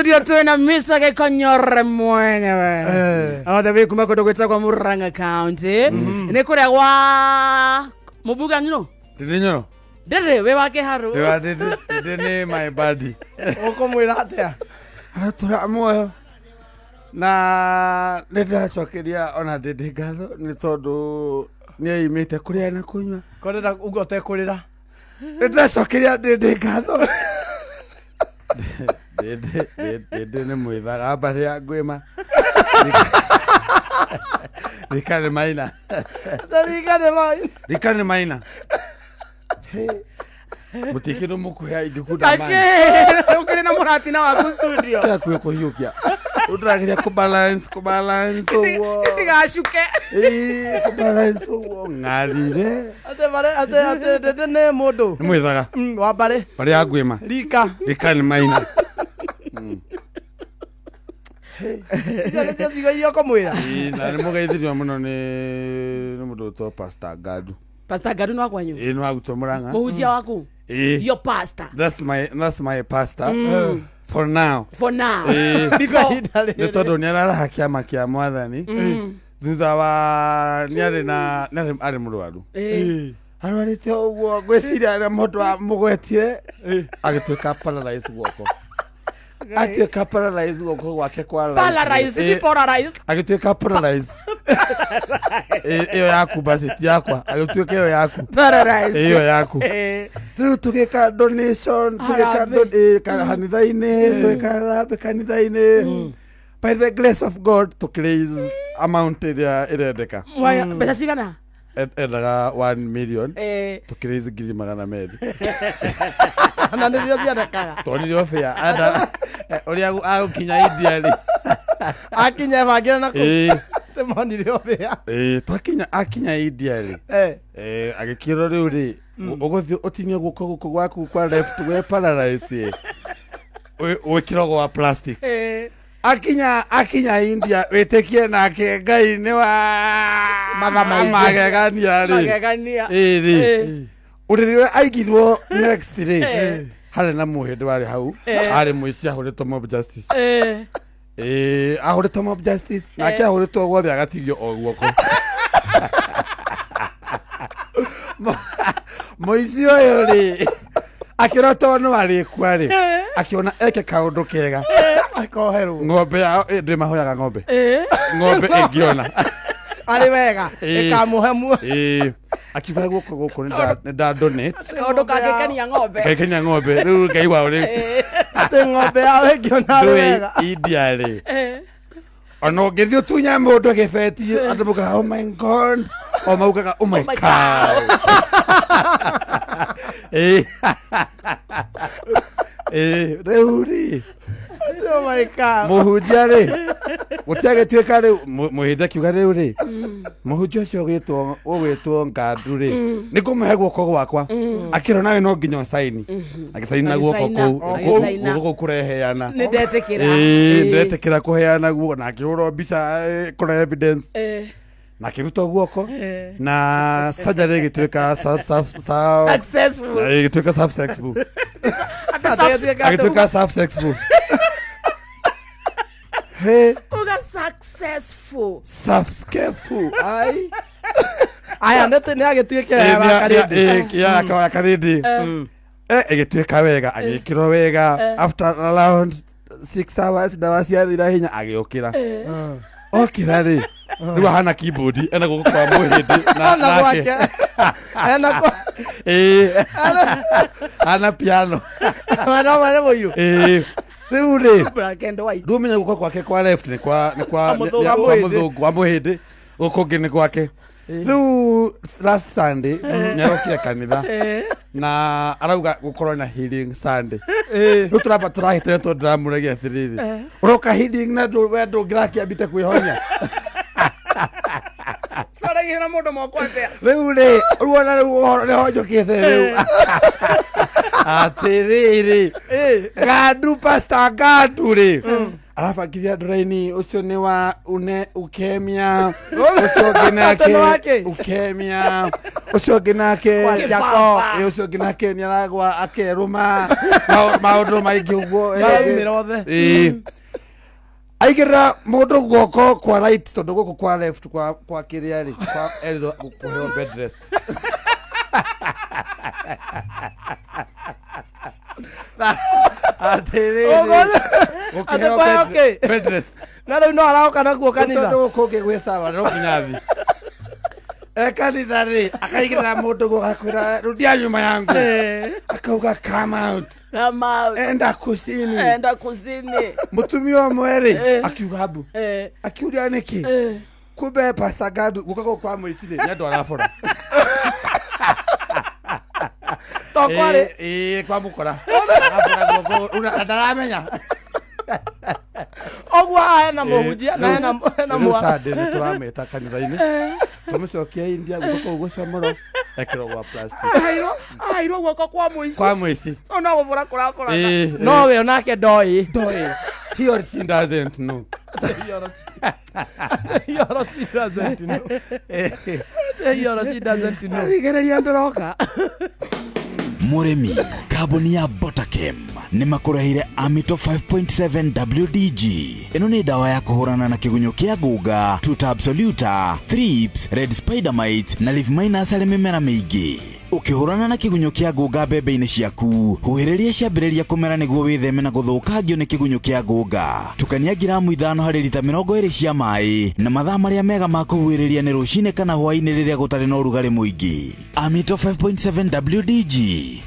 Studio twina Mr. Gikonyore mwenyewe. All the way kuma kundu gwitagwo Murang'a County. Ni kuria gwa mubuga nino? Ndinyo. Ndiri we wa Kiharu. Ndiri ni my buddy. Ukumwira atia? Aratura muoyo. Na nĩndĩracokeria ona ndĩndĩ ngatho nĩ tondũ nĩeimĩte kũrĩa na kũnyua. Korera ugo ũtekũrĩra. Nĩndĩracokeria ndĩndĩ ngatho. Ndĩndĩ nĩ mwĩthaga mbarĩ ya ngwĩma. Rika nĩ maina. Rika nĩ maina. Rika nĩ maina. Mutikiro mukuhea ingĩkunda maĩ. Ũkĩrĩ na mũratina waku studio. Kĩrakuĩ kũhiũkia. Ũndĩrageria kũbalance ũguo. Ndigacuke. Ĩĩ kũbalance ũguo ng'arire. Ate bare ate ate ndĩndĩ nĩ mũndũ. Nĩ mwĩthaga. Wa mbarĩ. Mbarĩ ya ngwĩma. Rika. Rika nĩ maina. Icio nĩcio ciugo iria ũkũmwĩra. Ĩĩ na nĩ mũgeithirio mũno nĩ mũndũ ũtwo Pastor Ngadu. Pastor Ngadu no kwanyu. Ĩĩ no agutwo Murang'a. Mũhunjia waku. Your pastor. That's my pastor. For now. For now. Before. Nĩ tondũ nĩ araraha kĩama kĩa mwathani. Thutha wa nĩ na arĩ mũrwaru. Arwarĩte ũguo ngwĩciria arĩa mũndũ amũgwetire agĩtuĩka paralyzed guoko. Atuĩka paralyzed guoko gwake kwa paralyzed, paralyzed. Agĩtuĩka paralyzed. Ĩyo yaku basi ti yakwa. Agĩtuĩka ĩyo yaku. Paralyzed. Ĩyo yaku. Rĩu tũgĩka donation, tũgĩka kanitha-inĩ, tũgĩka harambee kanitha-inĩ. By the grace of God tũkĩraise amount ĩrĩa ĩrendeka. Mbeca cigana? Endaga 1 million. Tũkĩraise 200,000. Na nĩcio ciendekaga. Twonire obĩa. Ũrĩa agũkinya India rĩ. Akinya bangĩra na kũu. Tĩmonire obĩa. Twakinya akinya India rĩ. Agĩkĩrwo rĩu rĩ ũgũthiĩ ũtinio guoko gũkũ gwaku kwa left we paralyze. Wĩkĩrwo gwa plastic. Akinya India wĩtĩkie nake Ngai nĩ wa magegania rĩ. Magegania. Ĩĩ. Ũrĩrĩ ũrĩa aigirwo next rĩ. Harĩ na mũhĩndĩ warĩ hau. Arĩ mũici ahũrĩtwo mob justice. Ahũrĩtwo mob justice nake ahũrĩtwo guothe agatigio o guoko. Mũici ũyũ rĩ akĩona tondũ no arĩkua rĩ akĩona eke kaũndũ kega akoherwo ng'ombe yao ndĩ mahoyaga ng'ombe. Ng'ombe ĩngĩona arĩ wega ĩkamũhe muoyo. Akiuga guoko gũkũ nĩ nda donate kaũndũ kangĩkenia ng'ombe. Kangĩkenia ng'ombe rĩu Ngai wao rĩ atĩ ng'ombe yao ĩngĩona arĩ wega. India rĩ ona ũngĩthiĩ ũtunye mũndũ gĩbeti andũ maugaga oh my God, o maugaga oh my cow. Rĩu rĩ oh my cow. Mũhunjia rĩ gũtiagĩtuĩka rĩu mũhĩndĩ akiuga rĩu rĩ mũhunjia ũcio ũgwĩtwo Ngadu rĩ nĩ ngũmũhe guoko gwakwa. Akĩrwo nawe no nginya ũcaini. Agĩcaina guoko kũu guoko kũu kũreheana. Nĩ ndetĩkĩra. Ndetĩkĩra kũheana guoko na akĩhũrwo mbica kũrehe evidence. Na akĩrutwo guoko na surgery ĩgĩtuĩka successful. Ĩgĩtuĩka successful. Agĩtuĩka successful. Hey. Uga successful. Successful. Ai. Aya nete nĩ agĩtuĩka wa karĩndĩ. Ya karĩndĩ. Ĩgĩtuĩka wega agĩkĩrwo wega after around 6 hours ndawa ciathira hinya agĩũkĩra. Okĩra rĩ rĩu ahana keyboard ena guoko kwa mũhĩndĩ na nake. Ena kwa ana piano. Ana mwana mũirũ. Rĩu rĩ black and white. Ndũmenya guoko gwake kwa left nĩ kwa mũthũngũ wa mũhĩndĩ gũkũ ũngĩ nĩ gwake. Rĩu last Sunday nĩarokire kanitha na arauga gũkorwo na healing Sunday. Rĩu tũramba tũrahĩtania tondũ ndĩramũragia atĩrĩrĩ ũroka healing na we ndũngĩrakĩambĩte kwĩhonia. Soragĩra mũndũ moko atĩa? Rĩu rĩ ruona rĩu ũhoro nĩhonjũkĩte rĩu. Atĩrĩrĩ Ngadu Pastor Ngadu rĩ Arabangithia andũ raini, ũcio nĩ wa une ukemia, ũcio ũngĩ nake ukemia, ũcio ũngĩ nake ũcio ũngĩ nake nĩ aragwa akerũma maũndũ maingĩ ũguo. Aigĩrĩra mũndũ guoko kwa right tondũ gũkũ kwa left kwa kĩrĩa rĩ kwa erwo kũheo bed rest. Atĩrĩrĩ bed rest. Na rĩu no aroka naguo kanitha. Tondũ gũkũ ũngĩ gwĩ sawa no nginya thi. Kanitha rĩ akaigĩrĩra mũndũ guoko akwĩra rudia nyuma yangu. Akauga come out. Come out. Enda kusini. Enda kusini. Mutumia ũmwe rĩ akiuga mbu. Akiuria nĩkĩ? Kumbe Pastor Gadu guoko kwa mũici rĩ nĩ andũ arabora. Tokwari kwa mukora. Arabora guoko ndaramenya. Oguo haha hena mũhunjia na hena mwa. Sunday nĩ tũrameta kanitha-inĩ. Tũmũcokia India guoko kũu gũcomorwo ekĩrwo gwa plastic. Ahairwo guoko kwa mũici. Kwa mũici. So no gũbora kũraborana. No we onake ndoĩ. Ndoĩ. He or she doesn't know. He or she doesn't know. He or she doesn't know. Rigereria ndĩroka. Mũrĩmi, kambuni ya Botakem nĩ makũreheire Amito 5.7 WDG. Ĩno nĩ ndawa ya kũhũrana na kĩgunyũ kĩa ngũnga, Tuta absoluta, thrips, red spider mite na leaf miners harĩ mĩmera mĩingĩ. Ũkĩhũrana na kĩgunyũ kĩa ngũnga mbembe-inĩ ciaku, huhĩrĩria ciambĩrĩria kũmera nĩguo wĩtheme na gũthũkangio nĩ kĩgunyũ kĩa ngũnga. Tukania ngiramu 5 harĩ rita 20 cia maĩ na mathaa marĩa mega ma kũhuhĩrĩria nĩ rũcinĩ kana hwaĩ-inĩ rĩrĩa gũtarĩ na ũrugarĩ mũingĩ. Amito 5.7 WDG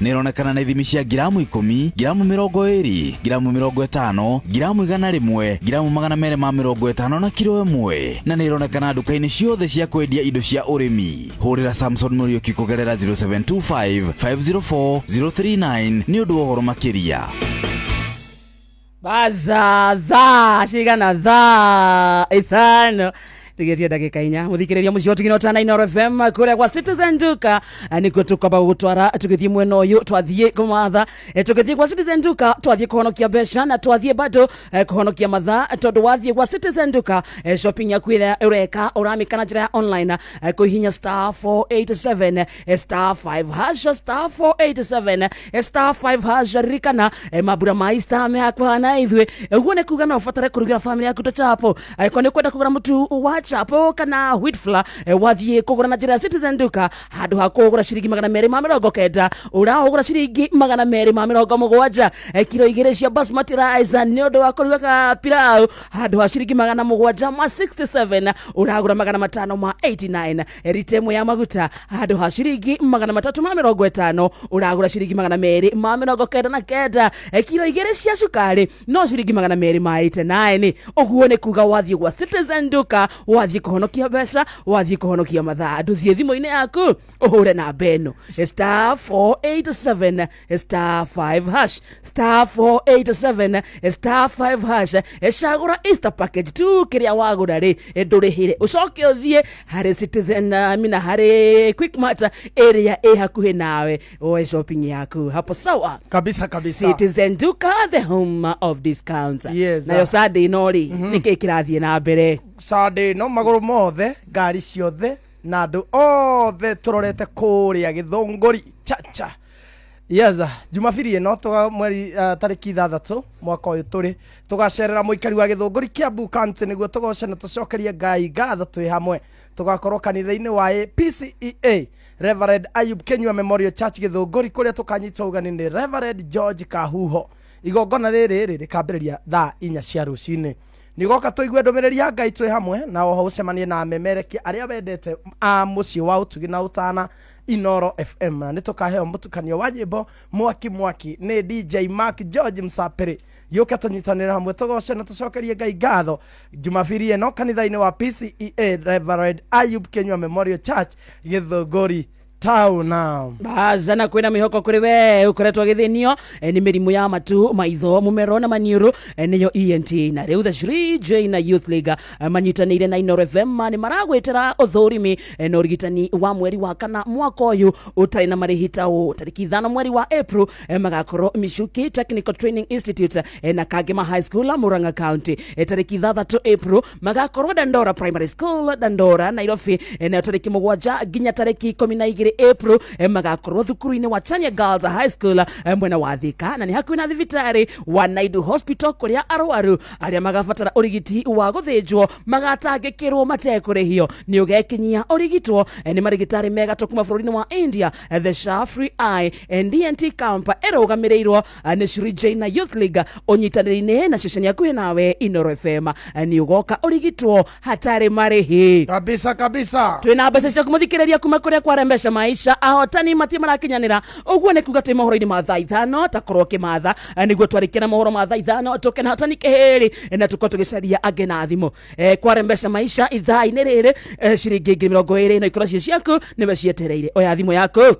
nĩ ĩronekana na ithimi cia ngiramu 10, ngiramu 20, ngiramu 50, ngiramu 100, ngiramu 250 na kiro 1, na nĩ ĩronekana nduka-inĩ ciothe cia kwendia indo cia ũrĩmi. Hũrĩra Samson Muriuki kũgerera 0725 504 039 nĩ ũndũ wa ũhoro makĩria. Baza thaa cigana thaa 5 tigetie ndagĩka 4 mũthikĩrĩria mũciĩ ũtigino tana Inooro FM kũrĩa gwa Citizen Duka nĩkuo tũkwamba gũgũtwara tũgĩthiĩ mwena ũyũ twathiĩ kũmatha tũgĩthiĩ gwa Citizen Duka twathiĩ kũhonokia mbeca na twathiĩ bado kũhonokia mathaa tondũ wathiĩ gwa Citizen Duka shopping yaku ĩrĩa ũreka ũramĩka na njĩra ya online kũhihinya star 487 star 5 hash star 487 star 5 hash. Ririkana mambura ma Easter me hakuhĩ na ithuĩ ũguo nĩ kuga no ũbatare kũrugĩra family yaku tũchapo angĩkorwo nĩ ũkwenda kũgũra mũtu wa chapo kana wheat flour wathiĩ kũgũra na njĩra ya Citizen Duka handũ ha kũgũra ciringi 290 ũragũra ciringi 270 kiro 2 cia basmati rice nĩ ũndũ wa kũruga ka pilau handũ ha ciringi 767 ũragũra 589 rita ĩmwe ya maguta handũ ha ciringi 350 ũragũra ciringi 299 kiro 2 cia cukari no ciringi 289. Ũguo nĩ kuga wathiĩ gwa Citizen Duka wathiĩ kũhonokia mbeca wathiĩ kũhonokia mathaa ndũthiĩ thimũ-inĩ yaku ũhũre namba ĩno star 487 star 5 hash star 487 star 5 hash. Cagũra Easter package 2 kĩrĩa wagũra rĩ ndũrĩhĩre ũcoke ũthiĩ harĩ Citizen mina harĩ Quickmart ĩrĩa ĩ hakuhĩ nawe woe shopping yaku hapo sawa kabisa kabisa. Citizen Duka, the home of discounts. Yes, nayo Sunday ĩno rĩ nĩkĩ kĩrathiĩ na mbere? Sunday no magũrũ mothe ngari ciothe na andũ othe tũrorete kũrĩa Gĩthũngũri chacha. Yes, Jumapili ĩno tũga mweri tarĩki 6 mwaka ũyũ tũrĩ tũgacerera mũikari wa Gĩthũngũri Kiambu County nĩguo tũgoce na tũcokerie Ngai ngatho twĩ hamwe. Tũgakorwo kanitha-inĩ wa PCEA Reverend Ayub Kenyua Memorial Church Gĩthũngũri kũrĩa tũkanyitwo ũgeni nĩ Reverend George Kahuho. Igongona rĩrĩ rĩkambĩrĩria thaa 4 cia rũcinĩ. Nigoka tũigue ndũmĩrĩri ya Ngai twĩ hamwe na oho ũcemanie na amemerekia arĩa wendete a mũciĩ wa ũtugi na ũtana Inooro FM. Nĩ tũkaheo mũtukanio wa nyĩmbo mwaki mwaki nĩ DJ Mark George Msapiri. Gĩũke tũnyitanĩre hamwe tũgoce na tũcokerie Ngai ngatho Jumapili ĩno kanitha-inĩ wa PCEA Reverend Ayub Kenyua Memorial Church Gĩthũngũri Tauna bazana kwina mihoko kuri we ukoretwo githinio ni mirimu ya matu maitho mumero na maniuru niyo ENT na riu the Shri Jaina Youth League manyitanire na Inoro FM ni maragwitira uthurimi na urigitani wa mweri wa kana mwaka uyu utari na marihi ta u tariki 5 mweri wa April magakorwo Michuki Technical Training Institute na Kagema High School Murang'a County tariki 6 April magakorwo Dandora Primary School Dandora Nairobi na tariki 7 nginya tariki 12 April magakorwo thukuru-inĩ wa Chania Girls High School mwena wa Thika na nĩ hakuhĩ na thibitarĩ wa Naidu Hospital kũrĩa arwaru arĩa magabatara ũrigiti wa gũthĩnjwo magatangĩkĩrwo matekũrĩhio nĩ ũgekinyia ũrigitwo nĩ marigitari mega kuma bũrũri-inĩ wa India. The Shah Free Eye and DNT Camp ĩrũgamĩrĩirwo nĩ Shri Jaina Youth League ũnyitanĩri-inĩ na ceceni hakuhĩ nawe Inoro FM nĩ ũgoka ũrigitwo hatarĩ marĩhi kabisa kabisa. Twĩna mbeca cia kũmũthikĩrĩria kuma kũrĩa kwarembesha maisha ahotani mati marakinyanira uguo nĩ kuga twĩ mohoro-inĩ ma thaa ithano ta korwo kĩmatha nĩguo twarĩkia mohoro ma thaa ithano tũke na hotani kĩhĩrĩ na tũkorwo tũgĩcaria angĩ na thimũ kwarembesha maisha ithaa-inĩ rĩrĩ ciringi 20 na ikorwo ciĩ ciaku nĩwe cietereire. Oya thimũ yaku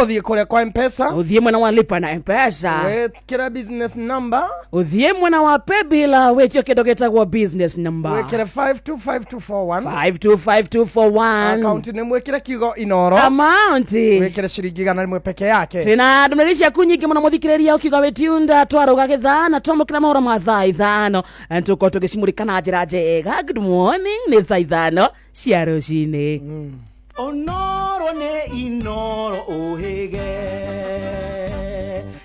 uthie kuria kwa Mpesa, uthie mwena wa lipa na Mpesa, wikire business number, uthie mwena wa paybill witio kindu gitagwo business number, wikire 525241 525241 account ni mwikire kiugo Inoro amount wikire ciringi 100 peke yake. Twina ndumĩrĩri ciaku nyingĩ mũno mũthikĩrĩria ukiuga wĩtiunda twarũga gĩthaa na twamũkĩra mohoro ma thaa ithano tũkorwo tũgĩcimũrĩka na njĩra njega. Good morning, nĩ thaa ithano cia rũcinĩ. Onoro ne Inoro uhige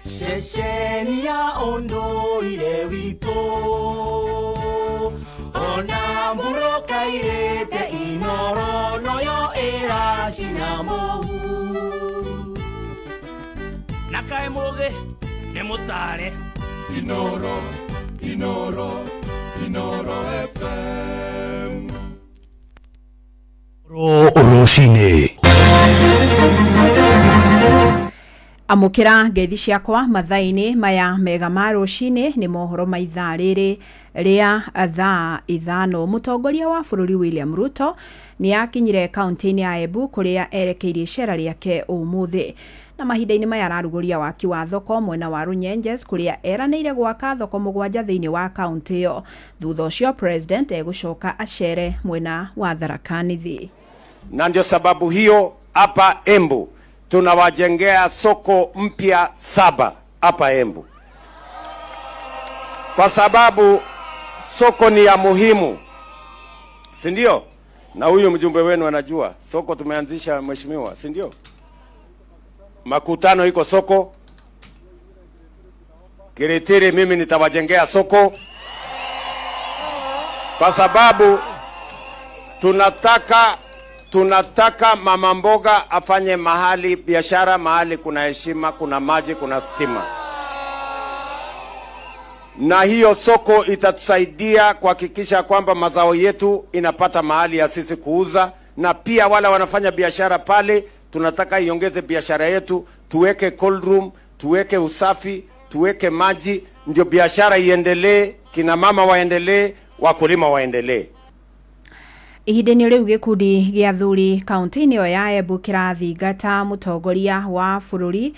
Sheshenia ondoire wito Ona mburoka irete Inoro noyo era shinamo Nakae muge ne mutare Inoro, Inoro, Inoro FM Rũcinĩ amũkĩra ngeithi ciakwa mathaa-inĩ maya mega ma rũcinĩ nĩ mohoro ma ithaa rĩrĩ rĩa thaa ithano. Mũtongoria wa bũrũri William Ruto nĩ akinyire kaunti-inĩ ya Embu kũrĩa erekeirie icera rĩake ũmũthĩ na mahinda-inĩ maya ararugũria waki wa thoko mwena wa Runyenjes kũrĩa eranĩire gwaka thoko mũgwanja thĩinĩ wa kaunti ĩyo. Thutha ũcio president egũcoka acere mwena wa Tharaka Nithi. Na ndio sababu hiyo hapa Embu tunawajengea soko mpya 7 hapa Embu, kwa sababu soko ni ya muhimu, si ndio? Na huyu mjumbe wenu anajua soko tumeanzisha, mheshimiwa, si ndio? Makutano iko soko Kiritiri, mimi nitawajengea soko kwa sababu tunataka mama mboga afanye mahali biashara, mahali kuna heshima, kuna maji, kuna stima. Na hiyo soko itatusaidia kuhakikisha kwamba mazao yetu inapata mahali ya sisi kuuza, na pia wale wanafanya biashara pale tunataka iongeze biashara yetu, tuweke cold room, tuweke usafi, tuweke maji, ndio biashara iendelee, kina mama waendelee, wakulima waendelee. Ihinda-inĩ rĩu gĩkundi gĩa athuri kaunti-inĩ ĩyo ya Embu kĩrathingata mũtongoria wa bũrũri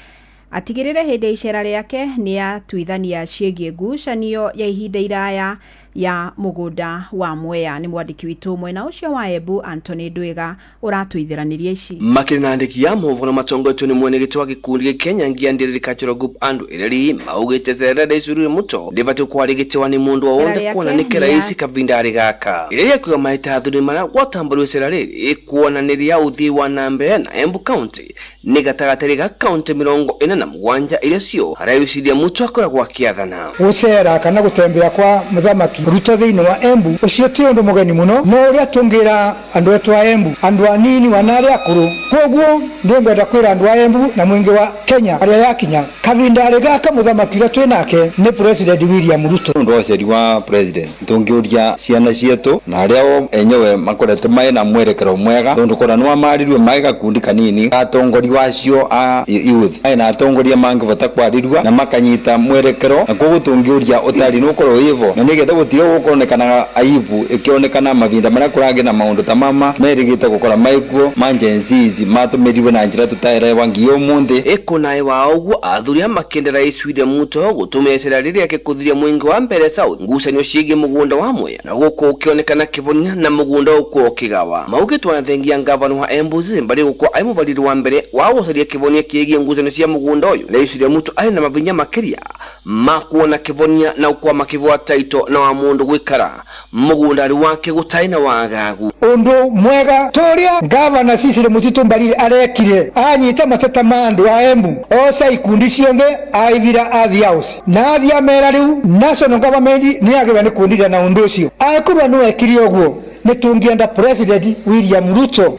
atigĩrĩre hĩndĩ ya icera rĩake nĩ atuithania ciĩgiĩ ngucanio ya ihinda iraya ya mũgũnda wa Mwea. Nĩ mwandĩki witũ mwena ũcio wa Embu Anthony Ndwiga ũratũithiranĩria ici. Makĩria na andĩki a mohoro matongoretio nĩ mwene gĩtĩ wa gĩkundi gĩa Kenya Ngiandĩrĩri Cultural Group Andũ Ireri maugĩte cera rĩa Muto rĩbatiĩ kwarĩ gĩtĩwa nĩ mũndũ o wothe kuona nĩ kĩraisi kavinda arĩ gaka. Ireri akiuga maita athuri maria gwatambũrwo icera rĩrĩ kuonanĩria ũthii wa na mbere na Embu County nĩ gatagatĩ ga kaunti 47 iria cio harĩa Muto akoragwo akĩathana. Gũcera kana gũtembea kwa mũthamaki Ruto thĩinĩ wa Embu ũcio ti ũndũ mũgeni mũno, no ũrĩa tũngĩra andũ etu a Embu, andũ anini wana arĩa akũrũ. Koguo nĩngwenda kwĩra andũ a Embu na mũingĩ wa Kenya arĩa yakinya Kavinda gaka muthamaki uria twi nake ni President William Ruto. Undu wa wa president tungiuria ciana cietu na aria o enyewe makoretwo mai na mwerekero mwega tondu kora no amarirwe mai gakundi kanini atongori wacio a youth ai na atongoria mangivota kwarirwa na makanyita mwerekero na koguo tungiuria utari nukorwo wivo na nigetha gutiga gukonekana aibu ikionekana mavinda maria kuragi na maundu ta mama merigite gukora maikuo ma Gen Z matumirwe na njira tutaerewa ngiyo munthi ikunae wa uguo athuri amakende rais William Ruto gutumira icera riria akikuthiria mwingi wa mbere South ngucanio ciĩgiĩ mũgũnda wa Mwea na gũkũ ũkĩonekana kĩvonia na mũgũnda ũkũ ũkĩgawa maugĩtwo na thengia ngavana wa Embu Zimbari gũkorwo arĩ mũbariri wa mbere wa gũcaria kĩvonia kĩgiĩ ngucanio cia mũgũnda ũyũ. Rais William Ruto arĩ na mavinya makĩria ma kuona kĩvonia na ũkwa makĩvoa taito na wa mũndũ gwĩkara mũgũnda wake gũtarĩ na wagagu. Undu mwega toria ngavana Cecily Mutitu Mbarire arekire anyita mateta ma andu a Embu oca ikundi ciothe aithira athi house na athi amera riu national government ni agirwa ni kundira na undu ucio akorwo no ekire uguo ni tungienda President William Ruto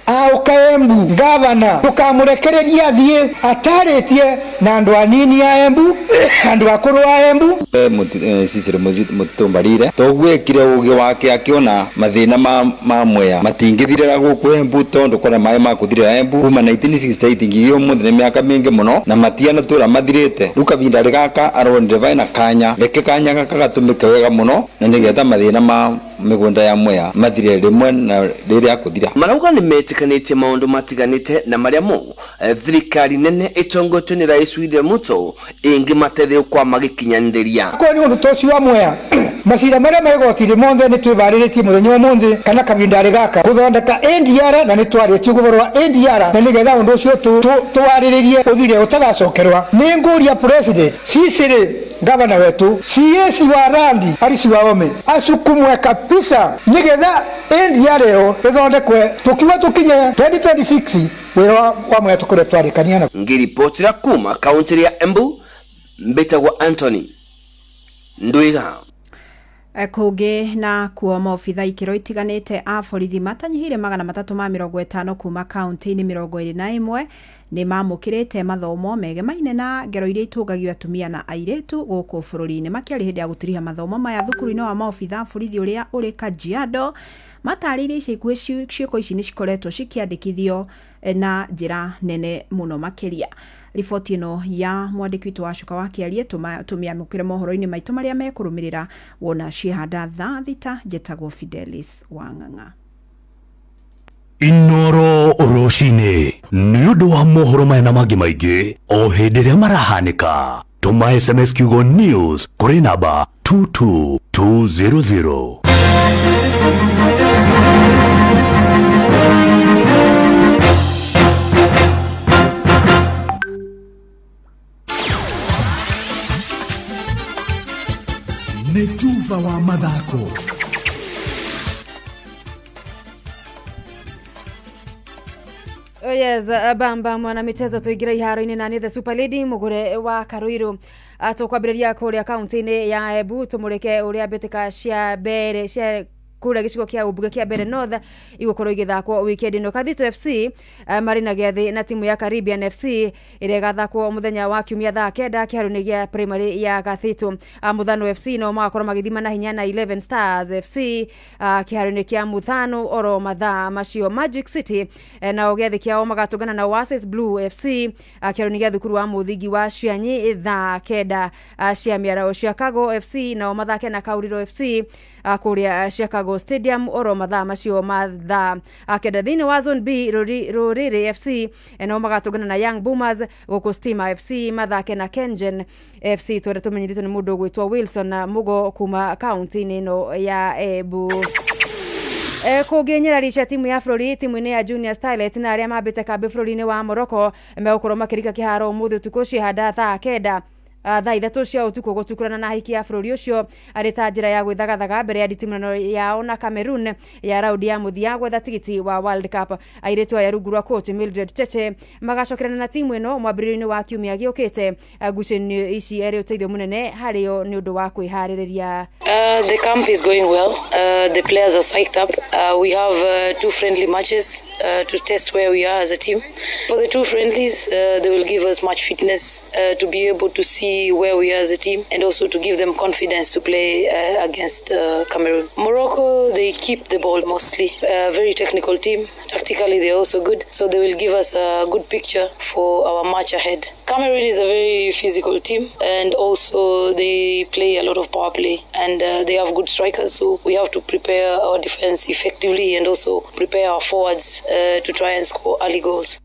auka Embu gavana tukamurekereria athie ataritie na andu anini a Embu andu akuru a Embu. Cecily Mutitu Mbarire togwekire ugi wake akiona mathina ma Mwea matingithirira guku Embu tondu kora mai makuthirira Embu kuma 1968 ngiyo umuthi ni miaka mingi muno na matiana tura mathirite riu kavinda gaka aronire vaina kanya reke kanya gaka gatumike wega muno na nigetha mathina ma migunda ya Mwea mathire rimwe na riria kuthira. Marauga ni metikanite maundu matiganite na maria mo thirikari nene itongotwe ni Rais William Ruto ingi matethio kwa magikinyaniriria ko ni undu tocio wa Mwea macira maria megotire monthe ni twibariritie muthenya umuthi kana kavinda gaka guthondeka NDR na ni twaritie guborwa NDR na nigetha undu ucio tuwariririe uthire utagacokerwa. Ni nguria President Cecily gavana wetu CS wa Randi Alice Wahome asukumwe kabisa nigetha NDR ĩyo ĩthondekwe tukiwa tukinye 2026 wira wa Mwea tukore twarikania. Na ngiripotira kuma kaunti ya Embu mbetagwo Anthony Ndwiga. Kũngĩ na kuo maobitha ikĩro itiganĩte a borithi matanyihire 350 kuma kaunti-inĩ 21 nĩ mamũkĩrĩte mathomo megemaine na ngero iria itũngagio atumia na airĩtu gũkũ bũrũri-inĩ. Makĩaria hĩndĩ ya gũtiriha mathomo maya thukuru-inĩ wa maobitha borithi ũrĩa ũrĩ Kajiado matarĩirie ica ikuhĩ ciĩko ici nĩ cikoretwo cikĩandĩkithio na njĩra nene mũno makĩria. Riboti ĩno ya mwandĩki witũ wa Cuka wa Kĩarie tũmĩamũkĩre mohoro-inĩ maitũ marĩa mekũrũmĩrĩra wona ciĩhanda thaa 6. Njetagwo Fidelis Wang'ang'a. Inoro rũcinĩ nĩ ũndũ wa mohoro maya na mangĩ maingĩ o hĩndĩ ĩrĩa marahanĩka tũma SMS kiugo news kũrĩ namba 22200. Nĩ tuva wa mathako. Oh yes, bamba mwana michezo tuigira iharo-inĩ na nĩ the Super Lady mugure wa Karuiru. Tũkwambĩrĩria kũrĩa kaunti-inĩ ya Embu tũmũrĩke ũrĩa mbĩtĩka cia mbere cia kũrĩa gĩcigo kĩa ũmbunge kĩa Mbere North igũkorwo igĩthakwo weekend ĩno. Kathito FC marĩ na gĩathĩ na timu ya Caribbean FC ĩrĩa ĩgathakwo mũthenya wa kiumia thaa 9 kĩharo-inĩ gĩa primary ya Gathito. Muthano FC no magakorwo magĩthima na hinya na 11 Stars FC kĩharo-inĩ kĩa Muthano oro mathaa macio. Magic City nao gĩathĩ kĩao magatũngana na Oasis Blue FC kĩharo-inĩ gĩa thukuru wa mũthingi wa Cianyi thaa 9 cia mĩaraho. Chicago FC nao mathake na Kauriro FC kũrĩa Chicago Stadium oro mathaa macio mathaa 9. Thĩinĩ wa Zone B Rũrĩrĩ FC nao magatũngana na Young Boomers, gũkũ Stima FC mathake na Kengen FC tũrĩa tũmenyithĩtio nĩ mũndũ ũgwĩtwo Wilson Mugo kuma kaunti-inĩ ĩno ya Embu. Kũngĩ nyerari cia timu ya bũrũri timu-inĩ ya Junior Starlet na arĩa mambĩte kambĩ bũrũri-inĩ wa Morocco megũkorwo makĩrika kĩharo ũmũthĩ ũtukũ ciĩhanda thaa 9 Thaa 3 cia ũtukũ gũtukurana na hiki ya bũrũri ũcio arĩ ta njĩra ya gwĩthagathaga mbere ya nditimũrano yao na Cameroon ya raundi ya mũthia gwetha tigiti wa World Cup. Airĩtu aya rungu rwa coach Mildred Cheche magacokerana na timu ĩno mwambĩrĩrio-inĩ wa kiumia gĩũkĩte. Ngucanio ici erĩ ũteithio mũnene harĩo nĩ ũndũ wa kwĩharĩrĩria. The camp is going well. The players are psyched up. We have 2 friendly matches to test where we are as a team. For the 2 friendlies, they will give us much fitness to be able to see where we are as a team and also to give them confidence to play against Cameroon. Morocco, they keep the ball mostly. Very technical team. Tactically, they're also good. So they will give us a good picture for our match ahead. Cameroon is a very physical team and also they play a lot of power play and they have good strikers, so we have to prepare our defense effectively and also prepare our forwards to try and score early goals.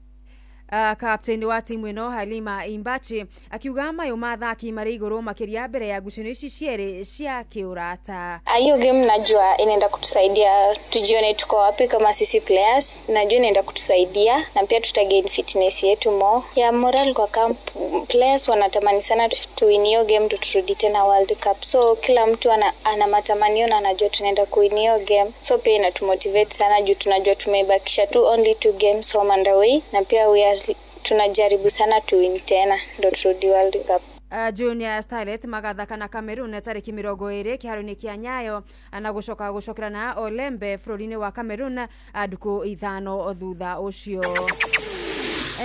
Captain wa timu ĩno Halima Imbachi akiuga mayo mathaki marĩ igũrũ makĩria mbere ya ngucanio ici cierĩ cia kĩũrata. Hiyo game najua inaenda kutusaidia tujione tuko wapi kama sisi players. Najua inaenda kutusaidia na pia tutagain fitness yetu more. Ya moral kwa camp, players wanatamani sana tuwin hiyo game tuturudi tena World Cup. So kila mtu ana matamanio na anajua tunaenda kuwin hiyo game. So pia inatumotivate sana juu tunajua tumebakisha tu only 2 games home and away na pia we are tunajaribu sana tuwin tena ndo turudi World Cup. Junior Starlet magathaka na Cameroon tarĩki 20 kĩharo-inĩ kĩa Nyayo na gũcoka gũcokerana Olembe bũrũri-inĩ wa Cameroon ndukũ 5 thutha ũcio.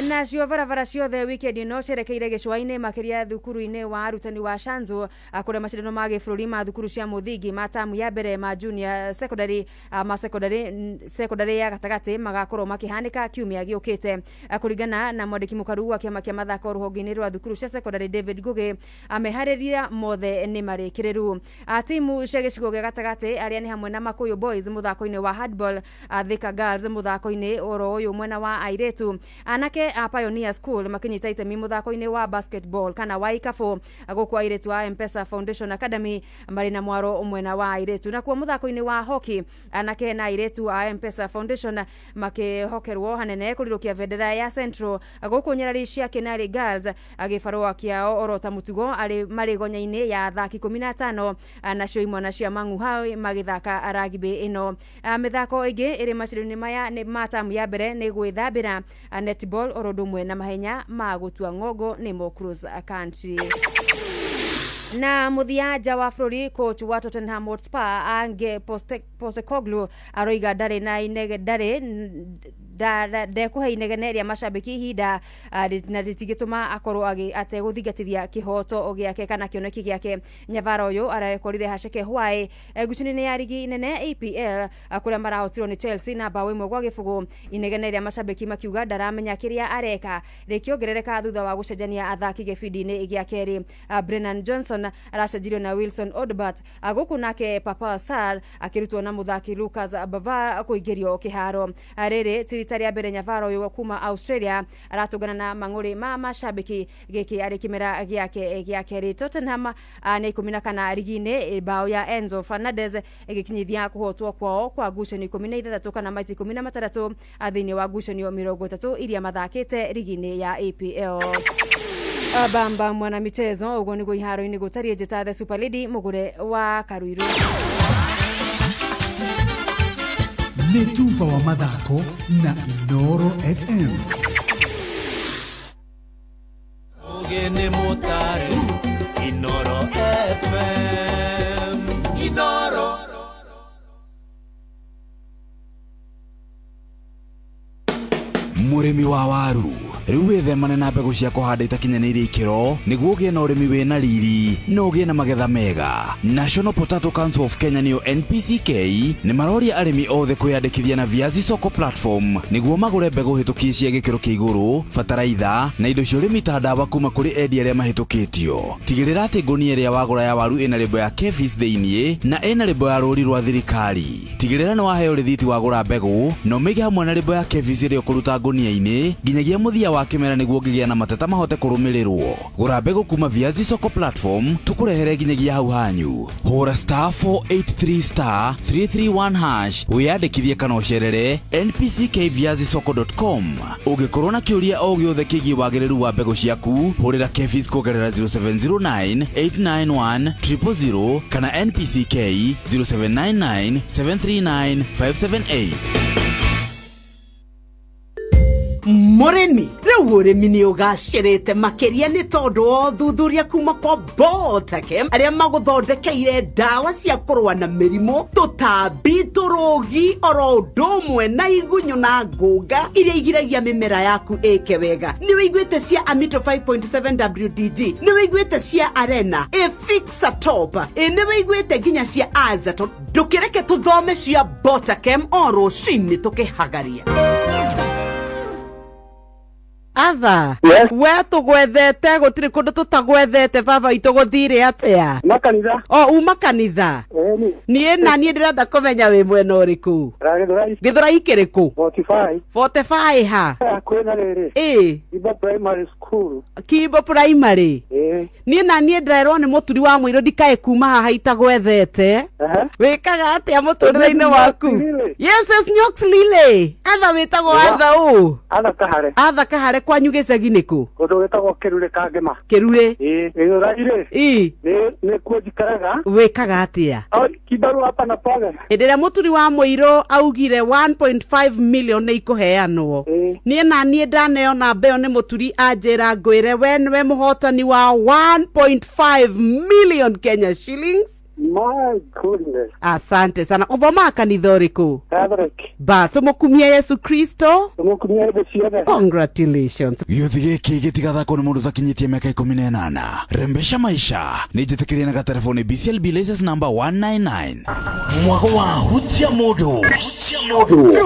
Nacio barabara ciothe weekend ĩno cerekeire gĩcũa-inĩ makĩria thukuru-inĩ wa arutani wa Shanzu kũrĩa macindano ma gĩbũrũri ma thukuru cia mũthingi ma tamu ya mbere ma junior secondary ma secondary ya gatagatĩ magakorwo makĩhanĩka kiumia gĩũkĩte. Kũringana na mwandĩki mũkaru wa kĩama kĩa mathako rũhonge-inĩ rwa thukuru cia secondary David Ngugi, ameharĩria mothe nĩ marĩkĩrĩru. Timu cia gĩcigo gĩa gatagatĩ arĩa nĩ hamwe na Makuyu Boys mũthako-inĩ wa handball, Thika Girls mũthako-inĩ oro ũyũ mwena wa airĩtu, anake a Pioneer School makinyita itemi mũthako-inĩ wa basketball kana wa ikabu, gũkũ airĩtu a M-Pesa Foundation Academy marĩ na mwaro mwena wa airĩtu. Nakuo mũthako-inĩ wa hockey, anake na airĩtu a M-Pesa Foundation makĩhokerwo hanene kũrirũkia bendera ya Central, gũkũ nyarari cia Kenari Girls gĩbarũa kĩao oro ta mũtugo arĩ marĩ gonya-inĩ ya athaki 15, nacio imwana cia Mang'uhau magĩthaka rugby ĩno. Mĩthako ĩngĩ ĩrĩ macindano-inĩ maya nĩ ma tamu ya mbere nĩ gwĩthambĩra, netball oro ũndũ ũmwe na mahenya ma gũtua ng'ongo nĩmo cross country. Na mũthia nja wa bũrũri, coach wa Tottenham Hotspur Ange Postecoglou aroiga ndarĩ na inege ndarĩ ndekũhe inegene rĩa macambĩki ihinda na rĩtingĩtũma akorwo ategũthingatithia kĩhoto gĩake kana kĩoneki gĩake. Nyavara ũyũ arekorire haceke hwaĩ ngucanio-inĩ ya rigi nene EPL kũrĩa marahotirwo nĩ Chelsea na mbaũ 1-0. Inegene rĩa macambĩki makiuga ndaramenya kĩrĩa areka rĩkĩongerereka thutha wa gũcenjania athaki gĩbindi-inĩ gĩa kerĩ. Brennan Johnson aracenjirio na Wilson Odbert, gũkũ nake Papa Sarr akĩrutwo na mũthaki Lucas Bava kũingĩrio kĩharo. Rĩrĩ ti rita rĩa mbere Nyavaro ũyũ kuma Australia aratũngana na mang'ũrĩ ma macambĩki, gĩkĩ arĩ kĩmera gĩake gĩa kerĩ. Tottenham nĩ 14 rigi-inĩ, mbaũ ya Enzo Fernandez ĩgĩkinyithia kũhotwo kwao kwa ngucanio 16 kana maita 16 thĩinĩ wa ngucanio 30 iria mathakĩte rigi-inĩ ya EPL. Bamba mwana michezo ũguo nĩguo iharo-inĩ gũtariĩ. Njĩta The Super Lady mũgũre wa Karuiru. Nĩ tuba wa mathako na Inooro FM. Ũgĩ nĩ mũtare Inooro FM. Inooro. Mũrĩmi wa waru rĩu wĩthemane na mbegũ cia kũhanda itakinyanĩirie ikĩro nĩguo ũgĩe na ũrĩmi wĩna riri na ũgĩe na magetha mega. National Potato Council of Kenya nĩyo NPCK nĩ maroria arĩmi othe kwĩyandĩkithia na Viazi Soko platform nĩguo magũre mbegũ hĩtũkie cia gĩkĩro kĩa igũrũ, bataraitha na indo cia ũrĩmi ta ndawa kuma kũrĩ endia arĩa mahĩtũkĩtio. Tigĩrĩra atĩ ngũnia ĩrĩa wagũra ya waru ĩna lebo ya KEPHIS thĩiniĩ na ĩna lebo ya rũũri rwa thirikari. Tigĩrĩra nĩ waheo rĩthiti wagũra mbegũ na ũmĩige hamwe na lebo ya KEPHIS ĩrĩa ũkũruta ngũnia-inĩ nginyagia mũthia wa kĩmera nĩguo ũngĩgĩa na mateta mahote kũrũmĩrĩrwo. Gũra mbegũ kuma Viazi Soko platform tũkũrehere nginyagia hau hanyu. Hũra star 483 star 331 hash wĩyandĩkithie kana ũcerere npckviazisoko.com. Ũngĩkorwo na kĩũria o gĩothe kĩgiĩ wagĩrĩru wa mbegũ ciaku, hũrĩra Kefis kũgerera 0709 891 000 kana NPCK 0799 739 578. Mũrĩmi rĩu ũrĩmi nĩ ũgacĩrĩte makĩria nĩ tondũ wa ũthuthuria kuma kwa Botakem arĩa magũthondekeire ndawa cia kũrũa na mĩrimũ, tũtambi, tũrũgi oro ũndũ ũmwe na igunyũ na ngũnga iria igiragia mĩmera yaku ĩke wega. Nĩ wĩiguĩte cia Amito 5.7 WDG, nĩ wĩiguĩte cia Arena, Efixa Top, nĩ wĩiguĩte nginya cia Azaton. Ndũkĩreke tũthome cia Botakem o rũcinĩ tũkĩhagaria. Atha, yes. We tũgwethete gũtirĩ kũndũ tũtagwethete baba itũ gũthire atĩa? Uma kanitha. O uma kanitha. Niĩ na niĩ ndĩrenda kũmenya wĩ mwena ũrĩkũ. Gĩthũrai kĩrĩkũ? 45. 45 ha? Kwĩna rĩrĩ. Ĩ. Kimbo Primary School. Kimbo Primary. Ĩ. Niĩ na niĩ ndĩrerwo nĩ mũturi wa mũirũ ndikae kuma haha itagwethete. Wĩkaga atĩa mũtũrĩre-inĩ waku? Yes, yes, Nyox Lile. Atha wĩtagwo Atha ũ? Atha Kahare. Atha Kahare kwanyu gĩcagi nĩkũ? Kũndũ gwĩtagwo Kĩrurĩ Kangema. Kĩrurĩ? Ĩ, Gĩthũrai rĩ. Ĩ. Nĩ kuo njikaraga. Wĩkaga atĩa? Kibarua hapa na pale. Hĩndĩ ĩrĩa mũturi wa mũirũ augire 1.5 million nĩ ikũheanwo. Niĩ na niĩ ndaneo namba ĩyo nĩ mũturi anjĩra ngwĩre we nĩwe mũhotani wa 1.5 million Kenya shillings. My goodness. Asante sana. Ũthomaga kanitha ũrĩkũ? Catholic. Bas, tũmũkumie Yesu Kristo. Tũmũkumie hĩndĩ ciothe. Congratulations. Gĩũthi gĩkĩ gĩtigathakwo nĩ mũndũ ũtakinyĩtie mĩaka 18. Rembesha maisha. Nĩ njĩtĩkĩrie na gatelefoni BCLB license number 199. Mwago wa hutia mũndũ.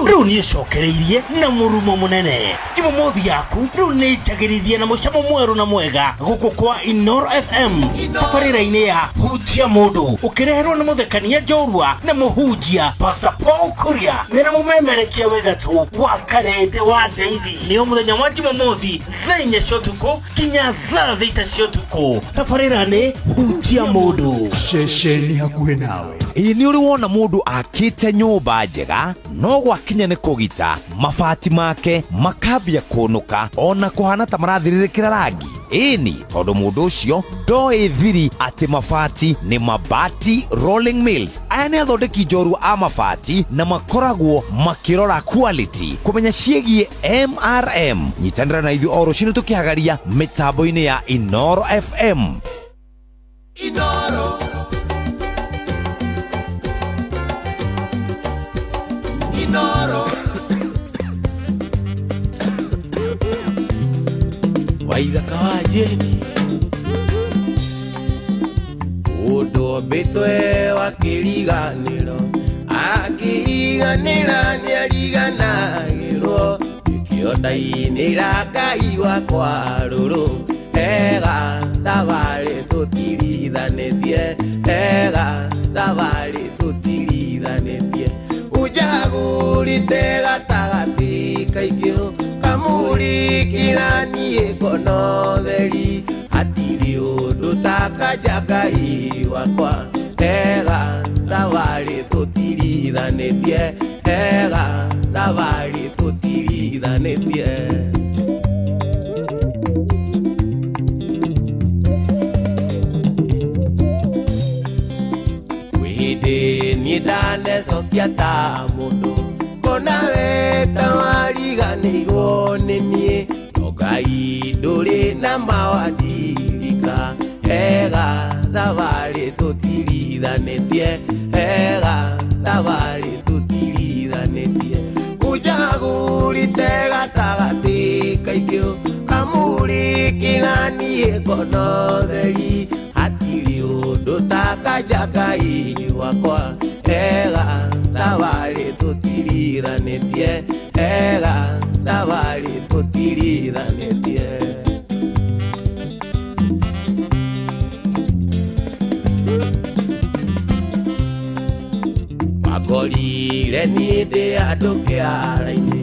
Rĩu nĩ ĩcokereirie na mũrumo mũnene. Jumamothi yaku rĩu nĩ njagĩrithie na mũcamo mwerũ na mwega gũkũ kwa Inoro FM. Tabarĩra-inĩ ya hutia mũndũ ũkĩreherwo nĩ mũthekania njorua na mũhunjia Pastor Paul Kuria nĩ mũmemerekia wĩgatũ wa karende wa ndeithi nĩo mũthenya wa Jumamothi thaa 4 cia ũtukũ nginya thaa 6 cia ũtukũ. Tabarĩra nĩ hutia mũndũ. Ceceni hakuhĩ nawe. Ĩ nĩ ũrĩ wona mũndũ akĩte nyũmba njega no gwakinya nĩ kũgita mabati make makambia kũnũka ona kũhana ta marathirĩrĩkĩra rangi. Ĩni tondũ mũndũ ũcio ndoĩ thiri atĩ mabati nĩ Mabati Rolling Mills. Aya nĩ athondeki njorua a mabati na makoragwo makĩrora quality kũmenya ciĩgiĩ MRM. Nyitanĩra na ithuĩ o rũcinĩ tũkĩhagaria mĩtambo-inĩ ya Inoro FM. Inoro. Inoro. Waithaka wa Jeni ũndũ ũmbĩtwe wa kĩriganĩro akĩriganĩra nĩariganagĩrwo nĩkĩo ndainĩra Ngai wakwa rũrũ ega thabarĩ tũtirithanĩtie ega thabarĩ tũtirithanĩtie ũnjagũrĩte gatagatĩ kaingĩ kamũrĩkĩra niĩ ngono theri hatirĩ ũndũ takaja Ngai wakwa ega thabarĩ tũtirithanĩtie ega thabarĩ tũtirithanĩtie. Kwĩ hĩndĩ niĩ ndanecokia ta mũndũ kona we ta wariganĩirwo nĩ niĩ no Ngai ndũrĩ na mawandirika ega thabarĩ tũtirithanĩtie ega thabarĩ tũtirithanĩtie ũnjagũrĩte gatagatĩ kaingĩ kamũrĩkĩra niĩ ngono theri hatirĩ ũndũ takaja Ngai wakwa ega thabarĩ tũtirithanĩtie ega thabarĩ tũtirithanĩtie. Makorire niĩ ndĩ andũ kĩara-inĩ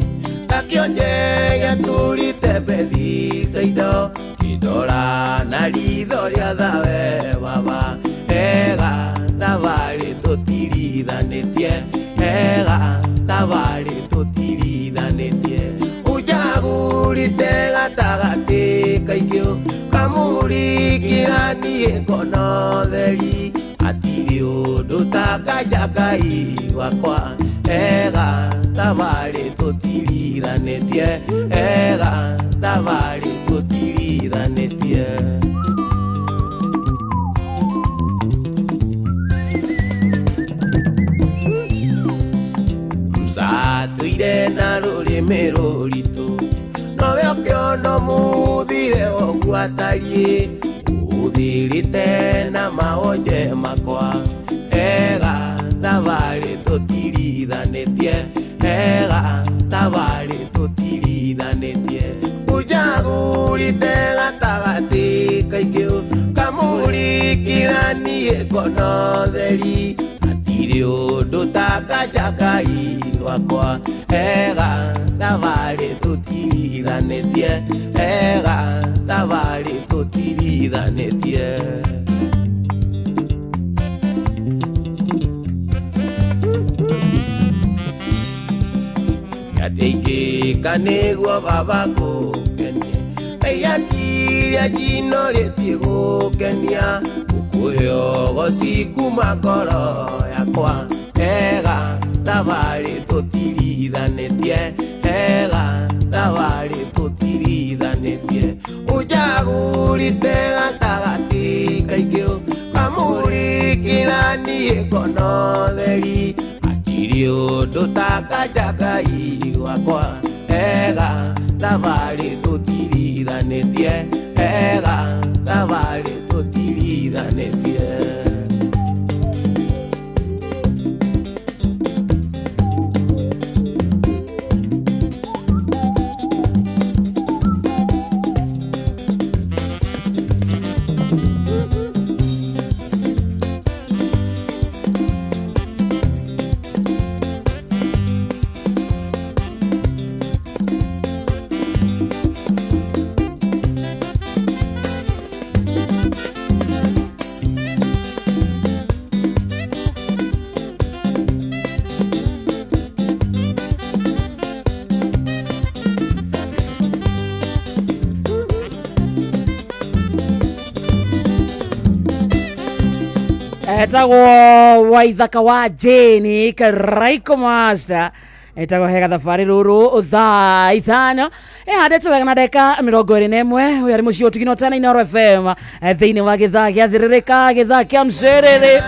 ngakĩonje gĩaturĩte Bethisaida kĩndora na ritho rĩa thawe baba ega thabarĩ tũtirithanĩtie ega thabarĩ tũtirithanĩtie ũnjagũrĩte gatagatĩ kaingĩ kamũrikĩra niĩ ngono theri hatirĩ ũndũ ta Ngai wakwa ega thabarĩ tũtirithanĩtie ega thabarĩ tũtirithanĩtie. Msatũire na rũrĩmĩ rũritũ nowe ũkĩona mũthire ũguo atariĩ ũthirĩte na maonje makwa ega thabarĩ tũtirithanĩtie ega thabarĩ tũtirithanĩtie ũnjagũrĩte gatagatĩ kaingĩ kamũrikĩra niĩ ngono theri hatirĩ ũndũ ta Ngai wakwa ega thabarĩ tũtirithanĩtie ega thabarĩ tũtirithanĩtie. Nyateingĩka nĩguo baba gũkenie Ngai akiria njinorĩtie gũkenia gũkũhe ũgoci kuma ngoro yakwa ega thabarĩ tũtirithanĩtie ega thabarĩ tũtirithanĩtie ũnjagũrĩte gatagatĩ kaingĩ kamũrikĩra niĩ ngono theri hatirĩ ũndũ ta Ngai wakwa ega thabarĩ tũtirithanĩtie ega thabarĩ tũtirithanĩtie. Etagwo Waithaka wa Jane Karaiko Master etagwo hega thabarĩ rũrũ thaa 5 ĩhandĩtwo wega na ndagĩka 21 ũyũ arĩ mũciĩ ũtugino tena Inooro FM thĩinĩ wa gĩthaa gĩa thĩrĩrĩka gĩthaa kĩa mcerere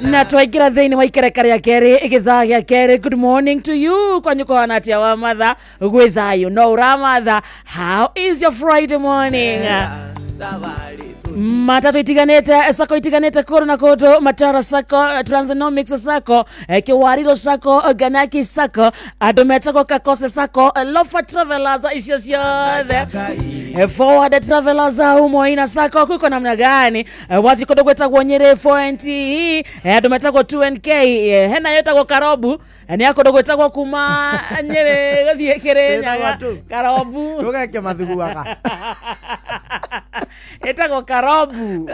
na twaingĩra thĩinĩ wa ikereka rĩa kerĩ gĩthaa gĩa kerĩ. Good morning to you kwanyu kũhana atĩa wa matha gwĩ thayũ no ũramatha. How is your Friday morning? Matatu itiganete sako itiganete kũndũ na kũndũ Matara sako, Transonomics sako, Kiwariro sako, Ganaki sako, andũ metagwo Kakose sako, Lofa Travelers icio ciothe, Forward Travelers Umoina sako kuko namna gani wathi kũndũ gwĩtagwo Nyĩrĩ 4NT andũ metagwo 2NK hena yetagwo Karobu nĩ kũndũ gwĩtagwo kuma Nyĩrĩ gũthiĩ Kĩrĩnyaga Karobu ndũgeke mathuguaga etagwo Karobu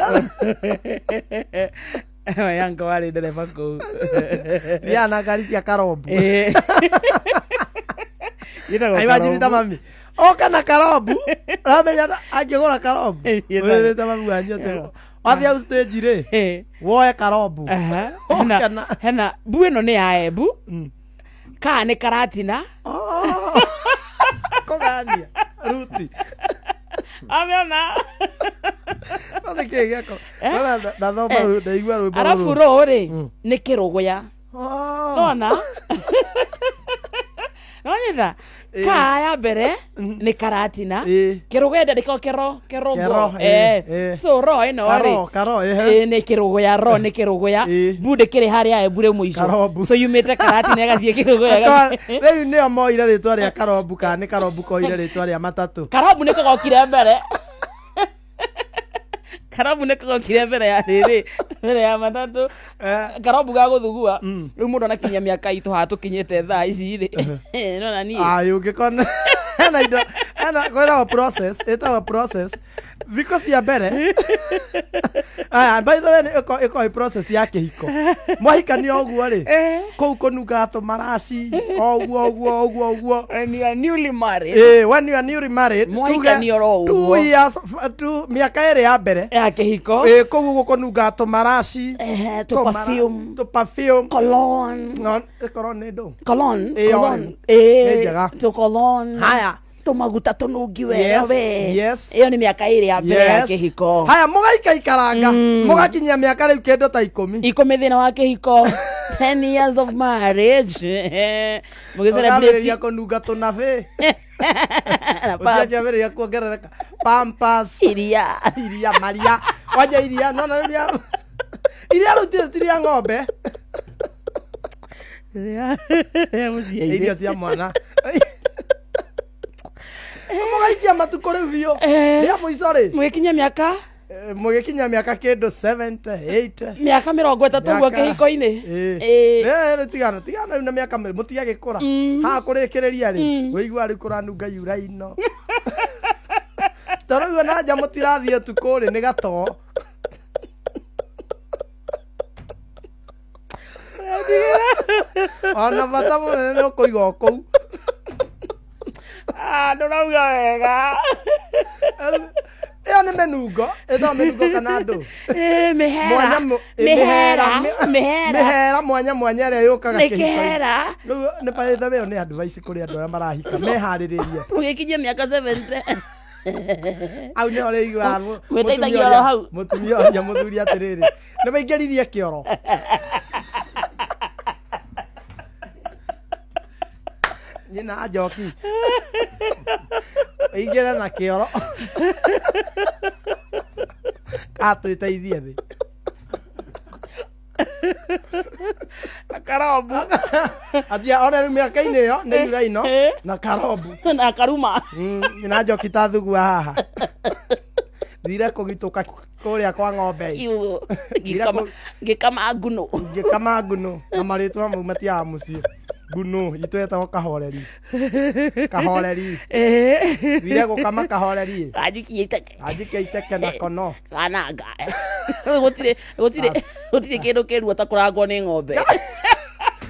yango wari ndereba kũu thiaga na ngari cia Karobu imagine ta mami oka na Karobu ramenya angĩgũra Karobu wĩrĩte mami wanyu atĩ wathiĩ hau stage rĩ woe Karobu hena bu ĩno nĩ ya Embu kaa nĩ Karatina kũgania ruti Ameona arabu rũ rĩ nĩ kĩrũgũya nona nonyitha kaa ya mbere nĩ Karatina kĩrũgũya ndandĩkagwo kĩro kĩrũgũ so ro ĩno rĩ nĩ kĩrũgũya ro nĩ kĩrũgũya bu ndĩkĩrĩ harĩa Embu rĩu mũico so yumĩte Karatina ĩgathiĩ kĩrũgũya rĩu nĩo moire rĩtwa rĩa Karobu kana nĩ Karobu koire rĩtwa rĩa matatũ Karobu nĩko gokire mbere Karobu nĩko gokire mbere ya rĩrĩ mbere ya matatũ Karobu ga gũthugua rĩu mũndũ anakinyia mĩaka itũ haha tũkinyĩte thaa ici rĩ nona niĩ ũngĩkona Ana kwĩragwo process, ĩtagwo process. Thikũ cia mbere. Aya, by the way ĩko process ya kĩhiko. Mwahikania ũguo rĩ, kũu kũnungaga tũmaraci, ũguo ũguo ũguo ũguo. When you are newly married. When you are newly married, Mwahikania oro ũguo. 2 years, mĩaka ĩrĩ ya mbere. Ya kĩhiko. Kũu ũguo kũnungaga tũmaraci, tũ perfume, tũ perfume, cologne. No, cologne nĩ ndũ. Cologne, cologne. Nĩ njega. Tũ cologne. Haya. Tũmaguta tũnungi wega we. Yes. Ĩyo nĩ mĩaka ĩrĩ ya mbere ya kĩhiko. Haya, mũgaikaikaranga, mũgakinyia mĩaka rĩu kĩndũ ta 10. 10 thĩna wa kĩhiko. 10 years of marriage. Mũgĩcelebrate kũnunga tũnabĩ. Ũkĩambĩrĩria kuongerereka. Pampers. Iria. Iria maria. Wanja iria, no na rĩu iria rĩu ti rĩa ng'ombe. Irio cia mwana. Mũgaikia matukũ rĩu biũ. Rĩa mũico rĩ. Mũgĩkinyia mĩaka? Mũgĩkinyia mĩaka kĩndũ 70, 80. Mĩaka 30 ũguo kĩhiko-inĩ. Rĩu tigana, tigana rĩu na mĩaka mũtigagĩkũra. Haha kũrĩkĩrĩria rĩ, wĩigua rĩu kũranunga yuraino. Tondũ rĩu ona nja mũtirathiĩ ũtukũ rĩ, nĩ gatoo. Ona bata mũnene nĩ ũkũiga o kũu. Ndũrauga wega. Ĩyo nĩ mĩnungo, ĩtagwo mĩnungo kana ndũ? Mĩhera. Mĩhera. Mĩhera mwanya mwanya ĩrĩa yũkaga kĩhiko-inĩ. Mĩhera. Rĩu nĩ by the way nĩ advice kũrĩ andũ arĩa marahika, meharĩrĩrie. Mũgĩkinyia mĩaka 70. Au nĩ ũrĩiguaga Mwĩteithagia oro hau. Mũtumia oria mũthuri atĩrĩrĩ, nĩ waingĩririe kĩoro. Nyina njoki. Ingĩra na kĩoro. Atwĩteithie thĩ. Na karombu. Atia ona rĩu mĩaka-inĩ ĩyo nĩ yuraino na karombu. Na karuma. Nyina njoki ta thugua haha. Thire kũgitũka kũrĩa kwa ng'ombe. Ngĩkama nguno. Ngĩkama nguno na marĩtwa mau matiaga mũciĩ. Nguno itũ yetagwo kahoreri. Kahoreri. Thire gũkama kahoreri. Anjikie iteke. Anjikie iteke na kono. Kananga. Gũtirĩ kĩndũ kĩruo ta kũrangwo nĩ ng'ombe.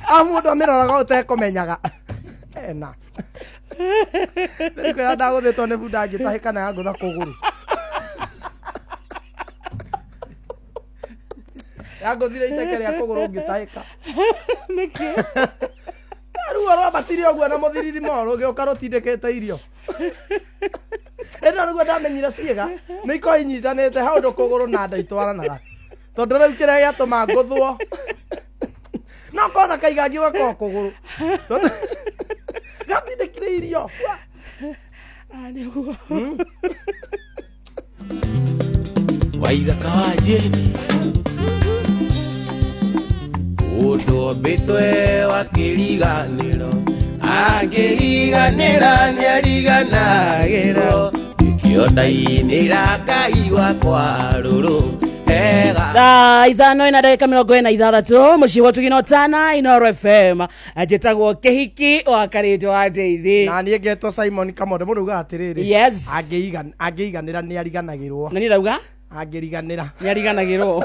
Mũndũ amĩroraga ũtekũmenyaga. Ena. Nĩkwĩra ndagũthĩtwo nĩ bunda ngĩtahĩka na yangũtha kũgũrũ. Yangũthire iteke rĩa kũgũrũ ngĩtahĩka. Nĩkĩ? Ruo rwambatire ũguo na mũthiririmo rũgĩũka rũtindĩkĩte irio. Ĩno nĩguo ndamenyire ciĩga nĩ ikoragwo inyitanĩte hau ũndũ kũgũrũ na nda itwaranaga. Tondũ rĩu kĩrĩa gĩatũma ngũthwo no kona kaigangi gakorwo kũgũrũ. Tondũ gatindĩkire irio. Nĩguo. Waithaka wa Jane ũndũ wa kĩriganĩro angĩriganĩra nĩariganagĩrwo nĩkĩo ndainĩra Ngai wakwa rũrũ ega. Thaa 5 na ndagĩka 46 mũciĩ wa Tugino Tana Inooro FM. Njĩtagwo Kĩhiki wa Karĩndũ wa Ndeithi. Na niĩ ngetwo Simon Kamondo. Mũndũ ugaga atĩrĩrĩ. Yes. Angĩiganĩra nĩariganagĩrwo. Na niĩ ndauga angĩriganĩra nĩariganagĩrwo.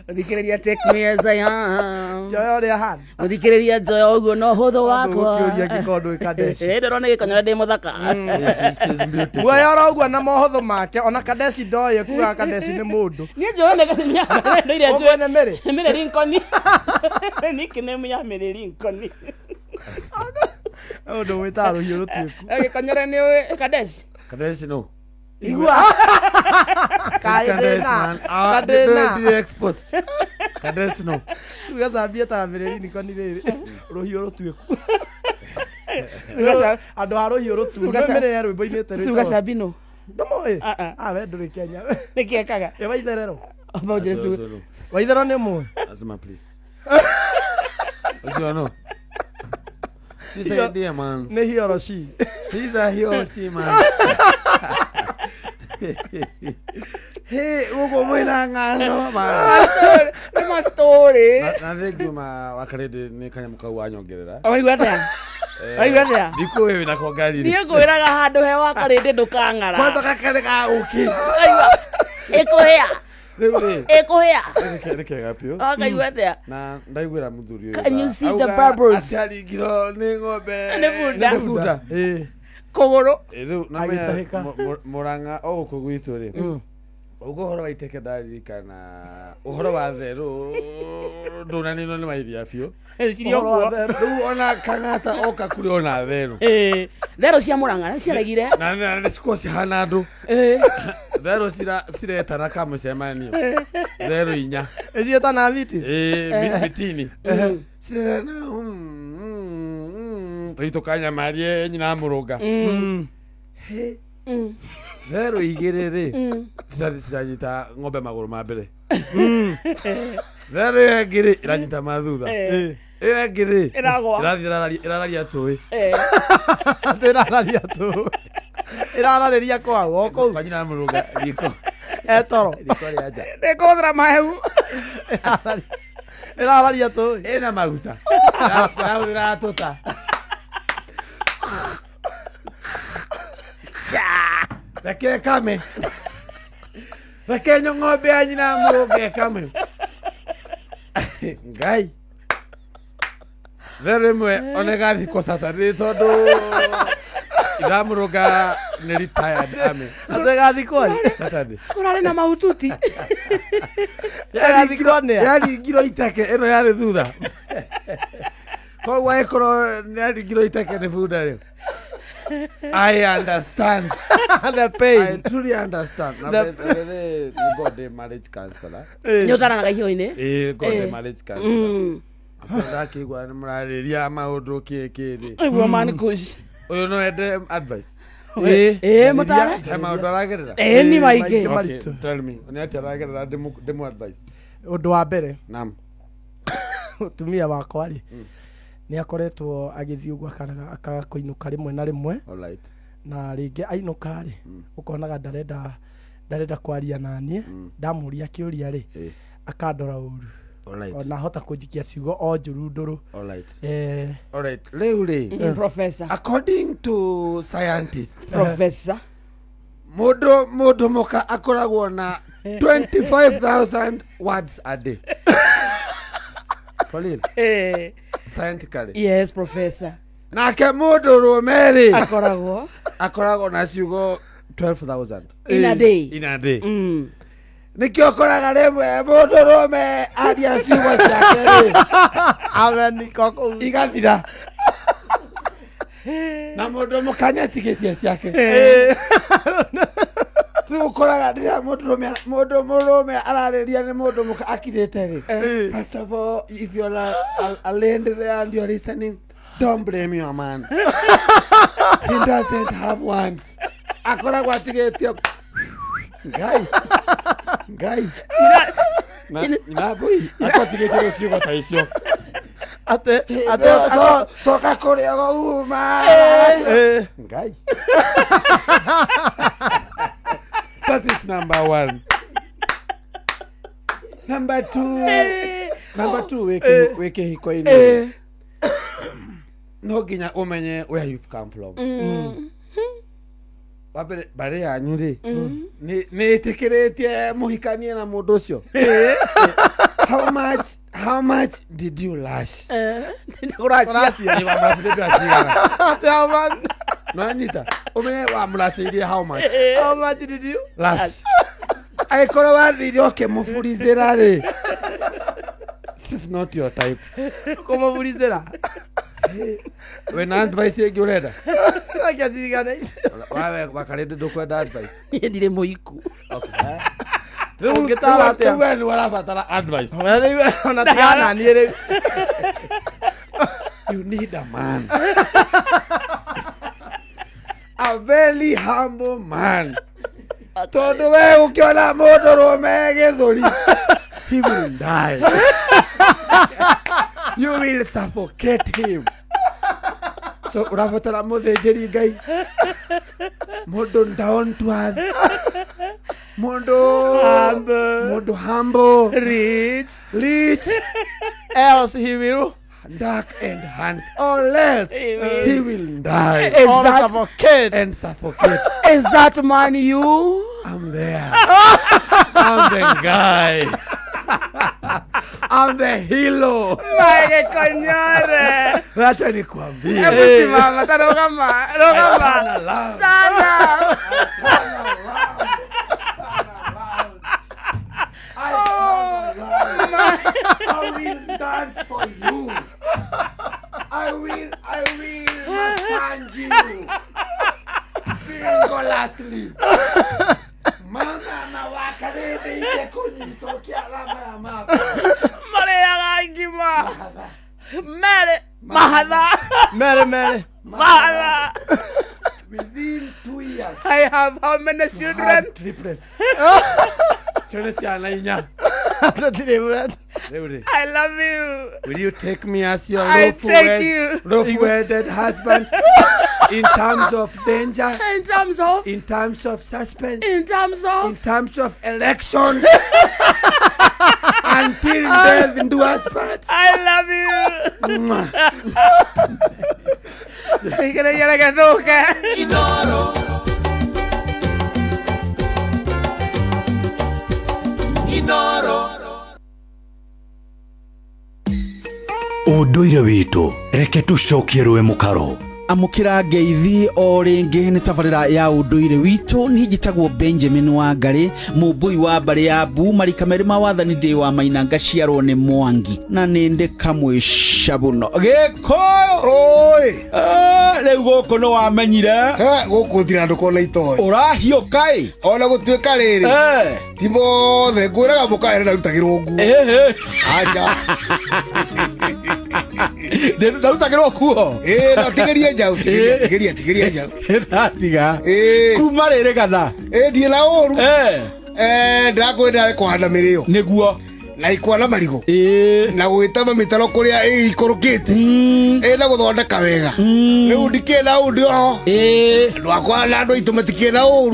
Mũthikĩrĩria take me as I am. Njoya ũrĩa hana. Mũthikĩrĩria njoya ũguo no hũthũ wakwa. Ũkĩũria ngĩkorwo ndũĩ Kadeshi. Ndĩrona gĩkonyora ndĩ mũthaka. Muoya oro ũguo na mohũthũ make ona Kadeshi ndoĩ kugaga Kadeshi nĩ mũndũ. Niĩ njũĩ nĩ iria njũĩ. Nĩ Mary. Mary Lincoln. Nickname ya Mary Lincoln. Ũndũ wĩtaga rũhiũ rũtuĩku. Gĩkonyore nĩ ũĩ Kadeshi? Kadeshi no. Igua. Kadena. Kadena. Exposed. Kadeshi no. Suga zambia ta Mary Lincoln rĩrĩ. Rũhiũ rũtuĩku. Andũ a rũhiũ rũtuĩku. Mary ya rwĩmbo-inĩ ĩte rwĩtagwo. Suga Sabino. Ndũmũĩ? We ndũrĩ Kenya. Nĩkĩ ekaga? Ĩ Waitherero. Waitherero nĩ mũĩ? Azima please. Ũcio no. She's a idea man. Nĩ he or she. He's a he or she man. Hey, ugo mwina ng'ano man. Nĩ ma story. Na thengiũ ma wakarĩndĩ nĩ kanyamũ kau wanyongerera. Waigua atĩa? Waigua atĩa? Ndikũĩ wĩna kwa ngari. Niĩ ngwĩraga handũ he wa karĩndĩ ndũkang'ara. Kwanza gaka nĩ ga ũkĩ. Aigua. Ĩkũhĩa. Rĩu rĩ. Ĩkũhĩa. Nĩ kega biũ. Ũkaigua atĩa? Na ndaiguĩra mũthuri ũyũ. Can you see the bubbles? Atĩ aringirwo nĩ ng'ombe. Nĩ bunda. Nĩ bunda. Kũgũrũ. Rĩu na Agĩtahĩka. Mũrang'a o gũkũ gwitũ rĩ. Ũguo ũhoro wa iteke ndaririkana ũhoro wa therũ ndũnaninwo nĩ mairia biũ. Cirĩ o kuo. Rĩu ona kang'ata oka kũrĩ ona therũ. Therũ cia Mũrang'a ciaregire. Na nĩ cikorwo cihana andũ. Therũ ciretana kamũcemanio. Therũ inya. Icietana miti? Mitini. Ciretana tũitũkanyamarie nyina mũrũnga. Therũ igĩrĩ rĩ ciranyita ng'ombe magũrũ ma mbere. Therũ ĩyo ĩngĩ rĩ ĩranyita ma thutha. Ĩyo ĩngĩ rĩ ĩrathiĩ ĩrararia tũĩ. Ĩrararia tũĩ. Ĩrararĩria kwao o kũu. Kwa nyina mũrũnga riko. Etoro. Riko rĩa nja. Nĩkũhũthĩra mahehu. Ĩrararia tũĩ. Ĩna maguta. Ĩrahũthĩra tũta. Reke kame. Reke ng'ombe ya nyina mũrũnga ĩkame. Ngai. Therũ ĩmwe ona ĩgathikwo Saturday tondũ ithamũrũnga nĩ retired army. Atĩ ĩgathikwo rĩ? Saturday. Kũrarĩ na mahututi. Ĩgathikwo nĩa? Yaringirwo iteke ĩno yarĩ thutha. Koguo angĩkorwo nĩyaringirwo iteke nĩ bunda rĩ. I understand. The pain. I truly understand. Na the God the marriage counselor. Nĩ ũtaranaga ihiũ-inĩ? God the marriage counselor. Ndakĩigua nĩ mũrarĩria maũndũ kĩ kĩ rĩ. Aigua man kush. Ũyũ no ende advice. Mũtare? He maũndũ aragerera? Ni maingĩ. Okay, tell me. Nĩ atĩa aragerera ndĩmũ advice? Ũndũ wa mbere. Naam. Mũtumia wakwa rĩ. Nĩ akoretwo agĩthiĩ ũguo akaga kũinũka rĩmwe na rĩmwe. Alright. Na rĩngĩ ainũka rĩ ũkonaga ndarenda kwaria na niĩ. Ndamũria kĩũria rĩ akandora ũru. Alright. Ona hota kũnjikia ciugo o njũru ndũrũ. Alright. Alright. Rĩu rĩ. Professor. According to scientists. Professor. Mũndũ mũka akoragwo na 25,000 words a day. For real? Scientifically. Yes, professor. Nake mũndũ rũme rĩ akoragwo na ciugo 12,000 in a day. In a day. Nĩkĩo ũkoraga rĩmwe mũndũ rũme aria ciugo ciake rĩ igathira. Na mũndũ mũka nĩatigĩtie ciake. Rĩu ũkoraga rĩrĩa mũndũ mũrũme ararĩria nĩ mũndũ mũka akirĩte rĩ. First of all, if you're a lady there and you're listening, don't blame your man. He doesn't have ones. Akoragwo atigĩtie Ngai. Ngai. Na boy, akoragwo atigĩtie ciugo ta icio. Ate coka kũrĩa uma. Ngai. That is number one. Number two, wĩ kĩhiko-inĩ. No nginya ũmenye where you've come from. Wambere mbarĩ yanyu rĩ nĩ ĩtĩkĩrĩtie mũhikanie na mũndũ ũcio. How much did you lash? Kũracia. Nĩ wamũracĩirie mbeca cigana? No anyita. Ũmenye wamũracĩirie how much? How much did you lash? Angĩkorwo wathire ũkĩmũburicĩra rĩ, this is not your type. Kũmũburicĩra? Wĩna advice ĩngĩ ũrenda? Reke njirikane icio. Wawe wakarĩndĩ ndũkwenda advice? Niĩ ndirĩ mũiku. Okay. Ũngĩtara atĩa? Rĩu we nĩ ũrabatara advice. Rĩu ona tigana niĩ rĩu. You need a man. A very humble man. Tondũ we ũkĩona mũndũ rũme gĩthũri, he will die. You will suffocate him. So ũrabatara mũthĩnjĩri Ngai, mũndũ down to earth, mũndũ humble, rich, rich, else he will dark and handsome, or else he will die. Is that suffocate and suffocate. Is that man you? I'm there. I'm the guy. I'm the hero. Mike Konyore. Wacha nikwambie. Hebu simama, tarogama, rogama. Sana. I will dance for you. I will massage you. Vigorously. Mama mawakarebe ike kunyitokia alama ya mapa. Mare ngima. Mere mahatha. Mere mere. Mahatha. Within 2 years. I have how many children? Triplets. I love you. Will you take me as your lawful-wedded husband? In terms of danger, in terms of, in terms of suspense, in terms of, in terms of election, until death do us part. I love you. Inoro. Ũndũire witũ reke tũcokie rũĩ mũkaro. Amũkĩra ngeithi o rĩngĩ nĩ tabarĩra ya ũndũire witũ. Niĩ njĩtagwo Benjamin Wangari, mũmbũi wa mbarĩ ya Mbu, marika merĩ ma wathani ndĩ wa Maina, ngaciarwo nĩ Mwangi na nĩ ndĩ kamwe cabuno Gĩkũyũ. Oi rĩu gũkũ nĩ wamenyire gũkũ thira ndũkona itoĩ ũrahiũka ĩ ona gũtuĩka rĩrĩ ti mothe ngwĩraga mũkaere ndarutagĩrwo nguo. Acha ndarutagĩrwo kuo ĩ no tigeria njau, tigeria tigeria njau ndatiga kuma rĩrĩ kana ĩ ndiĩ na ũru ndĩrakwenda kũhanda mĩrĩo nĩguo na ikwa na marigũ na gwĩtema mĩtaro kũrĩa ĩikũrũkĩte na gũthondeka wega. Rĩu ndikĩrĩ na ũru ndĩ oho andũ akwa na andũ aitũ matikĩrĩ na ũru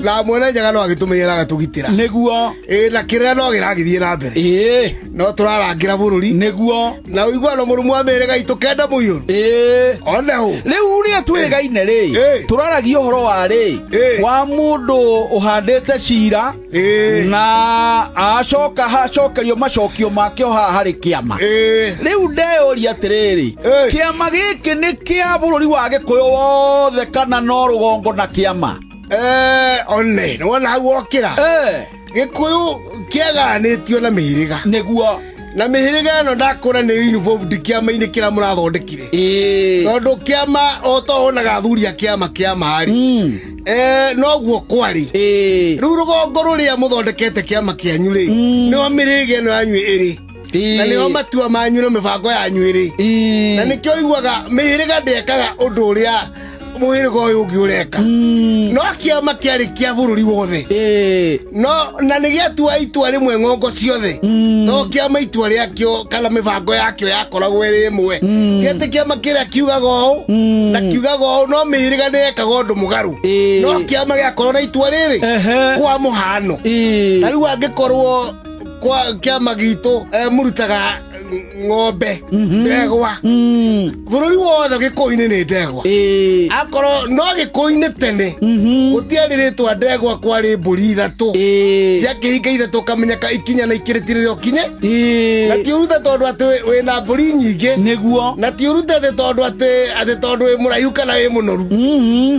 na mwene njaga no agĩtũmenyera agatũgitĩra nĩguo na kĩrĩa no kĩragĩthiĩ na mbere no tũrarangĩra bũrũri nĩguo na ũiguano mũrũmu wa mĩhĩrĩga itũ kenda mũiyũru one hũ. Rĩu rĩrĩa twĩrĩgaine rĩ tũraragia ũhoro wa rĩ wa mũndũ ũhandĩte cira na acoka acokerio macokio make o haha harĩ kĩama. Rĩu ndeyũria atĩrĩrĩ, kĩama gĩkĩ nĩ kĩa bũrũri wa Gĩkũyũ wothe kana no rũgongo na kĩama? One nĩwona hau wokĩra Gĩkũyũ kĩagayanĩtio na mĩhĩrĩga nĩguo na mĩhĩrĩga ĩno ndakũra nĩ involved kĩama-inĩ kĩrĩa mũrathondekire tondũ kĩama o ta wonaga athuri a kĩama kĩama rĩ noguo kwarĩ. Rĩu rũgongo rũrĩa mũthondekete kĩama kĩanyu rĩ nĩho mĩrĩga ĩno yanyu ĩrĩ na nĩho matua manyu na mĩbango yanyu ĩrĩ na nĩkĩo ũiguaga mĩhĩrĩga ndĩekaga ũndũ ũrĩa mũhĩrĩga ũyũ ũngĩ ũreka. No kĩama kĩarĩ kĩa bũrũri wothe no na nĩ gĩatua itua rĩmwe ng'ongo ciothe to kĩama itua rĩakĩo kana mĩbango yakĩo yakoragwo ĩrĩ ĩmwe. Ti atĩ kĩama kĩrĩa kiugaga ũũ na kiugaga ũũ no mĩhĩrĩga nĩyekaga ũndũ mũgarũ no kĩama gĩakorwo na itua rĩrĩ kwa mũhano. Ta rĩu angĩkorwo kwa kĩama gitũ mũrutaga ng'ombe ndegwa bũrũri wothe Gĩkũyũ-inĩ nĩ ndegwa akorwo no Gĩkũyũ-inĩ tene gũtiarĩ rĩtwa ndegwa kwarĩ mbũri ithatũ cia kĩhinga ithatũ ũkamenya ka ikinya na ikĩrĩtirĩre ũkinye na ti ũrute tondũ atĩ wĩna mbũri nyingĩ nĩguo na ti ũrute atĩ tondũ atĩ tondũ wĩ mũraihu kana wĩ mũnoru.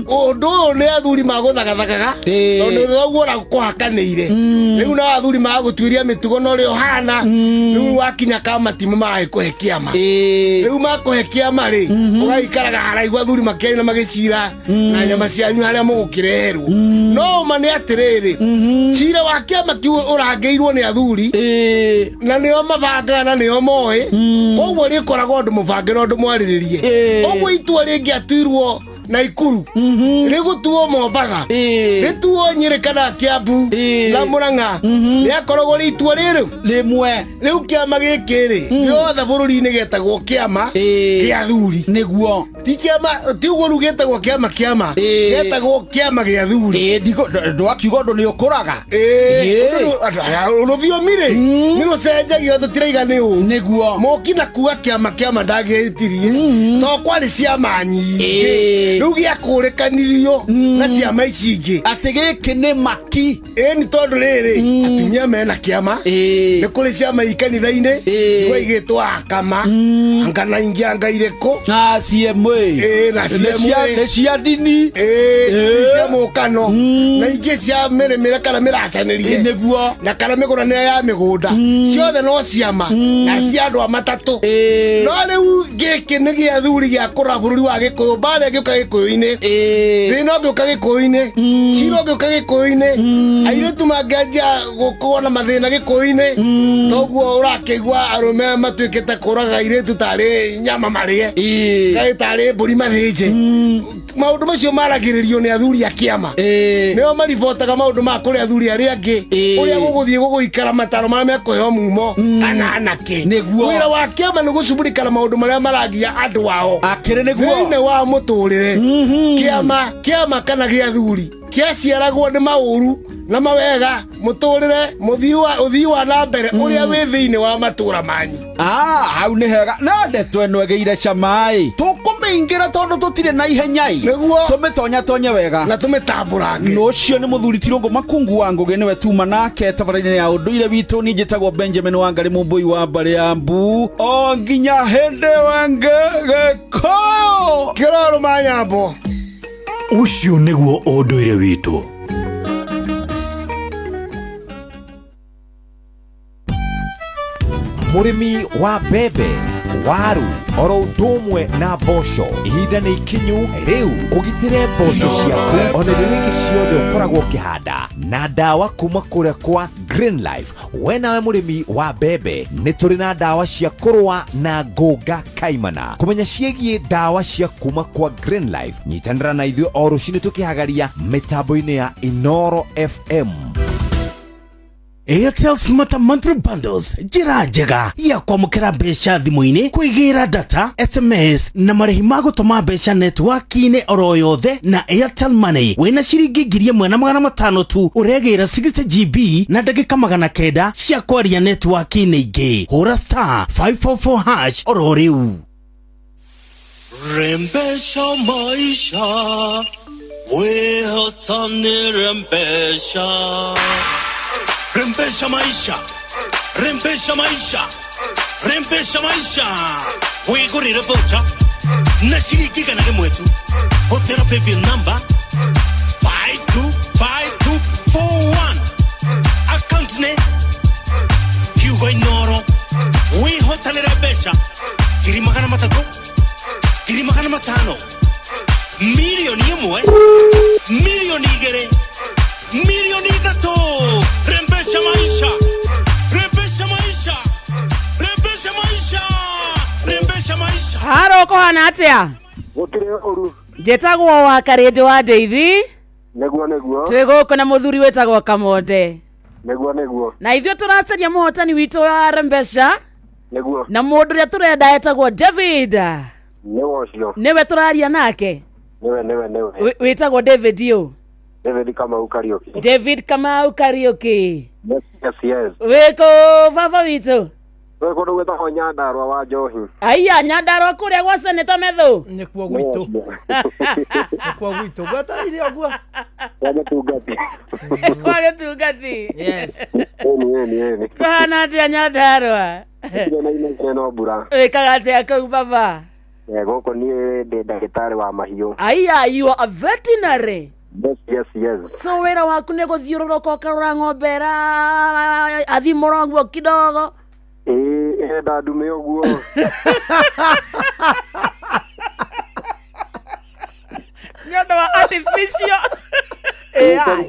Ũndũ ũyũ nĩ athuri magũthagathagaga tondũ ũguo ũrakũhakanĩire rĩu no athuri magũtuĩria mĩtugo na ũrĩa ũhana rĩu wakinya kamati magĩkũhe kĩama rĩu makũhe kĩama rĩ ũgaikaraga haraihu athuri makĩaria na magĩcira na nyama cianyu harĩa mũgũkĩreherwo. No ũma nĩ atĩrĩrĩ cira wa kĩama kĩu ũrangĩirwo nĩ athuri na nĩo mabangaga na nĩo moĩ koguo rĩkoragwo ũndũ mũbange na ũndũ mwarĩrĩrie. Ũguo itua rĩngĩatuirwo Naikuru rĩgũtuo Mombatha rĩtuo Nyĩrĩ kana Kiambu na Murang'a rĩakoragwo rĩ itua rĩrĩ rĩmwe. Rĩu kĩama gĩkĩ rĩ gĩothe bũrũri-inĩ gĩetagwo kĩama gĩa athuri. Nĩguo. Ti kĩama ti ũguo rĩu gĩtagwo kĩama kĩama gĩetagwo kĩama gĩa athuri. Ndwakiuga ũndũ nĩ ũkũraga. Rũthiomi rĩ nĩ rũcenjagio tũtiraiga nĩ ũũ. Nĩguo. Moki na kuga kĩama kĩama ndangĩhĩtirie to kwarĩ ciama nyingĩ rĩu gĩakũrĩkanirio na ciama ici ingĩ atĩ gĩkĩ nĩ maki. Ĩni tondũ rĩrĩ atumia mena kĩama nĩ kũrĩ ciama i kanitha-inĩ igwa igĩtwo akama anga na ingĩ anga irĩkũ na CMA na CMA nĩ cia ndini cia mũkano na ingĩ cia mĩrĩmĩre kana mĩracanĩrie. Nĩguo. Na kana mĩgũranĩre ya mĩgũnda ciothe no ciama na cia andũ a matatũ. No rĩu gĩkĩ nĩ gĩa athuri gĩa kũrora bũrũri wa Gĩkũyũ mbara ĩngĩũka Gĩkũyũ-inĩ thĩna ũngĩũka Gĩkũyũ-inĩ cira ũngĩũka Gĩkũyũ-inĩ airĩtu mangĩanjia gũkorwo na mathĩna Gĩkũyũ-inĩ toguo ũrakĩigua arũme matuĩkĩte kũraga airĩtu tarĩ nyama marĩe kaĩ tarĩ mbũri mathĩnje. Maũndũ macio maragĩrĩrio nĩ athuri a kĩama nĩo maribotaga maũndũ ma kũrĩ athuri arĩa angĩ ũrĩa gũgũthiĩ gũgũikara mataro marĩa mekũheo mumo kana anake. Nĩguo. Wĩra wa kĩama nĩ gũcumburikana maũndũ marĩa maragia andũ ao akĩrĩ nĩguo thĩinĩ wa mũtũrĩre. Kĩama kĩama kana gĩa athuri kĩaciaragwo nĩ maũru na mawega mũtũrĩre ũthii wa na mbere ũrĩa wĩ thĩinĩ wa matũra manyu. Hau nĩ hega na ndeto ĩno ĩgĩire cama-ĩ tũkũmĩingĩra tondũ tũtirĩ na ihenya-ĩ. Nĩguo. Tũmĩtonyatonye wega na tũmĩtambũrange. Ũcio nĩ mũthuri ti Rũngũ Makungu wa Ngũgĩ nĩwe tuma nake tabarĩra-inĩ ya ũndũire witũ. Niĩ njĩtagwo Benjamin Wangari Mũmbũi wa mbarĩ ya Mbu o nginya hĩndĩ wenge Gĩkũyũ kĩrorũ ma nyambo. Ũcio nĩguo ũndũire witũ. Mũrĩmi wa mbembe, waru oro ũndũ ũmwe na mboco ihinda nĩ ikinyu rĩu ũgitĩre mboco ciaku ona irio ingĩ ciothe ũkoragwo ũkĩhanda na ndawa kuma kũrĩa kwa Green Life. We nawe mũrĩmi wa mbembe nĩ tũrĩ na ndawa cia kũrũa na ngũnga kaimana. Kũmenya ciĩgiĩ ndawa cia kuma kwa Green Life nyitanĩra na ithuĩ o rũcinĩ tũkĩhagaria mĩtambo-inĩ ya Inoro FM. Airtel Smarter Monthly Bundles njĩra njega ya kwamũkĩra mbeca thimũ-inĩ kwĩgĩra data SMS na marĩhi ma gũtũma mbeca network-inĩ oro yothe na Airtel Money. Wĩna ciringi 1500 tu ũregĩra 60 GB na ndagĩka 900 cia kwaria network-inĩ ingĩ. Hũra star 544 hash oro rĩu. Rembesha maisha wehotani rembesha. Rembesha maisha, rembesha maisha, rembesha maisha. Wigurire voucher na shilingi igana rĩmwe tu. Hũthĩra paybill number 525241. Account nĩ kiugo Inoro. Wĩhotanĩre mbeca 300,000, 500,000, 1,000,000, 2,000,000, 3,000,000. Rembesha maisha, rembesha maisha, rembesha maisha, rembesha maisha. Haro kũhana atĩa? Gũtirĩ ũru. Njĩtagwo wa Karĩndũ wa Ndeithi. Nĩguo nĩguo. Twĩ gũkũ na mũthuri wĩtagwo Kamonde. Nĩguo nĩguo. Na ithuĩ tũracaria mũhotani witũ wa Rembesha. Nĩguo. Na mũndũ ũrĩa tũrenda etagwo David. Nĩwe ũcio. Nĩwe tũraria nake. Nĩwe nĩwe nĩwe. Wĩtagwo David ũ? David Kamau Kariuki. David Kamau Kariuki. Yes, yes, yes. Wĩkũ baba witũ? Twĩ kũndũ gwĩtagwo Nyandarua wa Njohi. Aiya Nyandarua kũrĩa gwa Senator Methu. Nĩkuo gwitũ. Nĩkuo gwitũ. Gwetereire ũguo. Kwa gĩtungati. Kwa gĩtungati. Yes. Ĩni ĩni ĩni. Kũhana atĩa Nyandarua? Gũtirĩ na inegene no mbura. Wĩkaga atĩa kũu baba? Gũkũ niĩ ndĩ ndagĩtarĩ wa mahiũ. Aiya, you are a veterinary. Yes, yes, yes. So wĩra waku nĩ gũthiũrũrũka ũkarora ng'ombe athimũra ũguo kidogo. Ĩĩ ĩrenda ndume ũguo. Nĩ ũndũ wa artificial AI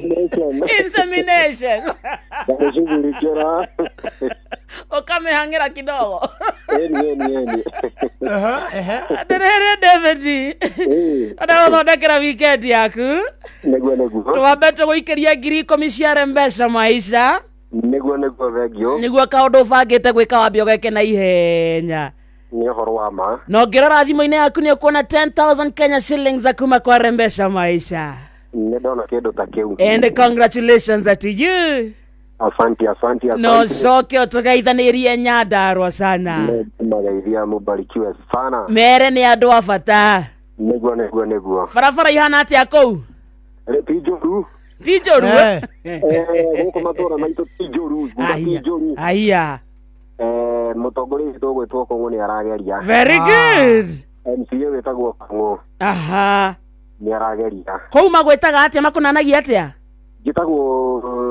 insemination. Ndagĩcugurikĩra. Ũkamĩhang'ĩra kidogo. Eni eni eni. Atirĩrĩ David, ona gũthondekera weekend yaku. Nĩguo nĩguo. Twambe tũgũikĩria 10,000 cia mbeca maisha. Nĩguo nĩguo thengio. Nĩguo kaũndũ ũbangĩte gwĩka wambe ũgeke na ihenya. Nĩ ũhoro wa ma. Na ũngĩrora thimũ-inĩ yaku nĩ ũkuona 10,000 Kenya shillings kuma kwa Rembesha Maisha. Nĩ ndona kĩndũ ta kĩu. And congratulations to you. Asante asante asante. No coke ũtũgeithanĩrie Nyandarua sana. Mageithia mũbarikiwe sana. Mere nĩ andũ a bata. Nĩguo nĩguo nĩguo. Barabara ihana atĩa kũu? Ti njũru. Ti njũru? Gũkũ matũra maitũ ti njũru. Ti njũru. Aya. Mũtongoria witũ ũgwĩtwo Kũng'ũ nĩ arageria. Very good. MCA wĩtagwo Kũng'ũ. Aha. Nĩ arageria. Kũu magwĩtaga atĩa, makũnanagia atĩa? Njĩtagwo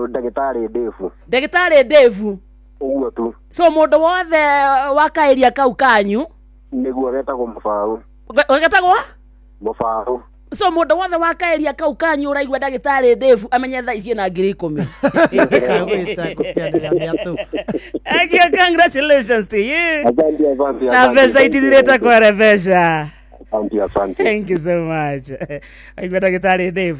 ndagĩtarĩ Dave. Ndagĩtarĩ Dave. Ũguo tu. So mũndũ wothe wa kaeria kau kanyu nĩguo getagwo Mũbaũ. Getagwo? Mũbaũ. So mũndũ wothe wa kaeria kau kanyu ũraigua ndagĩtarĩ Dave amenye thaa ici ena 10,000. Thank you, congratulations to you. Asante asante. Na mbeca itithirĩte kwere mbeca. Asante asante. Thank you so much. Aigua ndagĩtarĩ Dave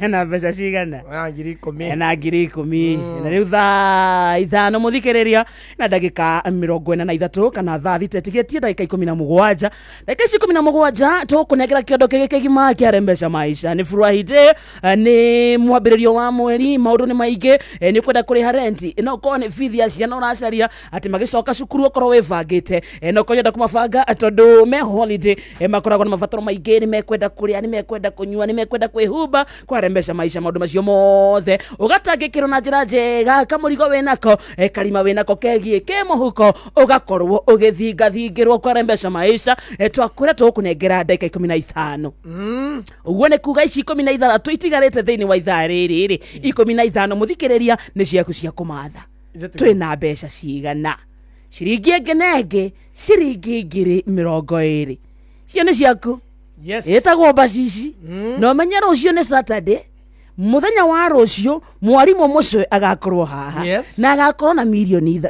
ena mbeca cigana? Na 10,000. Ena 10,000. Na rĩu thaa 5 mũthikĩrĩria na ndagĩka 43 kana thaa 6 ĩtigĩtie ndagĩka 17. Ndagĩka ici 17 tũkũnengera kĩondo kĩngĩ kĩgima kĩa Rembesha Maisha. Nĩ Friday, nĩ mwambĩrĩrio wa mweri, maũndũ nĩ maingĩ, nĩ ũkwenda kũrĩha renti, no ũkorwo nĩ bithi ya ciana ũracaria atĩ magĩcoka cukuru ũkorwo wĩbangĩte, no ũkorwo ũrenda kũmabanga tondũ me holiday, makoragwo na mabataro maingĩ, nĩ mekwenda kũrĩa, nĩ mekwenda kũnyua, nĩ mekwenda kwĩhumba. Kwa Rembesha Maisha maũndũ macio mothe ũgatangĩkĩrwo na njĩra njega, kamũrigo wĩnako, karima wĩnako kegiĩ ke mũhuko, ũgakorwo ũgĩthingathingĩrwo kwa Rembesha Maisha. Twakwĩra tũgũkũnengera ndagĩka 15. Ũguo nĩ kuga ici 16 itigarĩte thĩinĩ wa ithaa rĩrĩ rĩ 15 mũthikĩrĩria nĩ ciaku cia kũmatha. Twĩna mbeca cigana? Ciringi ĩngĩ na ĩngĩ ciringi 20,000. Cio nĩ ciaku. Yes. Ĩtagwo mbacici. Na ũmenye rũciũ nĩ Saturday. Mũthenya wa rũciũ mwarimũ mũcwe agakorwo haha. Yes. Na agakorwo na 3 million. Yes.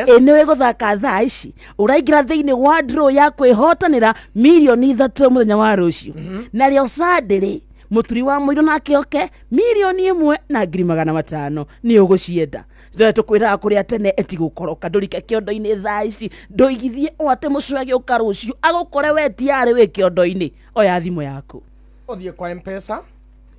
Ĩ nĩwe gũthaka thaa ici ũraingĩra thĩinĩ wa draw ya kwĩhotanĩra 3 million mũthenya wa rũciũ. Na rĩo Sunday rĩ mũturi wa mũirũ nake oke 1,500,000 nĩ ũgũcienda. Tũkwĩraga kũrĩa tene ĩtigũkoroka, ndũrike kĩondo-inĩ thaa ici, ndũigithie o atĩ mũcwe agĩũka rũciũ agũkore we tiarĩ wĩ kĩondo-inĩ. Oya thimũ yaku, Ũthiĩ kwa M-Pesa,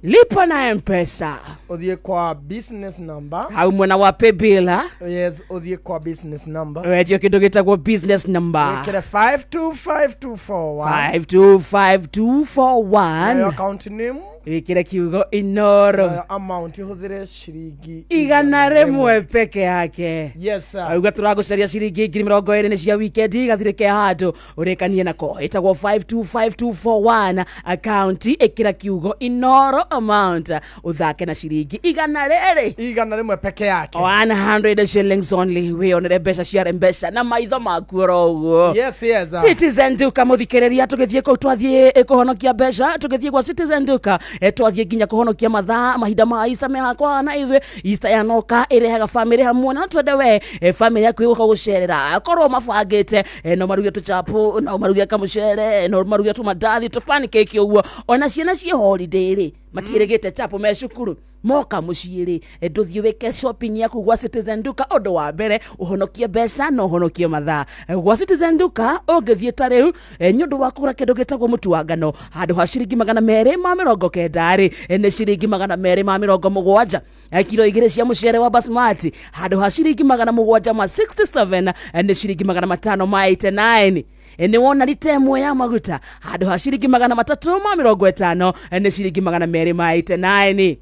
lipa na M-Pesa, ũthiĩ kwa business number. Hau mwena wa paybill. Yes, ũthiĩ kwa business number. Wetio kĩndũ gĩtagwo business number. Wĩkĩre 525241. 525241. Nayo account name. Wĩkĩre kiugo Inoro. Nayo amount ũhũthĩre ciringi 100 peke yake. Yes sir. Auga tũragũcaria ciringi 20,000 nĩ cia weekend gathirĩke handũ ũrĩkanie nako. Ĩtagwo 525241 account, ĩkĩra kiugo Inoro amount ũthake na ciringi 100. 100 peke yake. 100 shillings only, wĩonere mbeca cia mbeca na maitho maku oro ũguo. Yes sir. Citizen Duka mũthikĩrĩria, tũgĩthiĩ kũu twathiĩ kũhonokia mbeca, tũgĩthiĩ gwa Citizen Duka twathiĩ nginya kũhonokia mathaa mahinda ma Easter me hakwa na ithuĩ. Easter yanoka ĩrehaga famĩlĩ hamwe, na twende we famĩlĩ yaku ĩgũka gũcerera, korwo mabangĩte no maruge tũchapo, no maruge kamũcere, no maruge tũmandathi, tũ pancake ũguo. Ona ciana ciĩ holiday rĩ matiĩrĩgĩte chapo me cukuru, moka mũciĩ rĩ ndũthiĩ wĩke shopping yaku gwa Citizen Duka. Ũndũ wa mbere ũhonokie mbeca na ũhonokie mathaa gwa Citizen Duka. Ũngĩthiĩ ta rĩu nĩ ũndũ wa kũgũra kĩndũ gĩtagwo mũtu wa ngano, handũ ha ciringi 290 rĩ nĩ ciringi 270. Kiro 2 cia mũcere wa basmati handũ ha ciringi 767 nĩ ciringi 589. Nĩ wona rita 1 ya maguta handũ ha ciringi 350 nĩ ciringi 289.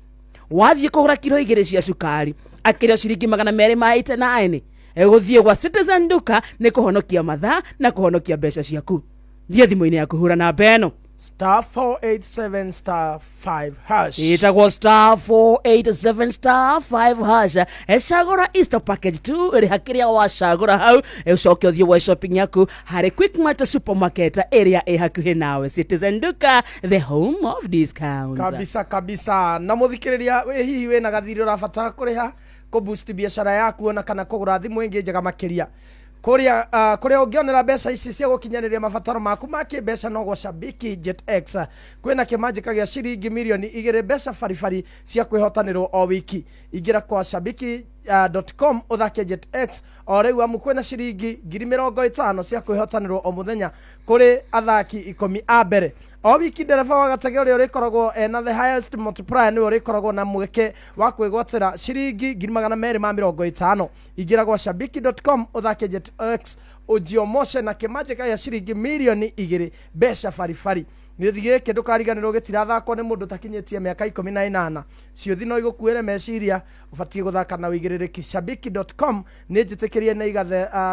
Wathiĩ kũgũra kiro 2 cia cukari akĩrĩ ciringi 289. Gũthiĩ gwa Citizen Duka nĩ kũhonokia mathaa na kũhonokia mbeca ciaku. Thiĩ thimũ-inĩ yaku hũra namba ĩno. Star 487 star 5 hash. Ĩtagwo star 487 star 5 hash. Cagũra Easter package 2, rĩha kĩrĩa wacagũra hau, ũcoke ũthiĩ woe shopping yaku harĩ Quickmart supermarket ĩrĩa ĩ hakuhĩ nawe. Citizen Duka, the home of discounts. Kabisa kabisa. Na mũthikĩrĩria wĩ hihi wĩna gathirĩ ũrabatara kũrĩha kũ boost biacara yaku ona kana kũgũra thimũ ĩngĩ njega makĩria. Kuria kuria ungionera mbeca ici cia gukinyaniria mabataro maku ma kimbeca no gwa Shabiki Jet X. Kwina kimanjika gia ciringi milioni 2 mbeca baribari cia kwihotanirwo o wiki. Ingira kwa shabiki.com uthake Jet X o riu amu kwina ciringi 50,000 cia kwihotanirwo o muthenya kuri athaki 10 a mbere. O wiki ndereba wa gatege uria urikoragwo na the highest multiplier niwe urikoragwo na mweke wa kwigwatira ciringi 250. Ingira gwa shabiki.com uthake Jet X ujiomoshe na kimanjika ya ciringi milioni 2 mbeca baribari. Gĩthi gĩkĩ ndũkariganĩrwo gĩtirathakwo nĩ mũndũ ũtakinyĩtie mĩaka 18. Ciũthi no igũkuĩre meciria, ũbatiĩ gũthaka na ũigĩrĩrĩki. Shabiki.com nĩ njĩtĩkĩrie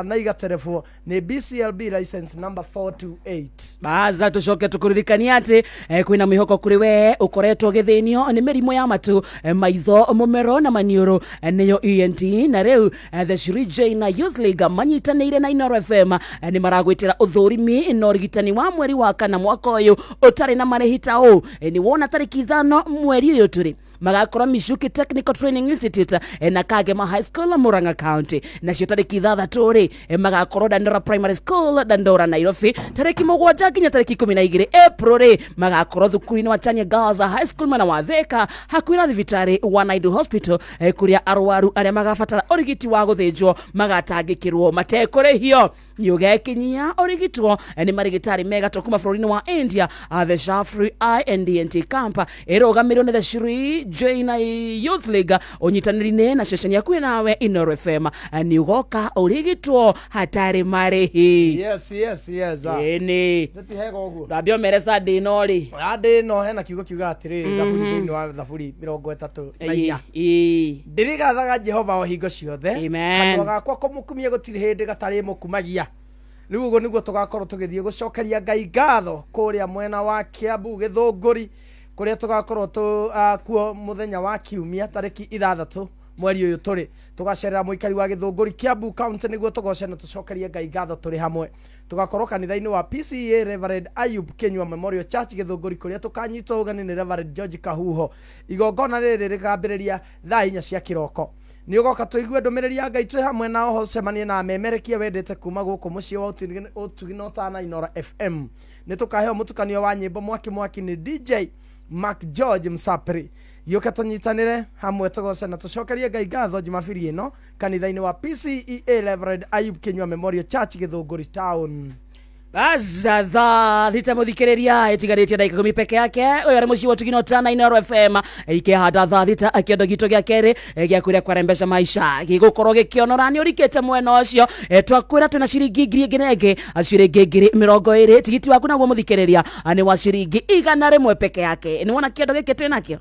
na igaterebwo nĩ BCLB license number 428. Baza tucoke tukuririkania atĩ kwĩna mwĩhoko kũrĩ we ũkoretwo ũgĩthĩnio nĩ mĩrimũ ya matũ, maitho, mũmero na maniũrũ, nĩyo ENT. Na rĩu the Shri Jaina Youth League manyitanĩire na Inoro FM nĩ maragwĩtĩra ũthũrimi na ũrigitani wa mweri wa kana mwaka ũyũ ũtarĩ na marĩhi ta ũũ. Nĩ wona tarĩki 5 mweri ũyũ tũrĩ magakorwo Michuki Technical Training Institute na Kagema High School Murang'a County. Nacio tarĩki 6 rĩ magakorwo Dandora Primary School Dandora Nairobi. Tarĩki 7 nginya tarĩki 12 April rĩ magakorwo thukuru-inĩ wa Chania Girls High School mwena wa Thika hakuhĩ na thibitarĩ wa Naidu Hospital, kũrĩa arwaru arĩa magabatara ũrigiti wa gũthĩnjwo magatangĩkĩrwo matekũrĩhio. Nĩ ũgekinyia ũrigitwo nĩ marigitari mega kuma bũrũri-inĩ wa India. The Shafri INDNT Camp ĩrũgamĩrĩirwo nĩ the Shri Jaina Youth League ũnyitanĩri-inĩ na ceceni yaku nawe Inoro FM. Nĩ ũgoka ũrigitwo hatarĩ marĩhi. Yes, yes, yes. Ĩni Tũtihega ũguo. Ndambia ũmere Sunday ĩno rĩ. Sunday ĩno hena kiugo kiuga atĩrĩ, thaburi thĩinĩ wa thaburi 34. Ndĩrĩgathaga Jehova o hingo ciothe. Kanua gakwa kũmũkumia gũtirĩ hĩndĩ gatarĩ mũkumagia. Rĩu ũguo nĩguo tũgakorwo tũgĩthiĩ gũcokeria Ngai ngatho kũrĩa mwena wa Kiambu Gĩthũngũri, kũrĩa tũgakorwo kuo mũthenya wa kiumia tarĩki 6 mweri ũyũ tũrĩ. Tũgacerera mũikari wa Gĩthũngũri Kiambu County nĩguo tũgoce na tũcokerie Ngai ngatho tũrĩ hamwe. Tũgakorwo kanitha-inĩ wa PCEA Reverend Ayub Kinyua Memorial Church Gĩthũngũri, kũrĩa tũkanyitwo ũgeni nĩ Reverend George Kahuho. Igongona rĩrĩ rĩkambĩrĩria thaa 4 cia kĩroko. Nĩ ũgoka tũigue ndũmĩrĩri ya Ngai twĩ hamwe na oho ũcemanie na amemerekia wendete kuma gũkũ mũciĩ wa ũtugi na ũtana Inoro FM. Nĩ tũkaheo mũtukanio wa nyĩmbo mwaki mwaki nĩ DJ Mark George Msapri. Gĩũke tũnyitanĩre hamwe tũgoce na tũcokerie Ngai ngatho Jumabiri ĩno kanitha-inĩ wa PCEA Reverend Ayub Kinyua Memorial Church Gĩthũngũri Town. Baza thaa 6 mũthikĩrĩria ĩtigarĩtie ndagĩka 10 peke yake. Ũyũ arĩ mũciĩ wa ũtugi na ũtana Inoro FM ikĩhanda thaa 6 kĩondo gitũ gĩa kerĩ gĩa kũrĩa kwarembesha maisha gĩgũkorwo gĩkĩonora. Nĩ ũrikĩte mwena ũcio, twakwĩra twĩna ciringi 1,000 ĩngĩ na ĩngĩ, ciringi 20,020. Tigiti waku naguo mũthikĩrĩria nĩ wa ciringi 100 peke yake. Nĩ wona kĩondo gĩkĩ twĩ nakĩo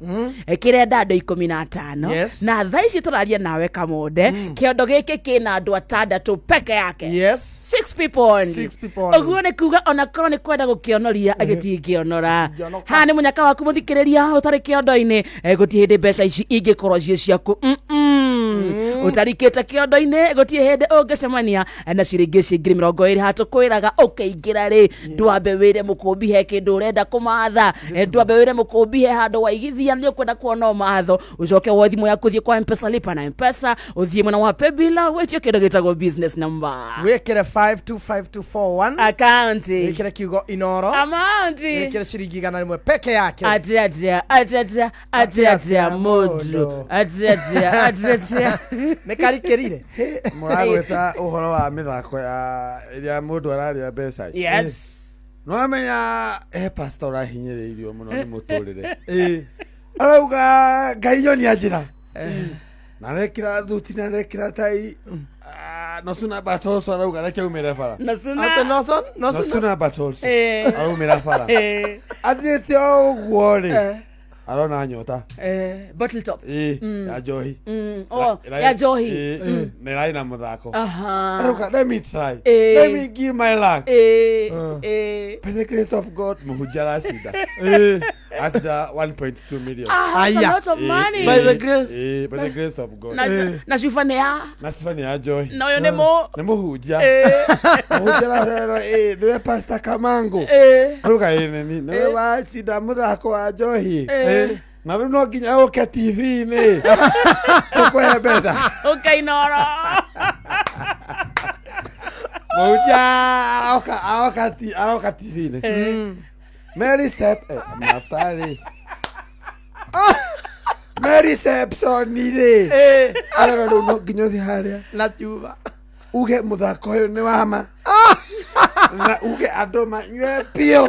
kĩrenda andũ 15 na thaa ici tũraria nawe Kamunde, kĩondo gĩkĩ kĩna andũ 6 peke yake. Yes. 6 people only. 6 people only. Ũguo nĩ kuga ona korwo nĩ kwenda gũkĩonoria gĩtingĩonora. Haha nĩ mũnyaka waku mũthikĩrĩria ũtarĩ kĩondo-inĩ, gũtirĩ hĩndĩ mbeca ici ingĩkorwo ciĩ ciaku. Ũtarikĩte kĩondo-inĩ gũtirĩ hĩndĩ ũngĩcemania na ciringi ici 20,000. Hatũkwĩraga ũkĩingĩra rĩ ndwambe wĩre mũkũmbi he kĩndũ ũrenda kũmatha, ndwambe wĩre mũkũmbi he handũ waigithia nĩ ũkwenda kuona ũmatho, ũcoke woe thimũ yaku ũthiĩ kwa M-Pesa lipa na M-Pesa, ũthiĩ mwena wa paybill wĩtie kĩndũ gĩtagwo business number, wĩkĩre 525241 account, wĩkĩre kiugo Inoro amount, wĩkĩre ciringi 100 peke yake. Atia atia atia atia atia mũndũ atia atia atia atia nĩ karikĩrire. Mũragwĩta ũhoro wa mĩthako ya ĩrĩa mũndũ ararĩa mbeca. Yes. Nĩwamenya he pastor ũrahinyĩrĩirio mũno nĩ mũtũrĩre. Arauga Ngai nyonia njĩra. Na arekĩra thuti na arekĩra tai. Nosuna batoso arauga reke aumĩre bara. Nosuna batoso araumĩra bara. Athiĩte o ũguo rĩ arona nyota. Bottle top. Ya njohi. Ya njohi. Na ĩrarĩ na mũthako. Arauga let me try. Let me give my luck. By the grace of God mũhunjia aracinda. Acinda 1.2 million. That's a lot of money. By the grace. By the grace of God. Na cuba nĩ ya. Na cuba nĩ ya njohi. Na ũyũ nĩ mũ. Nĩ mũhunjia. Mũhunjia ararera nĩwe Pastor Kamango. Arauga nĩ nĩwe wacinda mũthako wa njohi. Na rĩu no nginya ũke TV-inĩ. Tũkũhe mbeca. Ũke Inoro. Mũhunjia aroka TV-inĩ. Mary Sep matari. Mary Sepson rĩ. Arora rĩu no nginya ũthiĩ harĩa. Na cuba. Uge mũthako ũyũ nĩ wa ma. Na uge andũ manyue biũ.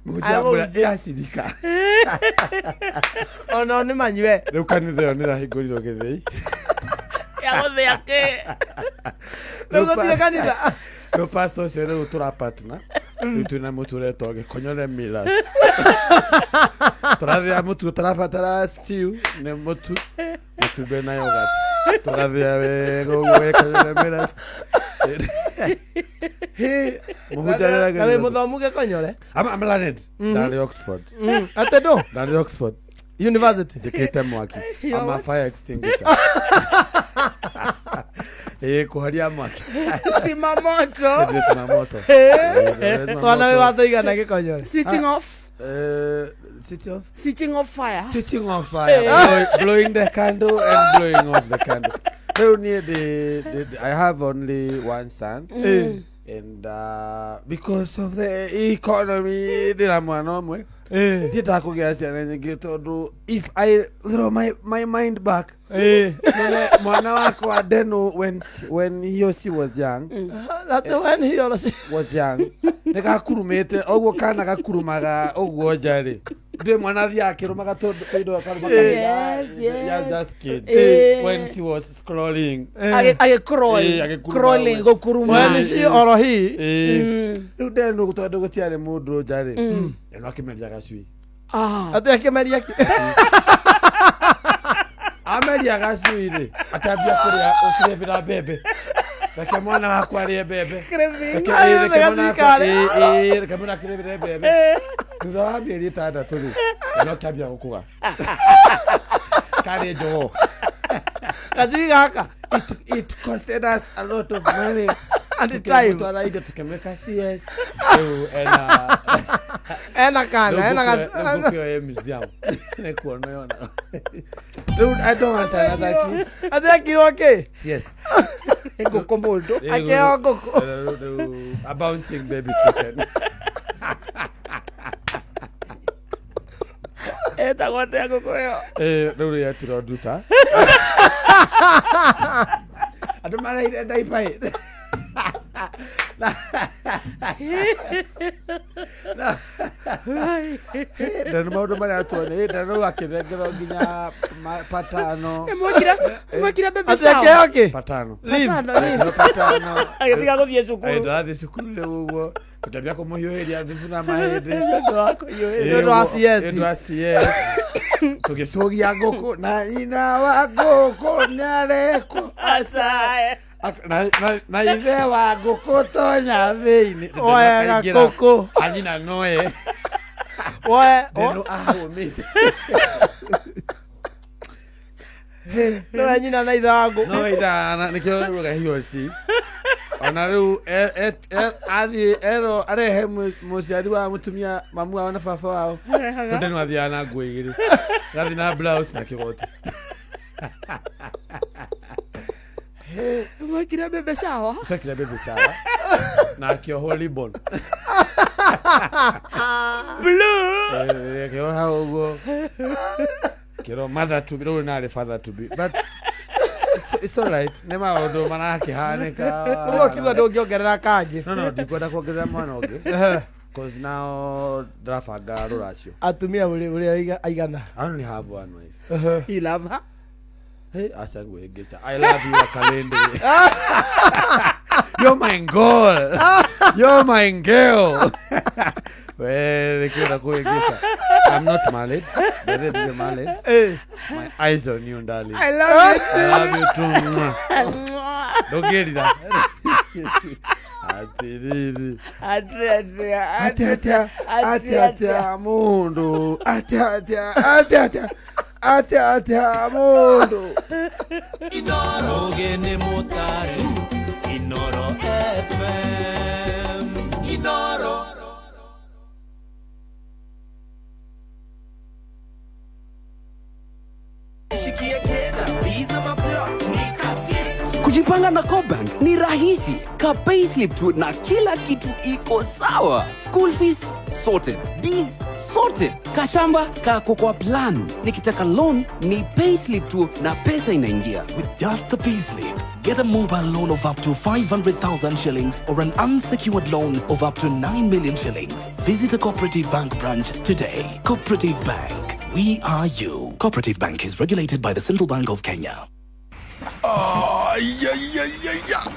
Mũhunjia amwĩra ĩacirika. Ona nĩ manyue. Rĩu kanitha ĩyo nĩ ĩrahingũrirwo gĩthĩi. Ya gũthĩa kĩ? Rĩu gũtirĩ kanitha. Rĩu pastor ũcio rĩu tũra partner. Rĩu twĩna mũtu ũretwo Gĩkonyore Millers. Tũrathĩa mũtu tũrabatara stew nĩ mũtu matumbĩ na yogurt. Tũrathĩa wega ũguo Gĩkonyore Millers. He mũhunjia nĩ Na wĩ mũthomu Gĩkonyore? I'm learned. Ndarĩ Oxford. Atĩ ndũ? Ndarĩ Oxford University. Njĩkĩte mwaki. I'm a fire extinguisher. Kũhoria mwaki. Zima moto. Zima moto. Twana wĩ watho igana Gĩkonyore? Switching off. Switch off? Switching off fire. Switching off fire. Blowing the candle and blowing off the candle. Rĩu niĩ I have only one son. And because of the economy ndĩna mwana ũmwe. Ndiendaga kũgĩa ciana nyingĩ tondũ if I throw my mind back mwana wakwa Deno when he or she was young. That's when he or she was young. Nĩgakurumĩte ũguo kana gakurumaga ũguo nja rĩ. Ndĩ mwana athiaga akĩrũmaga tondũ tũindo akarũma. Yes, yes. Just kids. When she was scrolling. Agĩcrawl. Crawling gũkuruma. When she or he. Rĩu Deno tondũ gũtiarĩ mũndũ nja rĩ. Deno akĩmeria gacui. Atĩ akĩmeria kĩ? Ameria gacui rĩ akĩambia kũrĩa ũkĩrĩbĩra mbembe. Reke mwana wakwa arĩe mbembe. Reke mwana akĩrĩbĩre mbembe. Thutha wa mĩeri 6 rĩ no kĩambia gũkũga. Karĩ njogoo. Gacui gaka. It costed us a lot of money. At the time. Tũkĩmũtwara indo tũkĩmwĩka CS. Rĩu ena ena kana ena ngũkũ ĩyo ĩ museum. Nĩ kuona yona. Rĩu I don't want another kid. Atĩ ekirwo kĩ? Yes. Ngũkũ mũndũ. Akĩheo ngũkũ. A bouncing baby chicken. Etagwo atĩa ngũkũ ĩyo? Rĩu yetirwo nduta. Andũ maraire ndaipa ĩ. Ndano maũndũ marĩa tuone ndano akĩnengerwo nginya patano. Mwekire mbembe Atĩ ciao? akĩheo kĩ? Patano. Patano. Agĩtiga gũthiĩ cukuru. Ndarathiĩ cukuru rĩu ũguo tũkĩambia kũmũhiũhĩria thubu na mahĩndĩ. Nĩ ũndũ wa kũhiũhĩria. Nĩ ũndũ wa CS. Nĩ ũndũ wa CS. Tũgĩcũgia ngũkũ na nyina wa ngũkũ nĩarekwo acae. Na ithe wa ngũkũ tonya thĩinĩ. Oe gakũkũ. Anyina noe. Oe. Ndeno ahũmĩte. Noe nyina na ithe wa ngũkũ. No ithe nĩkĩo rĩu he or she. Ona rĩu athiĩ erwo arehe mũciari wa mũtumia mamu wao na baba wao. Ndeno athiaga na nguo igĩrĩ. Gathiĩ na blouse na kĩgoti. Mwekire mbembe ciao? Twekire mbembe ciao. Na akĩohwo ribbon. Blue. Akĩoha ũguo. Kĩro mother to be, rĩu narĩ father to be. But it's all right. Nĩ maũndũ marakĩhanĩka. Ũguo ũkiuga ndũngĩongerera kangĩ. No, ndikwenda kuongerera mwana ũngĩ. Because now ndĩrabanga rũracio. Atumia ũrĩa aigana? I only have one wife. You love her? Hey, acha nguhĩngĩca. I love you, Akalende. You're my girl. You're my girl. Well, nĩkĩo kuhĩngĩca. I'm not married. But if you're married, my eyes on you, darling. I love you too. I love you too. Ndũngĩrira. Atĩrĩrĩ. Atĩa atĩa atĩa atĩa mũndũ. Atĩa atĩa atĩa atĩa. Atĩa atĩa mũndũ. Inoro gene motare. Inoro FM. Inoro. Kujipanga na CoBank ni rahisi. Rahisi, ka payslip tu na kila kitu iko sawa. School fees sorted, biz sorted, kashamba kako kwa plan. Nikitaka loan ni payslip tu na pesa inaingia. With just the payslip, get a mobile loan of up to 500,000 shillings or an unsecured loan of up to 9 million shillings. Visit a Cooperative Bank branch today. Cooperative Bank, we are you. Cooperative Bank is regulated by the Central Bank of Kenya.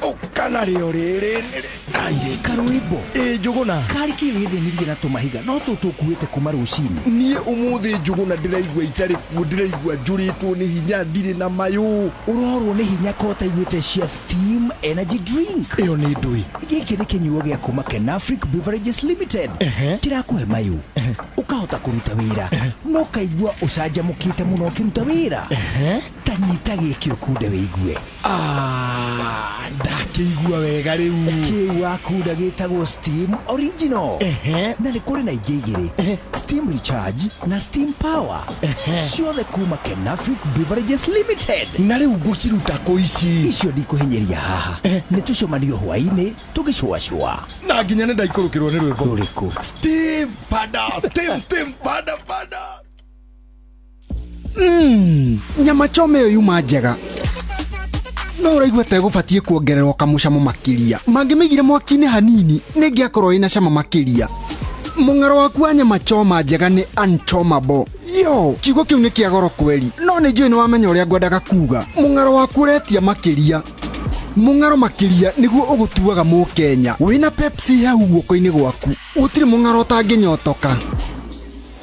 Ũka narĩo rĩrĩ Karwĩmbo. Ĩ Njũgũna. Karĩ kĩ wĩthĩnirie na tũmahiga no tũtũkuĩte kuma rũcinĩ. Niĩ ũmũthĩ Njũgũna ndĩraigua itarĩ kuo, ndĩraigua njũrĩtwo nĩ hinya, ndirĩ na mayũ. Ũrorwo nĩ hinya ko ũtaiguĩte cia Steam Energy Drink. Ĩyo nĩ ndũĩ. Gĩkĩ nĩ kĩnyuo gĩa kuma Kenafric Beverages Limited. Kĩrakũhe mayũ, ũkahota kũruta wĩra, no ũkaigua ũcanjamũkĩte mũno ũkĩruta wĩra. Ta nyita gĩkĩ ũkunde wĩigue. Ndakĩigua wega rĩu. Kĩu wakunda gĩtagwo Steam Original. Na nĩ kũrĩ na ingĩ igĩrĩ, Steam Recharge na Steam Power. Ciothe kuma Kenafric Beverages Limited. Na rĩu ngũciruta kũ ici? Icio ndikũhinyĩria haha. Nĩ tũcemanio hwaĩ-inĩ tũgĩcũacũa. Na nginya nĩ ndaikũrũkĩrwo nĩ rwĩmbo. Rũrĩkũ? Steam pada, steam steam pada pada. Nyama choma ĩyo yuma njega. No ũraigua ta ĩgũbatiĩ kuongererwo kamũcamo makĩria. Mangĩmĩigire mwaki-inĩ hanini nĩngĩakorwo ĩna cama makĩria. Mũng'aro waku wa nyama choma njega nĩ unchomable. Yo, kiugo kĩu nĩ kĩa goro kweri. No nĩ njũĩ nĩ wamenya ũrĩa ngwendaga kuga. Mũng'aro waku ũretia makĩria. Mũng'aro makĩria nĩguo ũgũtuaga mũkenya. Wĩna Pepsi hehu guoko-inĩ gwaku. Gũtirĩ mũng'aro ũtangĩnyotoka.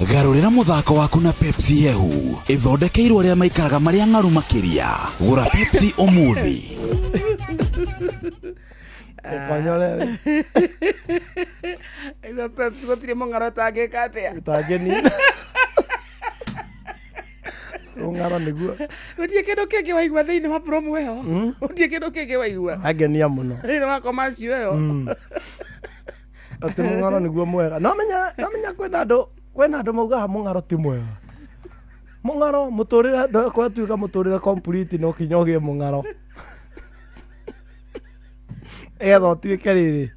Garũrĩra mũthako waku na Pepsi hehu ĩthondekeirwo arĩa maikaraga marĩa ng'aru makĩria. Gũra Pepsi ũmũthĩ. Ĩyo Pepsi gũtirĩ mũng'aro ũtangĩka atĩa? Ũtangĩnina. Ũng'aro nĩguo. Gũtirĩ kĩndũ kĩngĩ waigua thĩinĩ wa promo ĩyo. Gũtirĩ kĩndũ kĩngĩ waigua. Angenia mũno. Thĩinĩ wa commercial ĩyo. Atĩ mũng'aro nĩguo mwega. No menya kwĩna andũ kwena andũ maugaga mũng'aro ti mwega. Mũng'aro mũtũrĩre kwatuĩka mũtũrĩre complete no kinya ũgĩe mũng'aro. Etha ũtuĩke rĩrĩ.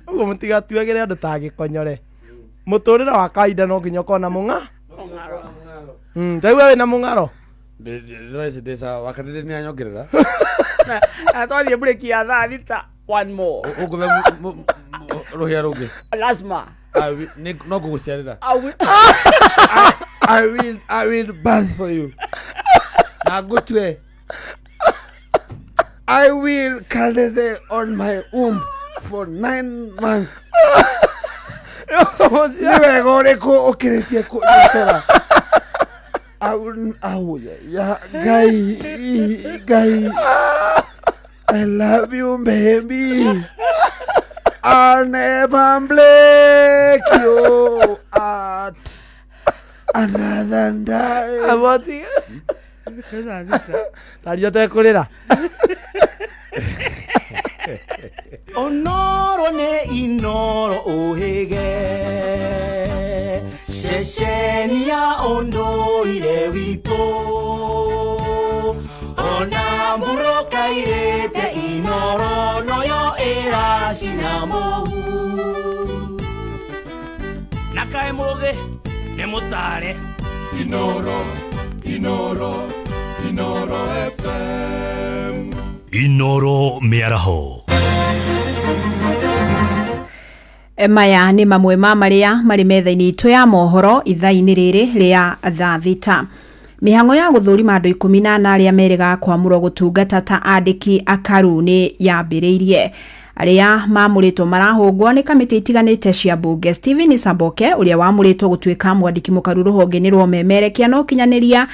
Ũguo mũtigatuagĩre andũ ta gĩkonyore. Mũtũrĩre wa kawaida no kinya ũkorwo na mũng'aro. Ndaigua wĩna mũng'aro. Wakanire nĩ anyongerera. Twathiĩ break ya thaa 6 one more. Ũngũthe rũhĩa rũngĩ. Lazima. No ngũgũciarĩra. I will birth for you. Na ngũtue. I will carry thee on my womb for 9 months. Nĩ wega ũrĩkũ ũkĩrĩtie kũnyotora? Ngai, Ngai. I love you, baby. I'll never break you at another day. Abati. Taria tekurira. Onoro ne inoro ohege. Cecenia ondoire wito. Ona muroka irete inoro noyo era sinamohu. Nakae muge ne mutare. Inoro, Inoro, Inoro FM. Inoro Mĩaraho. Maya nĩ mamwe ma marĩa marĩ metha-inĩ itũ ya mohoro ithaa-inĩ rĩrĩ rĩa thaa 6. Mĩhang'o ya gũthũrima andũ 14 arĩa merĩga kwamũrwo gũtungata ta andĩki akaru nĩ yambĩrĩirie. Arĩa mamũrĩtwo marahũngwo nĩ kamĩtĩ itiganĩte cia mbunge. Stephen Saboke ũrĩa wamũrĩtwo gũtuĩka mwandĩki mũkaru rũhonge-inĩ rwa ũmemerekia na ũkinyanĩria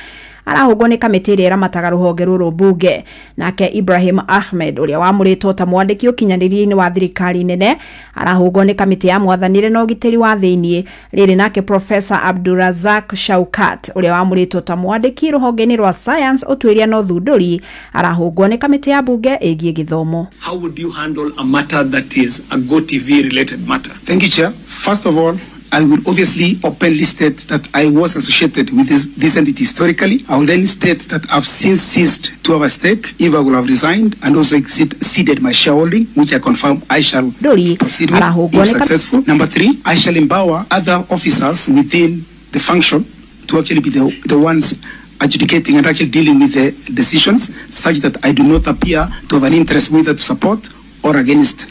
arahũngwo nĩ kamĩtĩ ĩrĩa ĩramataga rũhonge rũrũ mbunge. Nake Ibrahim Ahmed ũrĩa wamũrĩtwo ta mwandĩki ũkinyanĩria-inĩ wa thirikari nene arahũngwo nĩ kamĩtĩ ya mwathanĩre na ũgitĩri wa thĩiniĩ. Rĩrĩ nake Professor Abdurazak Shaukat ũrĩa wamũrĩtwo ta mwandĩki rũhonge-inĩ rwa science ũtuĩria na ũthundũri arahũngwo nĩ kamĩtĩ ya mbunge ĩgiĩ gĩthomo. How would you handle a matter that is a GoTV related matter? Thank you, Chair. First of all, I will obviously openly state that I was associated with this entity historically. I will then state that I've since ceased to have a stake, if I will have resigned, and also exceeded my shareholding, which I confirm I shall proceed with if successful. Number 3, I shall empower other officers within the function to actually be the ones adjudicating and actually dealing with the decisions, such that I do not appear to have an interest whether to support or against.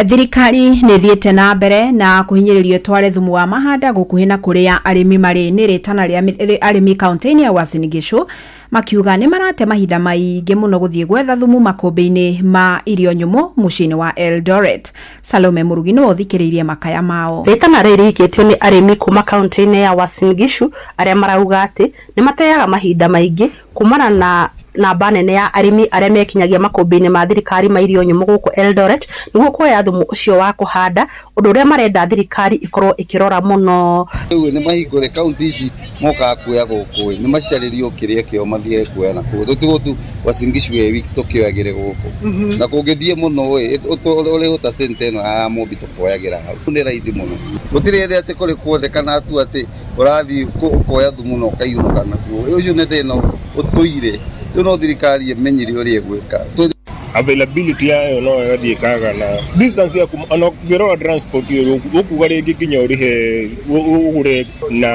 Thirikari nĩ thiĩte na mbere na kũhinyĩrĩrio tware thumu wa mahanda gũkuhĩ na kũrĩa arĩmi marĩ nĩ rĩtana rĩa arĩmi kaunti-inĩ ya Uasin Gishu makiuga nĩ marate mahinda maingĩ mũno gũthiĩ gwetha thumu makũmbĩ-inĩ ma irio nyũmũ mũciĩ-inĩ wa Eldoret. Salome Murugi nĩwe ũthikĩrĩirie makaya mao. Rĩtana rĩrĩ rĩikĩtio nĩ arĩmi kuma kaunti-inĩ ya Uasin Gishu arĩa marauga atĩ nĩ mateaga mahinda maingĩ kumana na namba nene ya arĩmi arĩa mekinyagia makũmbĩ-inĩ ma thirikari ma irio nyũmũ gũkũ Eldoret nĩguo kuoya thumu ũcio wa kũhanda, ũndũ ũrĩa marenda thirikari ĩkorwo ĩkĩrora mũno. Rĩu nĩ mahingũre kaunti ici mokaga kuoya gũkũ, nĩ macarĩrio kĩrĩa kĩao mathiĩ kuoya na kũu tũtigwo tu Uasin Gishu ĩ wiki tũkĩoyagĩre gũkũ na kũngĩthiĩ mũno ĩ ũrĩhũta centa ĩno ya Mũmbi tũkoyagĩra hau nĩ raithi mũno, gũtirĩ hĩndĩ atĩ kũrĩ kuonekana tu atĩ ũrathiĩ ũkoya thumu na ũkaiyũrũka naguo, ũcio nĩ thĩna ũtũire. No thirikari ĩmenyire ũrĩa ĩgwĩka. Availability yayo no ĩgathiĩ ĩkaga na distance ya ona ũngĩrora transport ĩyo ũkuga rĩngĩ nginya ũrĩhe ũgũre, na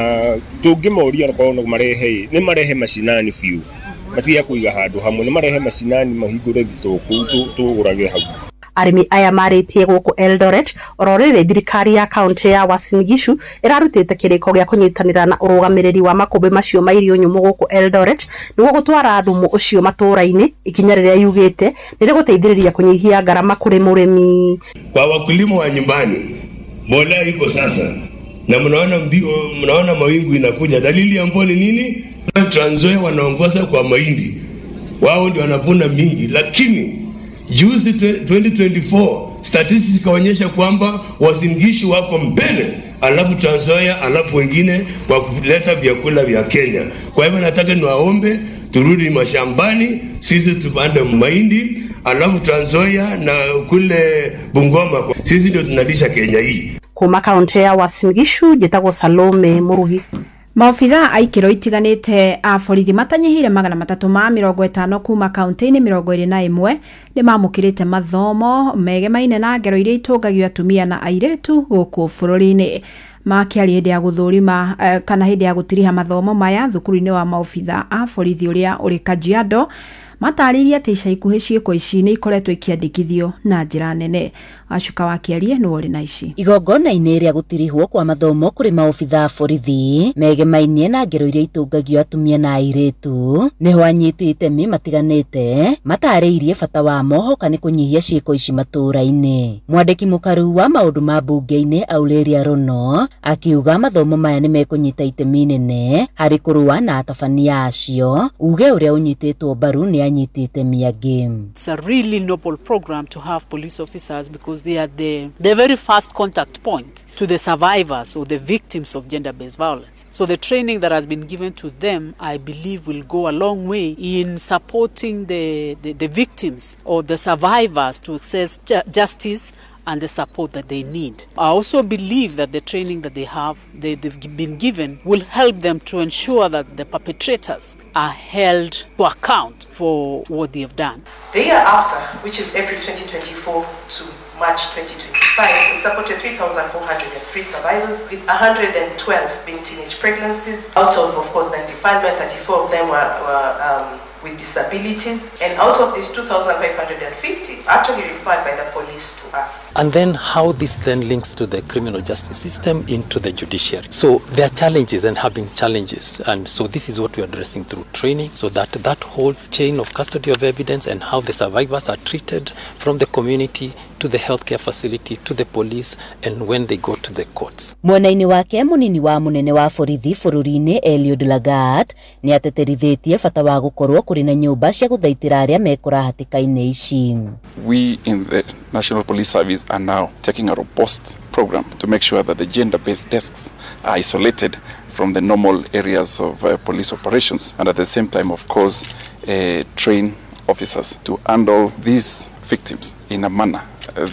tũngĩmoria onakorwo no marehe nĩ marehe macinani biũ, matige kũiga handũ hamwe, nĩ marehe macinani mahingũre thitoo kũu tũgũrage hau. Arĩmi aya marĩtie gũkũ Eldoret oro rĩrĩ thirikari ya kaunti ya Uasin Gishu ĩrarutĩte kĩrĩko gĩa kũnyitanĩra na ũrũgamĩrĩri wa makũmbĩ macio ma irio nyũmũ gũkũ Eldoret nĩguo gũtwara thumu ũcio matũũra-inĩ, ikinya rĩrĩa yugĩte nĩ rĩgũteithĩrĩria kũnyihia ngarama kũrĩ mũrĩmi. Kwa wakulima wa nyumbani, mbolea iko sasa na mnaona mawingu inakuja. Dalili ya mvua ni nini? Trans Nzoia wanaongoza kwa mahindi, wao ndio wanavuna mingi, lakini juzi 2024 statistics ikaonyesha kwamba Uasin Gishu wako mbele, alafu Trans Nzoia, alafu wengine kwa kuleta vyakula vya Kenya. Kwa hivyo nataka niwaombe turudi mashambani, sisi tupande mahindi, alafu Trans Nzoia na kule Bungoma, sisi ndio tunalisha Kenya hii. Kuma kaunti ya Uasin Gishu njĩtagwo Salome Murugi. Maobithaa a ikĩro itiganĩte a borithi matanyihĩire 350 kuma kaunti-inĩ 21 nĩ mamũkĩrĩte mathomo megemaine na ngero iria itũngagio atumia na airĩtu gũkũ bũrũri-inĩ. Makĩaria hĩndĩ ya gũthũrima kana hĩndĩ ya gũtiriha mathomo maya thukuru-inĩ wa maobithaa a borithi ũrĩa ũrĩ Kajiado, matarĩirie atĩ ica ikuhĩ ciĩko ici nĩ ikoretwo ikĩandĩkithio na njĩra nene. Wacuka wa kĩarie nĩwe ũrĩ na ici. Igongona-inĩ rĩa gũtirihwo kwa mathomo kũrĩ maobithaa a borithi megemainie na ngero iria itũngagio atumia na airĩtu nĩho anyiti itemi matiganĩte matarĩirie bata wa mohoka nĩ kũnyihia ciĩko ici matũũra-inĩ. Mwandĩki mũkaru wa maũndũ ma mbunge-inĩ Aurelia Rono akiuga mathomo maya nĩ mekũnyita itemi nene harĩ kũrũa na atabania acio, uge ũrĩa ũnyitĩtwo mbaru nĩ anyiti itemi angĩ. It's a really noble program to have police officers because they are the very first contact point to the survivors or the victims of gender-based violence. So the training that has been given to them, I believe, will go a long way in supporting the victims or the survivors to access justice and the support that they need. I also believe that the training that they've been given will help them to ensure that the perpetrators are held to account for what they have done. The year after, which is April 2024 to March 2025, we supported 3,403 survivors, with 112 being teenage pregnancies. Out of course, the defilement, 34 of them were with disabilities, and out of these 2,550 actually referred by the police to us. And then how this then links to the criminal justice system into the judiciary. So there are challenges and have been challenges, and so this is what we are addressing through training, so that that whole chain of custody of evidence and how the survivors are treated from the community to the healthcare facility to the police and when they go to the courts. Mwena-inĩ wake munini wa munene wa borithi bũrũri-inĩ Eliud Lagat nĩ ateterithĩtie bata wa gũkorwo kũrĩ na nyũmba cia gũthaitĩra arĩa mekora hatĩka-inĩ ici. We in the National Police Service are now taking a robust program to make sure that the gender-based desks are isolated from the normal areas of police operations, and at the same time, of course, train officers to handle these victims in a manner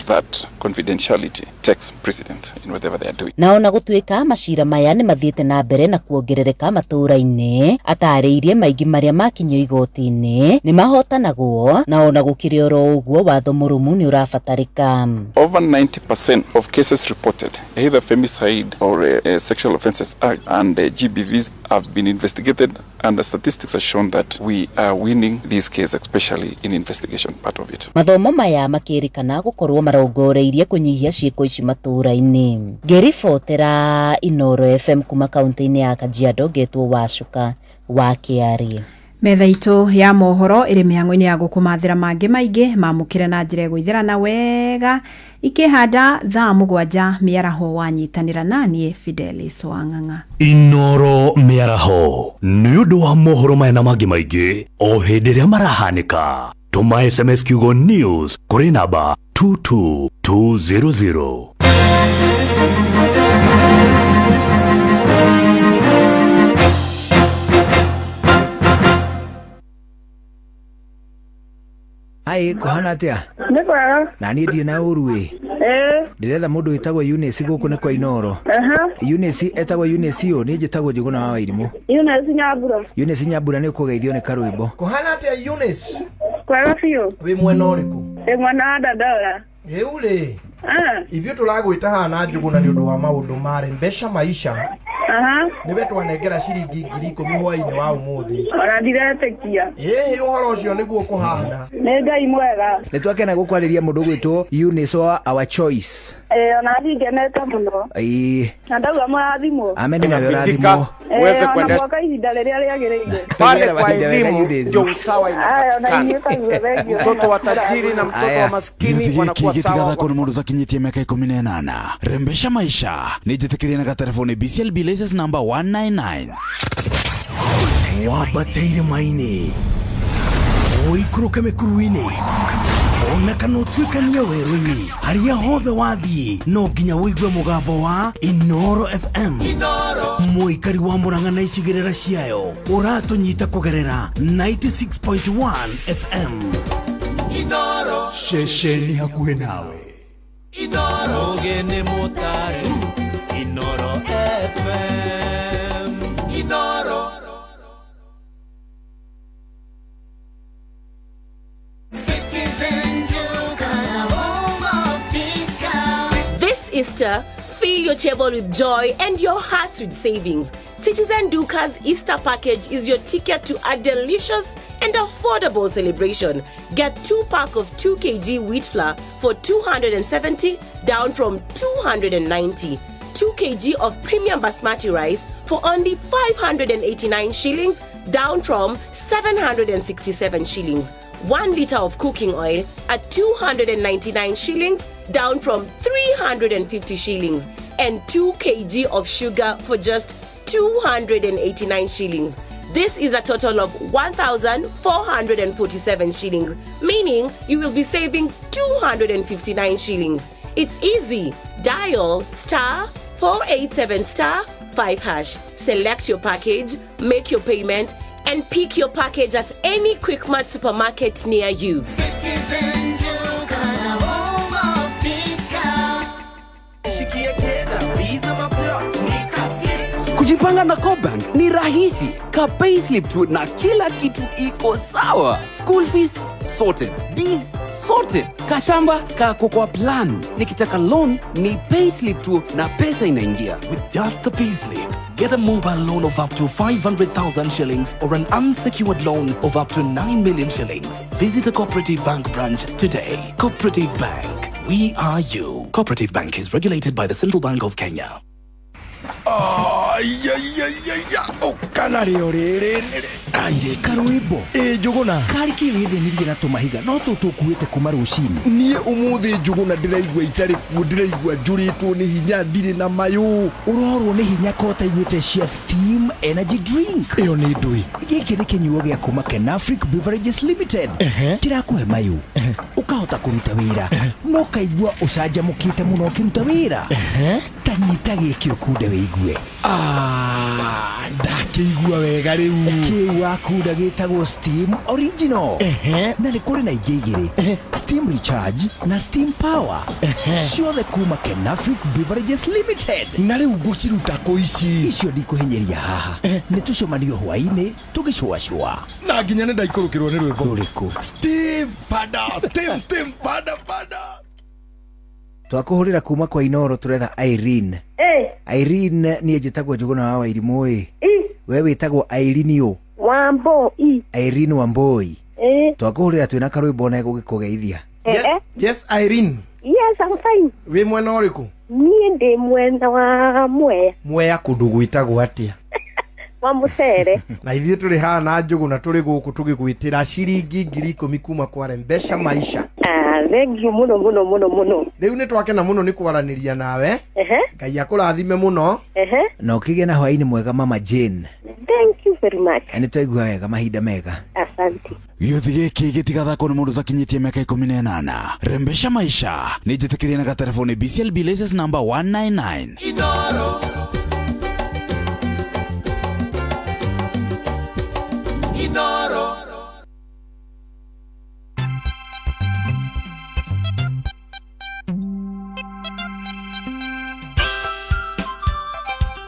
that confidentiality takes precedent in whatever they are doing. Na ona gũtuĩka macira maya nĩ mathiĩte na mbere na kuongerereka matũũra-inĩ, atarĩirie maingĩ marĩa makinyio igoti-inĩ nĩ mahotanagwo, na ona gũkĩrĩ oro ũguo watho mũrũmu nĩ ũrabatarĩka. Over 90% of cases reported, either femicide or Sexual Offences Act and GBVs, have been investigated, and the statistics have shown that we are winning these cases, especially in investigation part of it. Mathomo maya makĩrĩkana gũkorwo marongoreirie kũnyihia ciĩko ici matũũra-inĩ. Ngĩribotera Inoro FM kuma kaunti-inĩ ya Kajiado, ngetwo Wacuka wa Kĩarĩ. Metha itũ ya mohoro ĩrĩ mĩhang'o-inĩ ya gũkũmathĩra mangĩ maingĩ mamũkĩre na njĩra ĩgũithĩrana wega ikĩhanda thaa 7 mĩaraho wanyitanĩra naniĩ Fidelis Wang'ang'a. Inoro mĩaraho nĩ ũndũ wa mohoro maya na mangĩ maingĩ o hĩndĩ ĩrĩa marahanĩka. Tũma SMS kiugo news kũrĩ namba 22200. Ai kuhana atia? Nĩ kwega. Na niĩ ndirĩ na ũru ĩ. Ndĩretha mũndũ wĩtagwo Eunice gũkũ nĩ kwa Inoro. Eunice etagwo Eunice ũ, niĩ njĩtagwo Njũgũna wa Wairimũ. Eunice Nyambura. Eunice Nyambura nĩ ũkũgeithio nĩ karwĩmbo. Kuhana atia Eunice? Kwega biũ. Wĩ mwena ũrĩkũ? Ndĩ mwena wa Dandora. Rĩu rĩ, ithuĩ tũragwĩta haha na Njũgũna nĩ ũndũ wa maũndũ ma Rembesha Maisha. Nĩwe twanengera ciringi 10,000 hwaĩ-inĩ wa ũmũthĩ. Ona ndiretĩkia. Ĩhĩ, ũhoro ũcio nĩguo kũhana. Nĩ Ngai mwega. Nĩ twakena gũkwarĩria mũndũ ũgwĩtwo Eunice wa Our Choice. Ona niĩ ngenete mũno. Ĩĩ. Na ndauga mũrathimwo. Amen, nawe ũrathimwo. Uweze kwenda mwaka ihinda rĩrĩa rĩagĩrĩire. Pale kwa elimu ndio usawa inapatikana. Mtoto wa tajiri na mtoto wa maskini wanakuwa sawa. Gĩgathakwo nĩ mũndũ ũtakinyĩtie mĩaka 18. Rembesha Maisha nĩ njĩtĩkĩrie na gatelefoni BCLB license number 199. Wambateire maini ũikũrũke mĩkuru-inĩ ona kana ũtuĩkanie werũ-inĩ, harĩa hothe wathiĩ no nginya ũigue mũgambo wa Inoro FM. Mũikari wa Murang'a na icigĩrĩra ciayo ũratũnyita kũgerera 96.1 FM. Inoro ceceni hakuhĩ nawe. Inoro ũgeni mũtare. Inoro FM. Inoro. Citizen Duka, the home of discount. This Easter, fill your table with joy and your hearts with savings. Citizen Duka's Easter package is your ticket to a delicious and affordable celebration. Get 2 pack of 2 kg wheat flour for 270, down from 290. 2 kg of premium basmati rice for only 589 shillings, down from 767 shillings. 1 liter of cooking oil at 299 shillings, down from 350 shillings. And 2 kg of sugar for just 289 shillings. This is a total of 1,447 shillings, meaning you will be saving 259 shillings. It's easy. Dial *487*5#. Select your package, make your payment, and pick your package at any Quickmart supermarket near you. Citizen Duka, the home of discount. Kujipanga na CoBank ni rahisi. Ka payslip tu na kila kitu iko sawa. School fees sorted, biz sorted, kashamba kako kwa plan. Nikitaka loan ni payslip tu na pesa inaingia. With just the payslip, get a mobile loan of up to 500,000 shillings or an unsecured loan of up to 9 million shillings. Visit a Cooperative Bank branch today. Cooperative Bank, we are you. Cooperative Bank is regulated by the Central Bank of Kenya. Karwĩmbo ĩ Njũgũna karĩ kĩ wĩthĩnirie na tũmahiga no tũtũkuĩte kuma rũcinĩ. Niĩ ũmũthĩ Njũgũna ndĩraigua itarĩ kuo, ndĩraigua njũrĩtwo nĩ hinya, ndirĩ na mayũ. Ũrorwo nĩ hinya ko ũtaiguĩte cia Steam Energy Drink. Ĩyo nĩ ndũĩ. Gĩkĩ nĩ kĩnyuo gĩa kuma Kenafric Beverages Limited. Kĩrakũhe mayũ, ũkahota kũruta wĩra no kaigua ũcanjamũkĩte mũno ũkĩruta wĩra. Ta Tanyita gĩkĩ ũkunde wĩigue. Ndakĩigua wega rĩu. Kĩu wakunda gĩtagwo Steam Original. Na nĩ kũrĩ na ingĩ igĩrĩ, Steam Recharge na Steam Power. Ciothe kuma Kenafric Beverages Limited. Na rĩu ngũciruta kũ ici? Icio ndikũhinyĩria haha. Nĩ tũcemanio hwaĩ-inĩ tũgĩcũacũa. Na nginya nĩ ndaikũrũkĩrwo nĩ rwĩmbo. Rũrĩkũ? Steam pada, steam steam pada pada. Twakũhũrĩra kuma kwa Inoro tũretha Irene. Irene niĩ njĩtagwo Njũgũna wa Wairimũ ĩ. We wĩtagwo Irene ũ? Wamboi. Irene Wamboi. Twakũhũrĩra twĩna karwĩmbo na gũgĩkũgeithia. Yes, Irene. Yes, I'm fine. Wĩ mwena ũrĩkũ? Niĩ ndĩ mwena wa Mwea. Mwea kũndũ gwĩtagwo atĩa? Wa Mũcere. Na ithuĩ tũrĩ haha na Njũgũna tũrĩ gũkũ tũgĩgwĩtĩra ciringi 10,000 kuma kwa Rembesha Maisha. Thank you mũno mũno mũno mũno. Rĩu nĩ twakena mũno nĩ kwaranĩria nawe. Ngai akũrathime mũno. Na ũkĩgĩe na hwaĩ-inĩ mwega Mama Jane. Thank you very much. Nĩ twaigua wega mahinda mega. Asante. Gĩũthi gĩkĩ gĩtigathakwo nĩ mũndũ ũtakinyĩtie mĩaka 18. Rembesha Maisha nĩ njĩtĩkĩrie na gatelefoni BCLB license number 199. Inoro. Inoro. Ona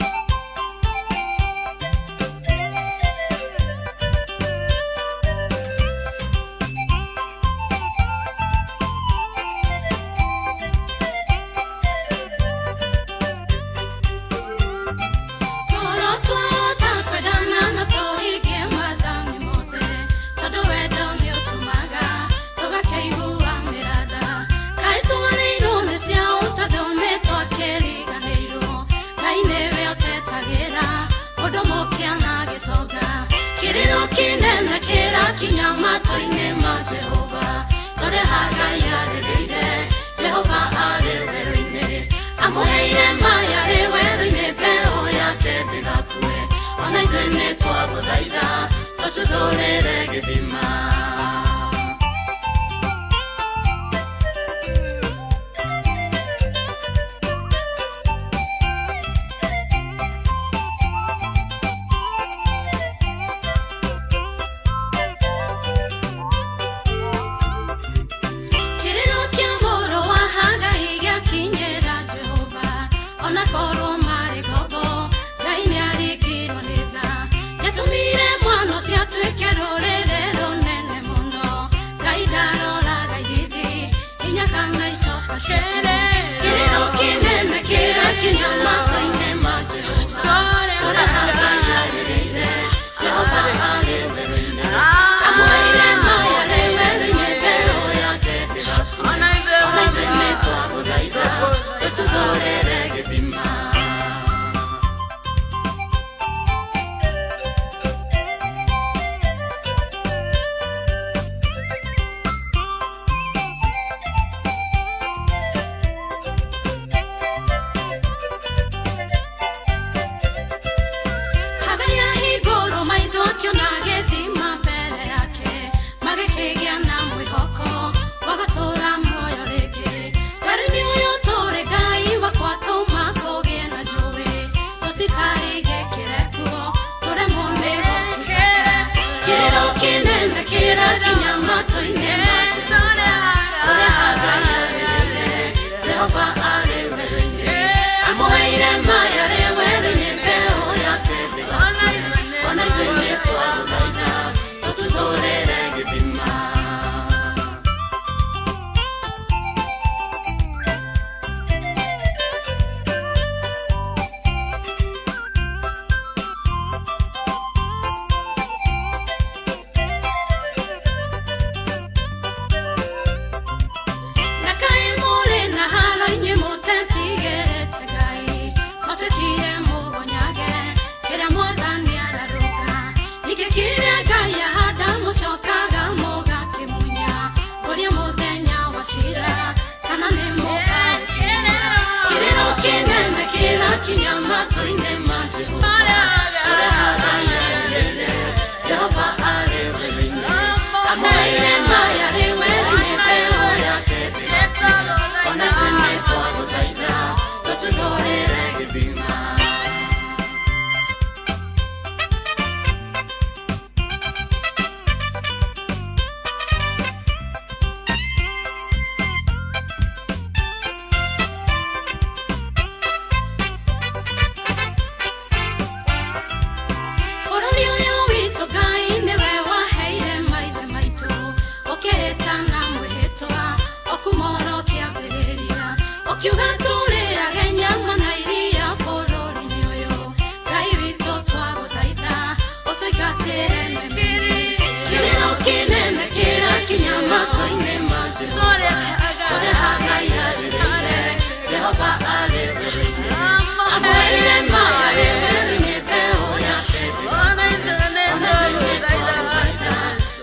Makiuga tũrĩage nyama na iria bũrũri-inĩ ũyũ. Ngai witũ twagũthaitha ũtũingatĩre nĩmĩrĩ. Kĩrĩro kĩnene kĩrakinya matũ-inĩ ma Jehova. Tũrehaga yarĩrĩire Jehova arĩ werũ-inĩ. Amũheire maĩ werũ-inĩ mbeũ yake ona ithuĩ nĩtwagũthaitha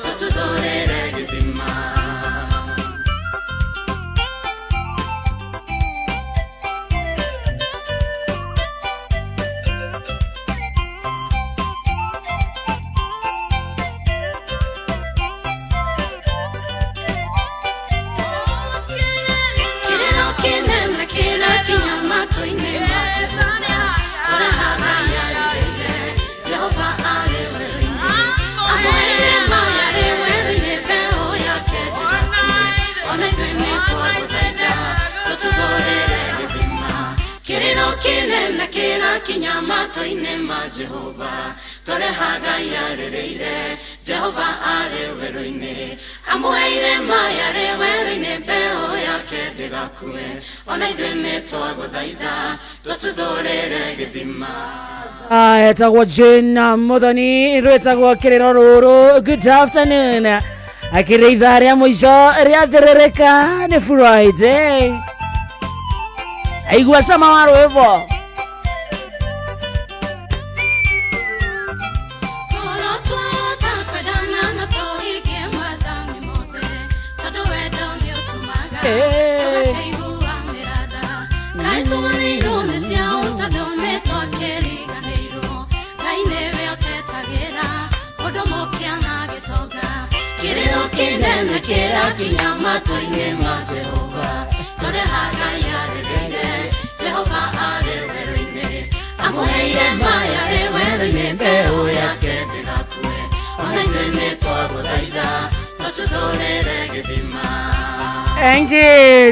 tũtuthũrĩre gĩthima. Kĩrĩro kĩnene kĩrakinya matũ-inĩ ma Jehova. Tũrehaga yarĩrĩire Jehova arĩ werũ-inĩ. Amũheire maĩ arĩ werũ-inĩ mbeũ yake ndĩgakue. Ona ithuĩ nĩtwagũthaitha tũtuthũrĩre gĩthima. Kĩrĩro kĩnene kĩrakinya matũ-inĩ ma Jehova. Tũrehaga yarĩrĩire Jehova arĩ werũ-inĩ. Amũheire maĩ arĩ werũ-inĩ mbeũ yake ndĩgakue. Ona ithuĩ nĩtwagũthaitha tũtuthũrĩre gĩthima. Etagwo Jane Muthoni rwĩtagwo kĩrĩro rũrũ. Good afternoon. Akĩrĩ ithaa rĩa mũico rĩathĩrĩrĩka nĩ Friday. Aigua cama wa rwĩmbo. Korwo twahota kwendana na tũhingie maathani mothe, tondũ wendo nĩũtũmaga tũgakĩiguanĩra tha. Kaĩ tuonirwo nĩ ciao tondũ nĩtwakĩriganĩirwo. Ngai nĩwe ũtetagĩra ũndũ mũkĩa na gĩtonga. Kĩrĩro kĩnene kĩrakinya matũ-inĩ ma Jehova. Tũrehaga yarĩrĩire Jehova arĩ werũ-inĩ. Amũheire maĩ arĩ werũ-inĩ mbeũ yake ndĩgakue. Ona ithuĩ nĩtwagũthaitha tũtuthũrĩre gĩthima. Engi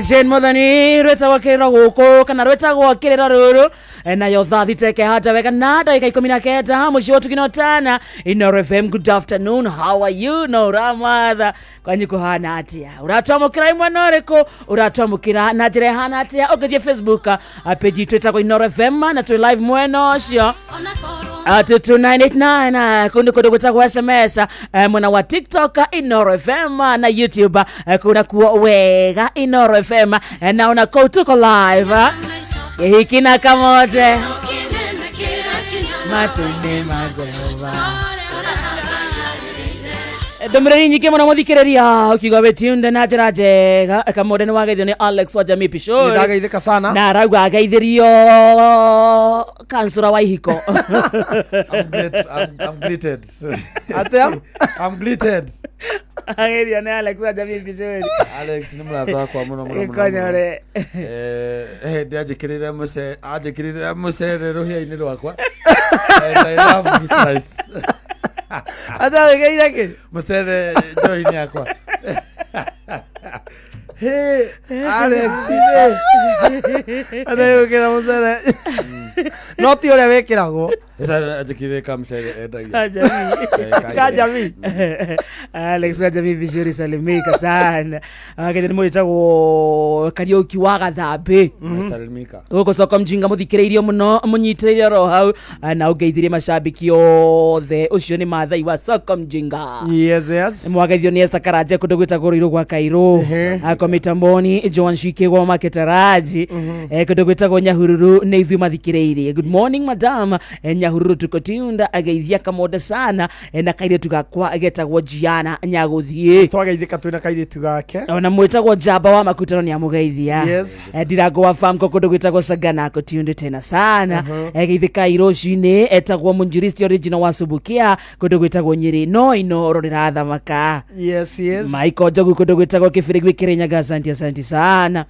Jane Muthoni rwĩtagwo kĩrĩro gũkũ kana rwĩtagwo kĩrĩro rũrũ nayo thaa thita ĩkehanda wega na ndagĩka 19 mũciĩ wa Tugina Tana Inooro FM. Good afternoon, how are you? No ũramatha kwanyu kũhana atĩa? Ũratwamũkĩra mwena ũrĩkũ? Ũratwamũkĩra na njĩra ĩhana atĩa? Ũngĩthiĩ Facebook page itũ ĩtagwo Inooro FM na twĩ live mwena ũcio 2989 kũndũ kũndũ gwĩtagwo SMS mwena wa TikTok Inooro FM na YouTube kuna kuo wega Inooro FM na ona kũu tuko live hiki na kamote Kĩnene kĩrakinya matũ-inĩ ma Jehova. Ndũmĩrĩri nyingĩ mũno mũthikĩrĩria ũkiuga wĩ tuned na njĩra njega. Kamũndũ nĩ wageithio nĩ Alex wa Jamii Pishori. Nĩndageithĩka sana. Na arauga ageithĩrio kansura wa ihiko. I'm greeted. Atĩa? I'm greeted. Ageithio nĩ Alex wa Jamii Pishori. Alex nĩ mũrata wakwa mũno mũno mũno. Gĩkonyore. Ndianjĩkĩrĩre mũcere, anjĩkĩrĩre mũcere rũhĩa-inĩ rwakwa. And I love his rice. Atĩa wĩkĩire kĩ? Mũcere njohi-inĩ yakwa. Hey, Alex, hey. Atĩa wĩkĩra mũcere? No ti ũrĩa wĩkĩragwo. Sasa anjĩkĩrĩre kamũcere endagia. Ka Jamii. Alex wa Jamii Pishori salimika sana. Ageithio nĩ mũndũ wĩtagwo Kariũki wa Gathambĩ. Salimika. Gũkũ soko mjinga mũthikĩrĩirio mũno mũnyitĩrĩire oro hau na ũngeithirie macambĩki othe. Ũcio nĩ Maathai wa soko mjinga. Yes, yes. Mwageithio nĩ Esther Karanja kũndũ gwĩtagwo Rũirũ gwa Kairũ. Komitamboni Joan Shike gwa Maketaraji kũndũ gwĩtagwo Nyahururu nĩ ithuĩ mathikĩrĩirie. Good morning madam. Nyahururu tuko tuned ageithia kamonde sana na kairĩtu gakwa getagwo Giana Nyagũthiĩ. Twageithĩka twĩna kairĩtu gake. Ona mwĩtagwo Njamba wa Makutano nĩ amũgeithia. Yes. Ndirango wa farm kũndũ gwĩtagwo Sagana ko tuned tena sana. Geithĩka rũcinĩ etagwo Mũnjiristi original wa Subukia kũndũ gwĩtagwo Nyĩrĩ no Inooro rĩrathamaka. Yes, yes. Michael Njogu kũndũ gwĩtagwo Kĩbĩrĩgwi Kĩrĩnyaga asante asante sana.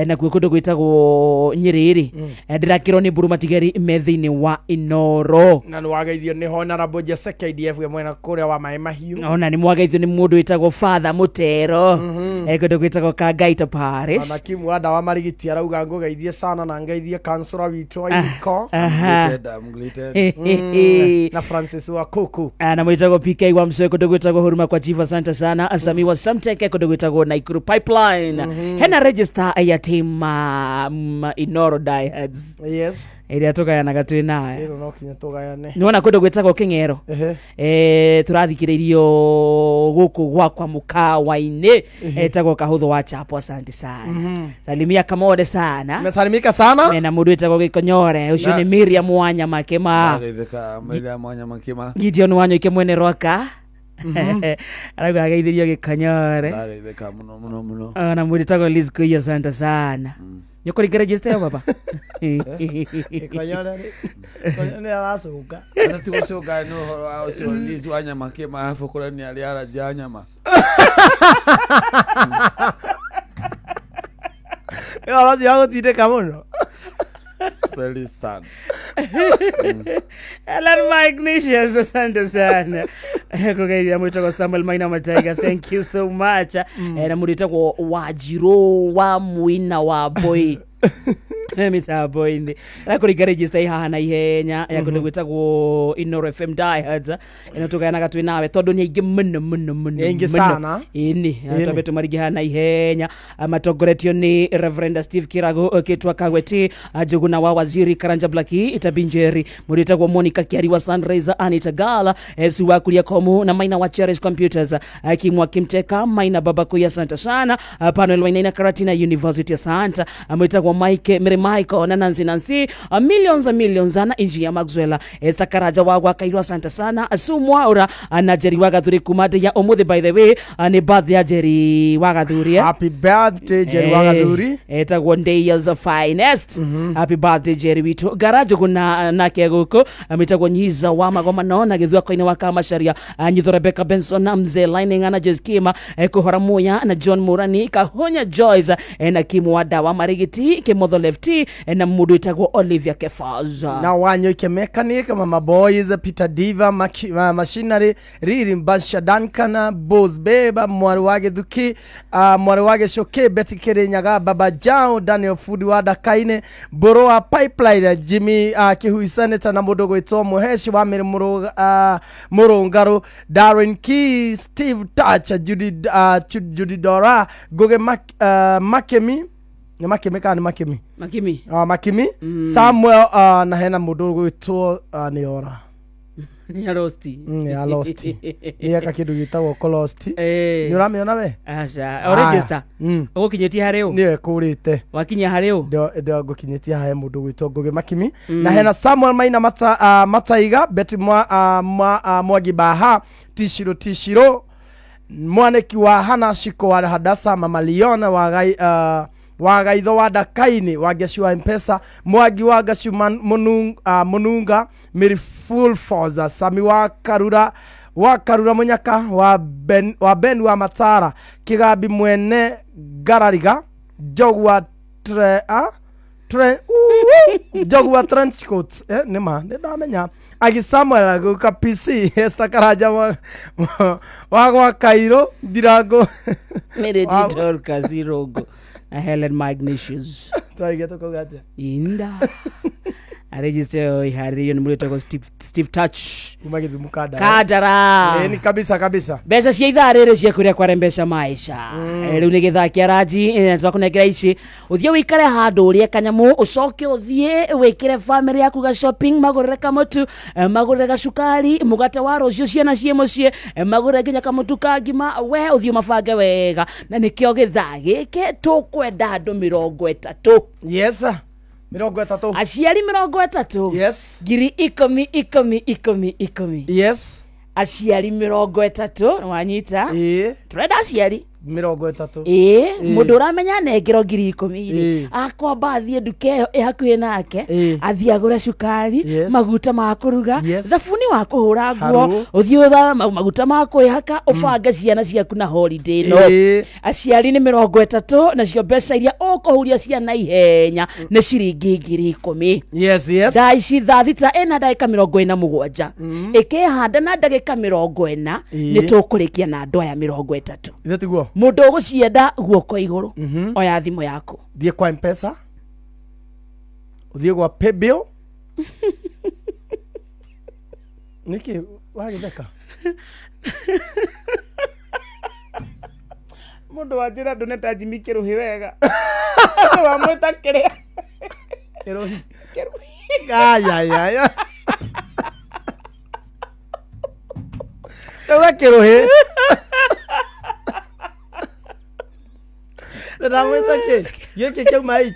Nakuo kũndũ gwĩtagwo Nyĩrĩ rĩ ndĩrakĩrwo nĩ Mburu Matigari me thĩinĩ wa Inooro. Na nĩ wageithio nĩ Honorable Jesse KDF we mwena kũrĩa wa Maĩ Mahiũ. Ona nĩ mwageithio nĩ mũndũ wĩtagwo Father Mũtero kũndũ gwĩtagwo Kangaita Parish. Ona Kim wa ndawa marigiti arauga ngũgeithie sana na ngeithie kansura witũ wa ihiko. I'm greeted. Na Francis wa Kuku. Na mwĩtagwo PK wa Mswe kũndũ gwĩtagwo Huruma kwa Chief asante sana. Asami wa Samteke kũndũ gwĩtagwo Nakuru Pipeline. fine. Hena register ya team Inoro Diehards. Yes. Ĩrĩa tũgayanaga twĩ nawe. Ĩro no kinya tũgayane. Nĩwona kũndũ gwĩtagwo Kĩng'ero. Tũrathikĩrĩirio gũkũ gwakwa mũkawa-inĩ etagwo Kahũthũ wa Chapo. Asante sana. Salimia Kamode sana. Mesalimika sana. Mena mũndũ wĩtagwo Gĩkonyore. Ũcio nĩ Miriam Wanyama Kĩma. Ndageithĩka Miriam Wanyama Kĩma. Gideon Wanyoike mwene Rwaka. Arauga ageithĩrio Gĩkonyore. Ndageithĩka mũno mũno mũno. Ona mũndũ wĩtagwo Liz Kuya, asante sana. Nĩũkũringa register ĩyo baba? Gĩkonyore nĩ aracũnga. Ata ti gũcũnga nĩ ũhoro wa ũcio Liz Wanyama Kĩma arabu kũrĩa nĩ arĩ allergy ya nyama. Ĩyo allergy ya gũtindĩka mũno. Very sad. Alan Magnesius, asante sana. Kugeithia mwitagwo Samuel Maina Mataiga, thank you so much. Na mũndũ wĩtagwo Wajiro wa Mwina wa Boy. Mitambo-inĩ arakũringa register ĩ haha na ihenya ya kũndũ gwĩtagwo Inoro FM Diehards ĩno tũgayanaga twĩ nawe tondũ nĩ aingĩ mũno mũno mũno Nĩ aingĩ sana. Ĩni twambe tũmaringe haha na ihenya matongoretio nĩ Reverend Steve Kirago Kitwa Kagweti Njuguna wa Waziri Karanja Blaki Itabi Njeri mũndũ wĩtagwo Monica Kiari wa Sunrise Anita Gala Suwa Kuria Komu na Maina wa Cherish Computers Kimwa Kimteka Maina Baba Kuya, asante sana. Panuel Wainaina Karatina University, asante. Mwitagwo Mike Mary Michael na Nancy Nancy millions and millions na Engineer Maxwell Sakaraja wa Gwa Kairwa, asante sana. Sumwaura na Jerry Wagathuri kumade ya umuthi, by the way ni birthday ya Jerry Wagathuri. Happy birthday Jerry Wagathuri. Etagwo Days finest. Happy birthday Jerry witu. Garajo kuna nake guku mitagwo Nyiza wa Magomano na Githuako-inĩ wa Kamacharia Nyitho Rebecca Benson na Mzee Lining na Jeskima Kuhora Muya na John Murani Kahonya Joyce na Kimu wa Dawa Marigiti Kimotho Lefty na mundu wĩtagwo Olivia Kefaza na Wanyoike Mechanic, Mama Boys, Peter Diva, Machinery, Riri Mbasha Duncan, Boss Beba, Mwari wa Githuki, Mwari wa Gĩcũkĩ, Betty Kĩrĩnyaga, Baba Jao, Daniel Fudi wa Dakaine, Boroa Pipeline, Jimmy Kihui Senator na mũndũ gwĩtwo Mũheshi wa Mĩrĩ Mũrũngarũ, Darren Key, Steve Touch, Judy Dora, Ngugi Makemi, nĩ Makemi kana nĩ Makimi? Makimi. Makimi. Samuel na hena mũndũ gwĩtwo nĩ Ora. Nĩ alosti. Nĩ alosti. Nĩ eka kĩndũ gĩtagwo kolosti. Nĩ ũramĩona we? Aca. O register. Ũgũkinyĩtie harĩ ũ? Nĩwe kũrĩte. Wakinya harĩ ũ? Ndio ngũkinyĩtie hae mũndũ gwĩtwo Ngugi Makimi. Na hena Samuel Maina Mataiga, Betty Mwangi Baha, Tishiro Tishiro, Mwaneki wa Hana Shiko wa Hadasa, Mama Liona wa wa Gaitho wa Dakaini wa Geci wa Mpesa, Mwangi wa Gacu Mununga, Mary Full Forza, Sami wa Karura Munyaka wa Ben wa Matara, Kigambi mwene Garariga, Njogu wa Njogu wa trench coat, nĩ ma nĩ ndamenya Agi Samuel aguka PC Esther Karanja wa gwa Kairo Ndirango Mary Dorcas Irogo na Helen Magnesius. Twaige tukauga atia? Inda. Aregister iharĩrĩirio nĩ mũndũ wĩtagwo Steve Touch. Kuma Gĩthumo Kandara. Kandara. Ĩni kabisa kabisa. Mbeca cia ithaa rĩrĩ cia kũrĩa kware mbeca maisha. Rĩu nĩ gĩthaa kĩa ranji twakũnengera ici. Ũthiĩ ũikare handũ ũrĩe kanyamũ ũcoke ũthiĩ wĩkĩre family yaku ga shopping, magũrĩre kamũtu, magũrĩre gacukari, mũgate wa rũciũ ciana ciĩ mũciĩ, magũrĩre nginya kamũtu ka ngima, we ũthiĩ ũmabange wega. Na nĩkĩo gĩthaa gĩkĩ tũkwenda andũ 30. Yes. 30. Aciari 30. Yes. 10,000 10 10 10. Yes. Aciari 30 wanyita. Ĩĩ. Turenda aciari 30. Ĩĩ, mũndũ ũramenya nengerwo 10,000 rĩ, akwamba athiĩ nduka ĩyo ĩ hakuhĩ nake, athiĩ agũre cukari, maguta ma kũruga, thabuni wa kũhũra nguo, ũthiĩ ũtha maguta ma kwĩhaka, ũbange ciana ciaku na holiday ĩno. Aciari nĩ 30 nacio mbeca iria ũkũhuria ciana ihenya nĩ ciringi 10,000. Yes, yes. Thaa ici thaa thita ĩna ndagĩka 47. Ĩkĩhanda na ndagĩka 40 nĩ tũkũrĩkia na andũ aya 30. Ithe tiguo? Mũndũ ũgũcienda guoko igũrũ, oya thimũ yaku. Thiĩ kwa Mpesa, ũthiĩ gwa Paybill. Nĩkĩ wagĩtheka? Mundu wanjira nduneta Jimmy Kiruhi wega. Wamwita kiria. Kiruhi. Kiruhi. Ay ay ay. Ndauga Kiruhi. Ndamwita ki? Giki kiauma 8.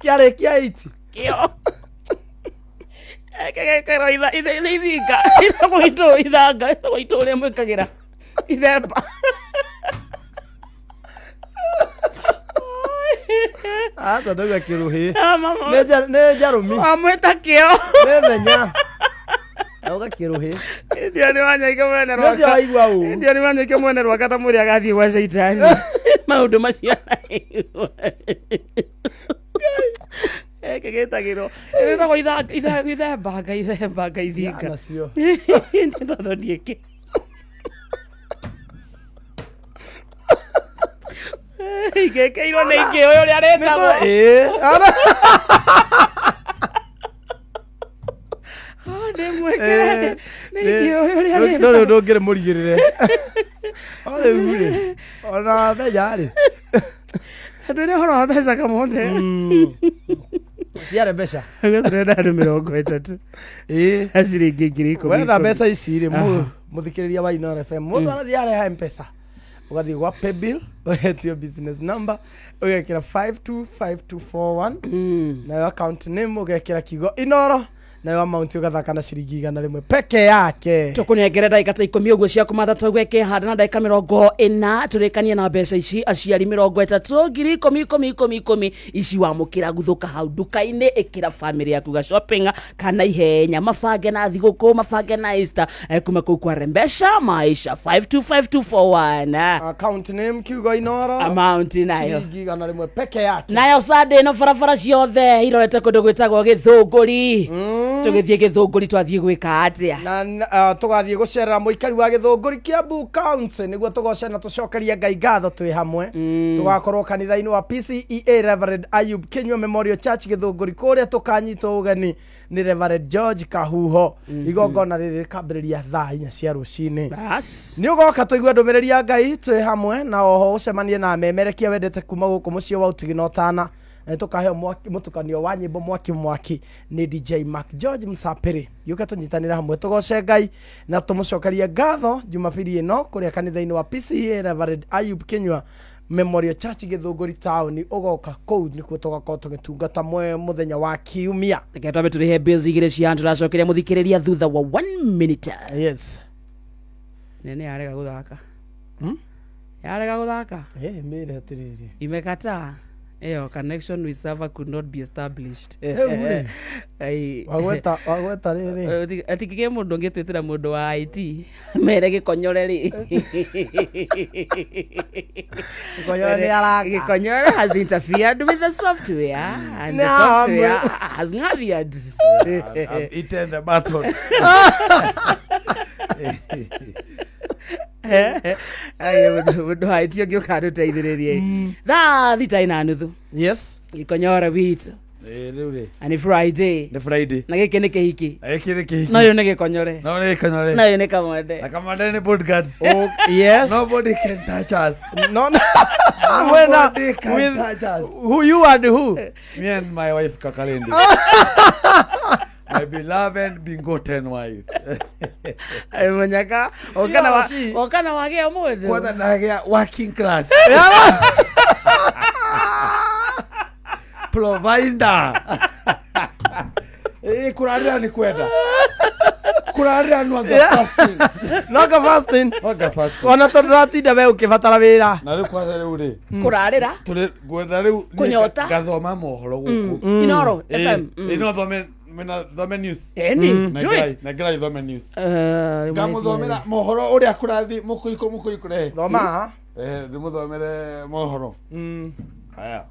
Kiarĩkia 8. Kĩo. Kero itha ithinga. Ithagwo itũ ithanga, ithagwo itũ ũrĩa mwĩkagĩra. Ithemba. Aca ndauga Kiruhi. Ah, mama. Nĩ njarũmi. Wamwĩta kĩo. Nĩ thenya. Ndauga Kiruhi. Ndio ni wanyaike mwene rwaka. Nĩcio waigua ũũ. Ndio ni wanyaike mwene rwaka ta mũrĩa agathiĩ gwa caitani. Maũndũ macio araigua. Gĩkĩ gĩtagĩrwo. Gĩtagwo ithembanga ithembanga ithinga. Nacio. Nĩ tondũ niĩ kĩ. Igĩkĩirwo nĩ ingĩ ũyũ ũrĩa aretagwo. Ĩĩ. Ndĩ mwĩkĩre nĩ ingĩ ũyũ ũrĩa No aretagwo. rĩu ndũngĩrĩ mũrigĩrĩre. O rĩu rĩ. Ona mbeca rĩ. Andũ nĩ ũhoro wa mbeca kamone. Ciarĩ mbeca. Tũrenda andũ 30. Ĩĩ. Na ciringi 10,000. Wenda mbeca ici rĩ mũthikĩrĩria wa Inooro FM. Mũndũ arathiĩ areha M-Pesa. Ũgathiĩ gwa paybill, ũgetio business number, ũgekĩra 525241 nayo account name ũgekĩra kiugo Inooro nayo amount ũgathaka na ciringi 100 peke yake. Tũkũnengere ndagĩka ta 10 ũguo cia kũmatha tũguo ĩkĩhanda na ndagĩka 40 tũrĩkanie na mbeca ici aciari 30 ngiri 10 10 10 10 ici wamũkĩra guthũka hau nduka-inĩ ĩkĩra family yaku ga shopping kana ihenya mabange na thigũkũ mabange na Easter kuma kũu kwa Rembesha Maisha 525241 account name kiugo Inooro amount nayo ciringi 100 peke yake. Nayo Sunday no barabara ciothe irorete kũndũ gwĩtagwo Gĩthũngũri. Tũgĩthiĩ Gĩthũngũri twathiĩ gwĩka atĩa? Na tũgathiĩ gũcerera mũikari wa Gĩthũngũri Kiambu County nĩguo tũgoce na tũcokerie Ngai ngatho twĩ hamwe. Tũgakorwo kanitha-inĩ wa PCEA Reverend Ayub Kinyua Memorial Church Gĩthũngũri kũrĩa tũkanyitwo ũgeni nĩ Reverend George Kahuho. Igongona rĩrĩ rĩkambĩrĩria thaa 4 cia rũcinĩ. Nĩ ũgoka tũigue ndũmĩrĩri ya Ngai twĩ hamwe na oho ũcemanie na memerekia wendete kuma gũkũ mũciĩ wa Ũtugi na Ũtana. Tukaheo mũtukanio wa nyĩmbo mwaki mwaki nĩ DJ Mark George Msapiri. Gĩũke tũnyitanĩre hamwe tũgoce Ngai na tũmũcokerie ngatho Jumapili ĩno kũrĩa kanitha-inĩ wa PCEA Reverend Ayub Kinyua Memorial Church Gĩthũngũri town. Ũgoka kũu nĩkuo tũgakorwo tũgĩtungata mũthenya wa kiumia. Reke twambe tũrĩhe bills igĩrĩ cia andũ tũracokeria mũthikĩrĩria thutha wa 1 minute. Yes. Nene yarega gũthaka. Yarega gũthaka? Mĩre atĩrĩrĩ. Imekataa. Eyo, connection with server could not be established. Wagweta rĩrĩ. Atikige mũndũ ũngĩtwĩtĩra mũndũ wa IT mere gĩkonyore rĩ. Gĩkonyore nĩ araka. Gĩkonyore has interfered with the software and the software has ngathered. I've eaten the button. Ayo mũndũ wa IT ũngĩũka ndũteithĩrĩrie. Thaa 3:30. Yes. Gĩkonyore witũ. Rĩu rĩ. Na nĩ Friday. Nĩ Friday. Na gĩkĩ nĩ kĩhiki. Gĩkĩ nĩ kĩhiki. Na ũyũ nĩ gĩkonyore. No nĩ gĩkonyore. Na ũyũ nĩ Kamande. Na Kamande nĩ bodyguard. Oh, yes. Nobody can touch us. No. Nobody can touch us. Who you and who? Me and my wife Kakalindi. My beloved begotten wife. Munyaka, okana wagĩa mũndũ. Kwanza nagĩa working class. Provider. Kurarira ni kwenda. Kurarira no fasting. No fasting. No fasting. Ona tondu ratinda we ukibatara wira. Na riu kwanza riu ri. Kurarira. Turi ngwenda riu kunyota. Ngathoma mohoro guku. Inoro FM. Ino thome mina thome news. Eni, do it. Na ngira thome news. Ngamuthomera mohoro uria kurathi mukuiko mukuiko re. Thoma. Ndimuthomere mohoro. Aya.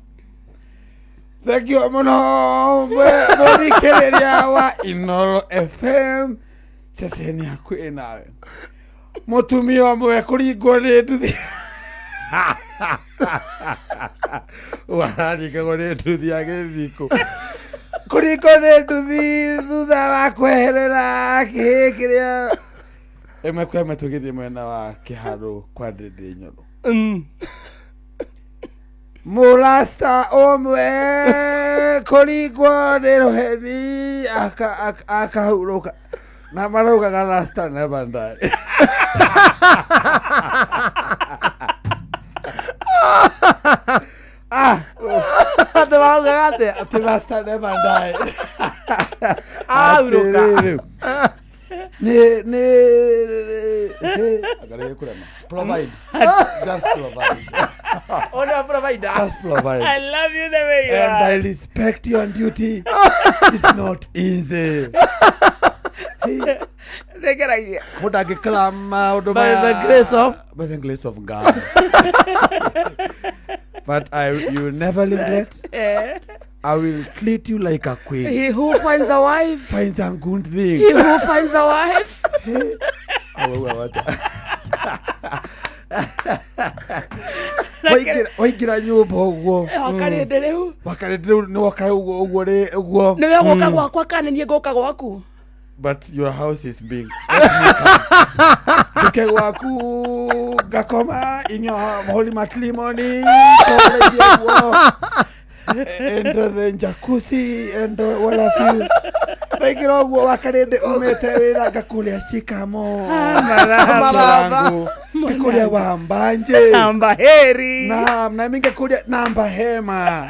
Thank you muno muthikĩrĩria wa Inoro FM ceceni yaku ĩnawe. Mũtumia ũmwe kũringwo nĩ nduthi. Wararingagwo nĩ nduthi ya gĩthikũ. Kũringwo nĩ nduthi thutha wa kweherera kĩhĩ kĩrĩa ĩmwe kwa ĩmwe tũgĩthiĩ mwena wa kĩharo kwa Ndĩndĩ Nyoro. Mũrasta ũmwe kũringwo nĩ rũheni akahurũka na maraugaga rasta never die. Andũ maraugaga atĩa? Atĩ rasta never die. Ahurũka. Nĩ agari kurema. Provide. Just provide. Ona provider. Just provide. I love you the way you and are. I respect your duty. It's not easy. Nĩngeragia. Mũndũ angĩclam maũndũ By the grace of by the grace of God. But you will never regret. I will treat you like a queen. He who finds a wife finds a good thing. He who finds a wife. Waingĩra nyũmba ũguo. Wakarĩndĩ rĩu. Wakarĩndĩ rĩu nĩ woka ũguo rĩ ũguo. Nĩwe gũka gwakwa kana niĩ ngũka gwaku? But your house is big. Nduke gwaku ngakoma in your holy matrimony. And the jacuzzi and what have you. Ndaingĩra ũguo wakarĩndĩ umĩte wĩra ngakũrĩa shikamo. Maraba. Ngakũrĩa wambanje. Namba heri. Naam, na mimi ngakũrĩa namba hema.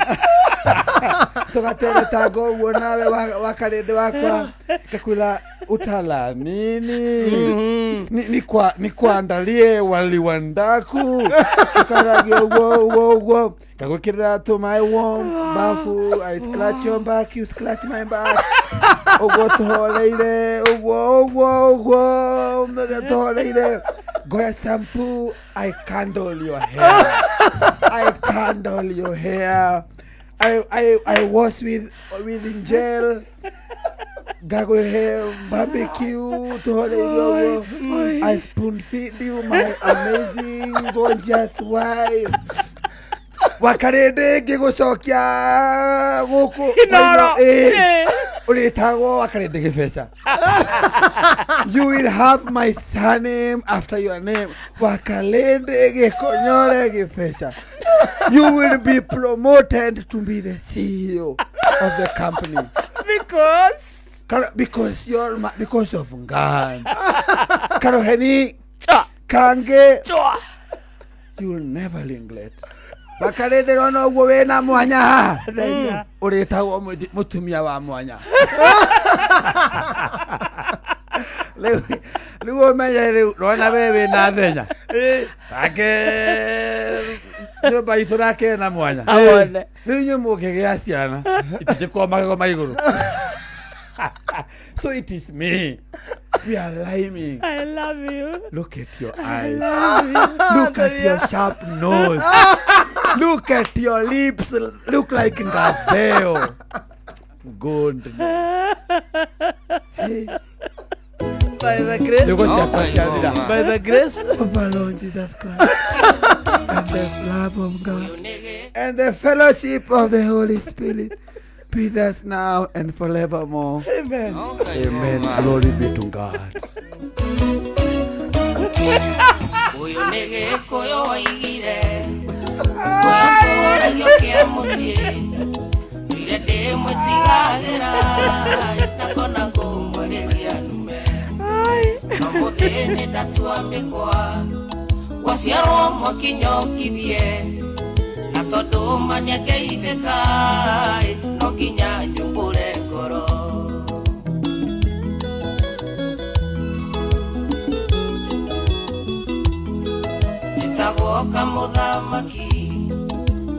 Tugateretanga ũguo nawe wakarĩndĩ wakwa. Ngakwĩra utala nini? Nikuandalie wali wa ndaku. Tukaragia ũguo ũguo ũguo. Ngagwĩkĩrĩra tũmaĩ warm bafu. I scratch your back, you scratch my back. Ũguo tũhoreire ũguo ũguo ũguo tũhoreire. Goya shampoo, I candle your hair. I candle your hair. I wash with gel. Ngagũhe barbecue tũhoreire ũguo. I spoon feed you my amazing gorgeous wife. Wakarĩndĩ ngĩgũcokia gũkũ Inoro. Ũrĩtagwo Wakarĩndĩ gĩbeca. You will have my surname after your name. Wakarĩndĩ Gĩkonyore Gĩbeca. You will be promoted to be the CEO of the company. Because you're because of God. Karoheni Kange. You will never regret. Wakarĩndĩ rona ũguo wĩna mwanya haha. Ũrĩtagwo mũtumia wa mwanya. Rĩu ũmenye rĩu rona we wĩna thenya. Ake nyũmba itũ nake ena mwanya. Rĩu inyuĩ mũngĩgĩa ciana itingĩkorwo magego ma igũrũ. So it is me. We are rhyming. I love you. Look at your eyes. I love you. Look at your sharp nose. Look at your lips. Look like Ngaveo. Good. Hey. By the grace. By the grace of our Lord Jesus Christ. And the love of God. And the fellowship of the Holy Spirit. Be with us now and forevermore. Amen. Amen. Glory be to God. Uyu nĩ Gĩkũyũ waigire ũyũ kĩa mũciĩ ndũire ndĩmwĩtigagĩra ndakona ngũmwarĩria ndume no mũthĩ nĩ ndatua mĩkwa waciarwo mwakinyokithie na tondũ ma nĩageithĩka no nginya nyumbũre ngoro. Njĩtagwo kamũthamaki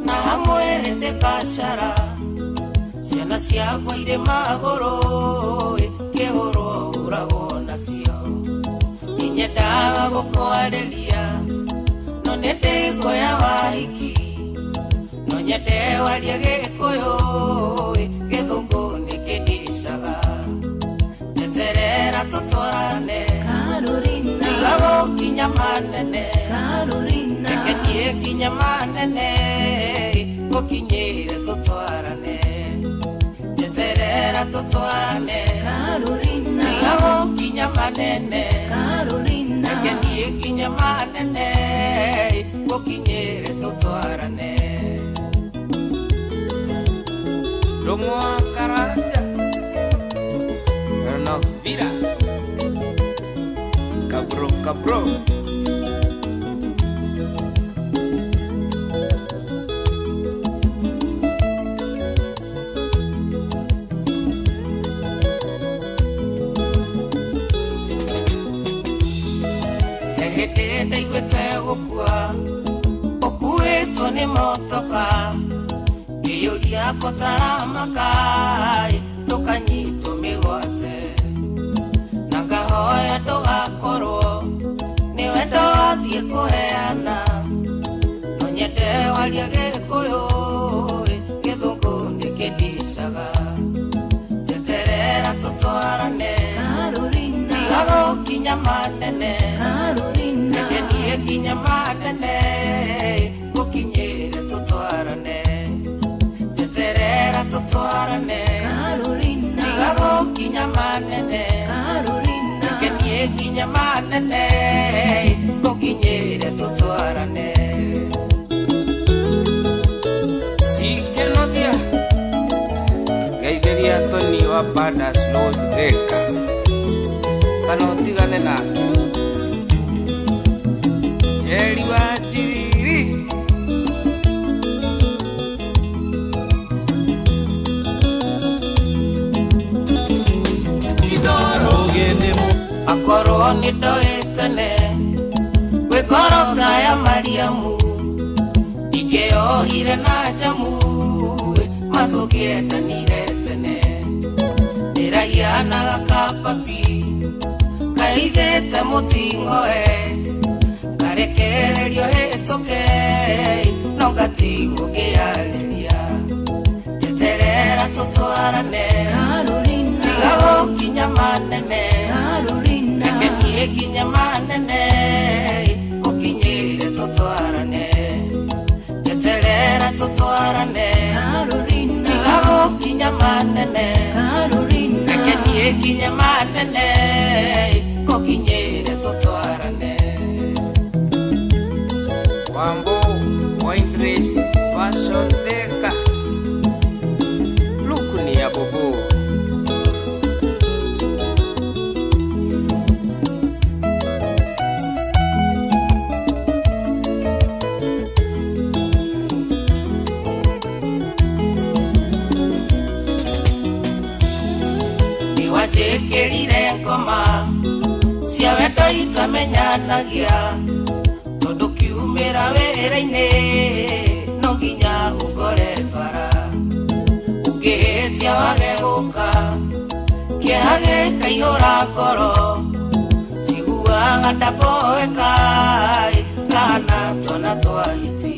na hamwe rĩndĩ biacara ciana ciakwa irĩ magũrũ kĩhũrwo hũragwo nacio inyendaga gũkwarĩria no nĩ ndĩkuoya wahiki no nyende warie Gĩkũyũ Gĩthũngũ nĩ kĩndicaga njeterera tũtwarane tiga gũkinya manene reke niĩ kinya manene gũkinyĩre tũtwarane njeterera tũtwarane tiga gũkinya manene reke niĩ kinya manene Ngũkinyĩre tũtwarane Ndũng'ũ wa Karanja Renox Vira Kabro kabro Ndaiguĩte gũkua ũkuĩtwo nĩ motoka ngĩyũria kotaramaka ndũkanyitwo mĩgwate na ngahoya ndũgakorwo nĩwe ndathiĩ kũheana no nyende waria Gĩkũyũ Gĩthũngũ nĩkĩndicaga njeterera tũtwarane tiga gũkinya manene Reke kinya manene Ngũkinyĩre tũtwarane Njeterera tũtwarane Tiga gũkinya manene Reke niĩ kinya manene Ngũkinyĩre tũtwarane Sikenothia Geithĩria Tony wa Badas Lodge Thika kana ũtigane nake Jerry wa Njiriri Akorwo nĩ ndoĩ tene kwĩ ngoro ta ya Mariamu ingĩohire na njamu matũkĩendanire tene ndĩrahianaga kababi kaithĩte mũting'oe ngarekererio hĩtũke no ngatigwo ngĩarĩria njeterera tũtwarane tiga gũkinya manene reke niĩ nginya manene ngũkinyĩre tũtwarane njeterera tũtwarane tiga gũkinya manene reke niĩ nginya manene ngũkinyĩre tũtwarane Wambo Windridge Fashion Thika Luku ni ya bobo Niwanjĩkĩrire ngoma cia wendo itamenyanagia tondũ kiumĩra wĩra-inĩ no nginya ũngore bara ũngĩhĩtia wage gũka kĩeha gĩkaihũra ngoro njiguaga ndamboeka kana twana twa hiti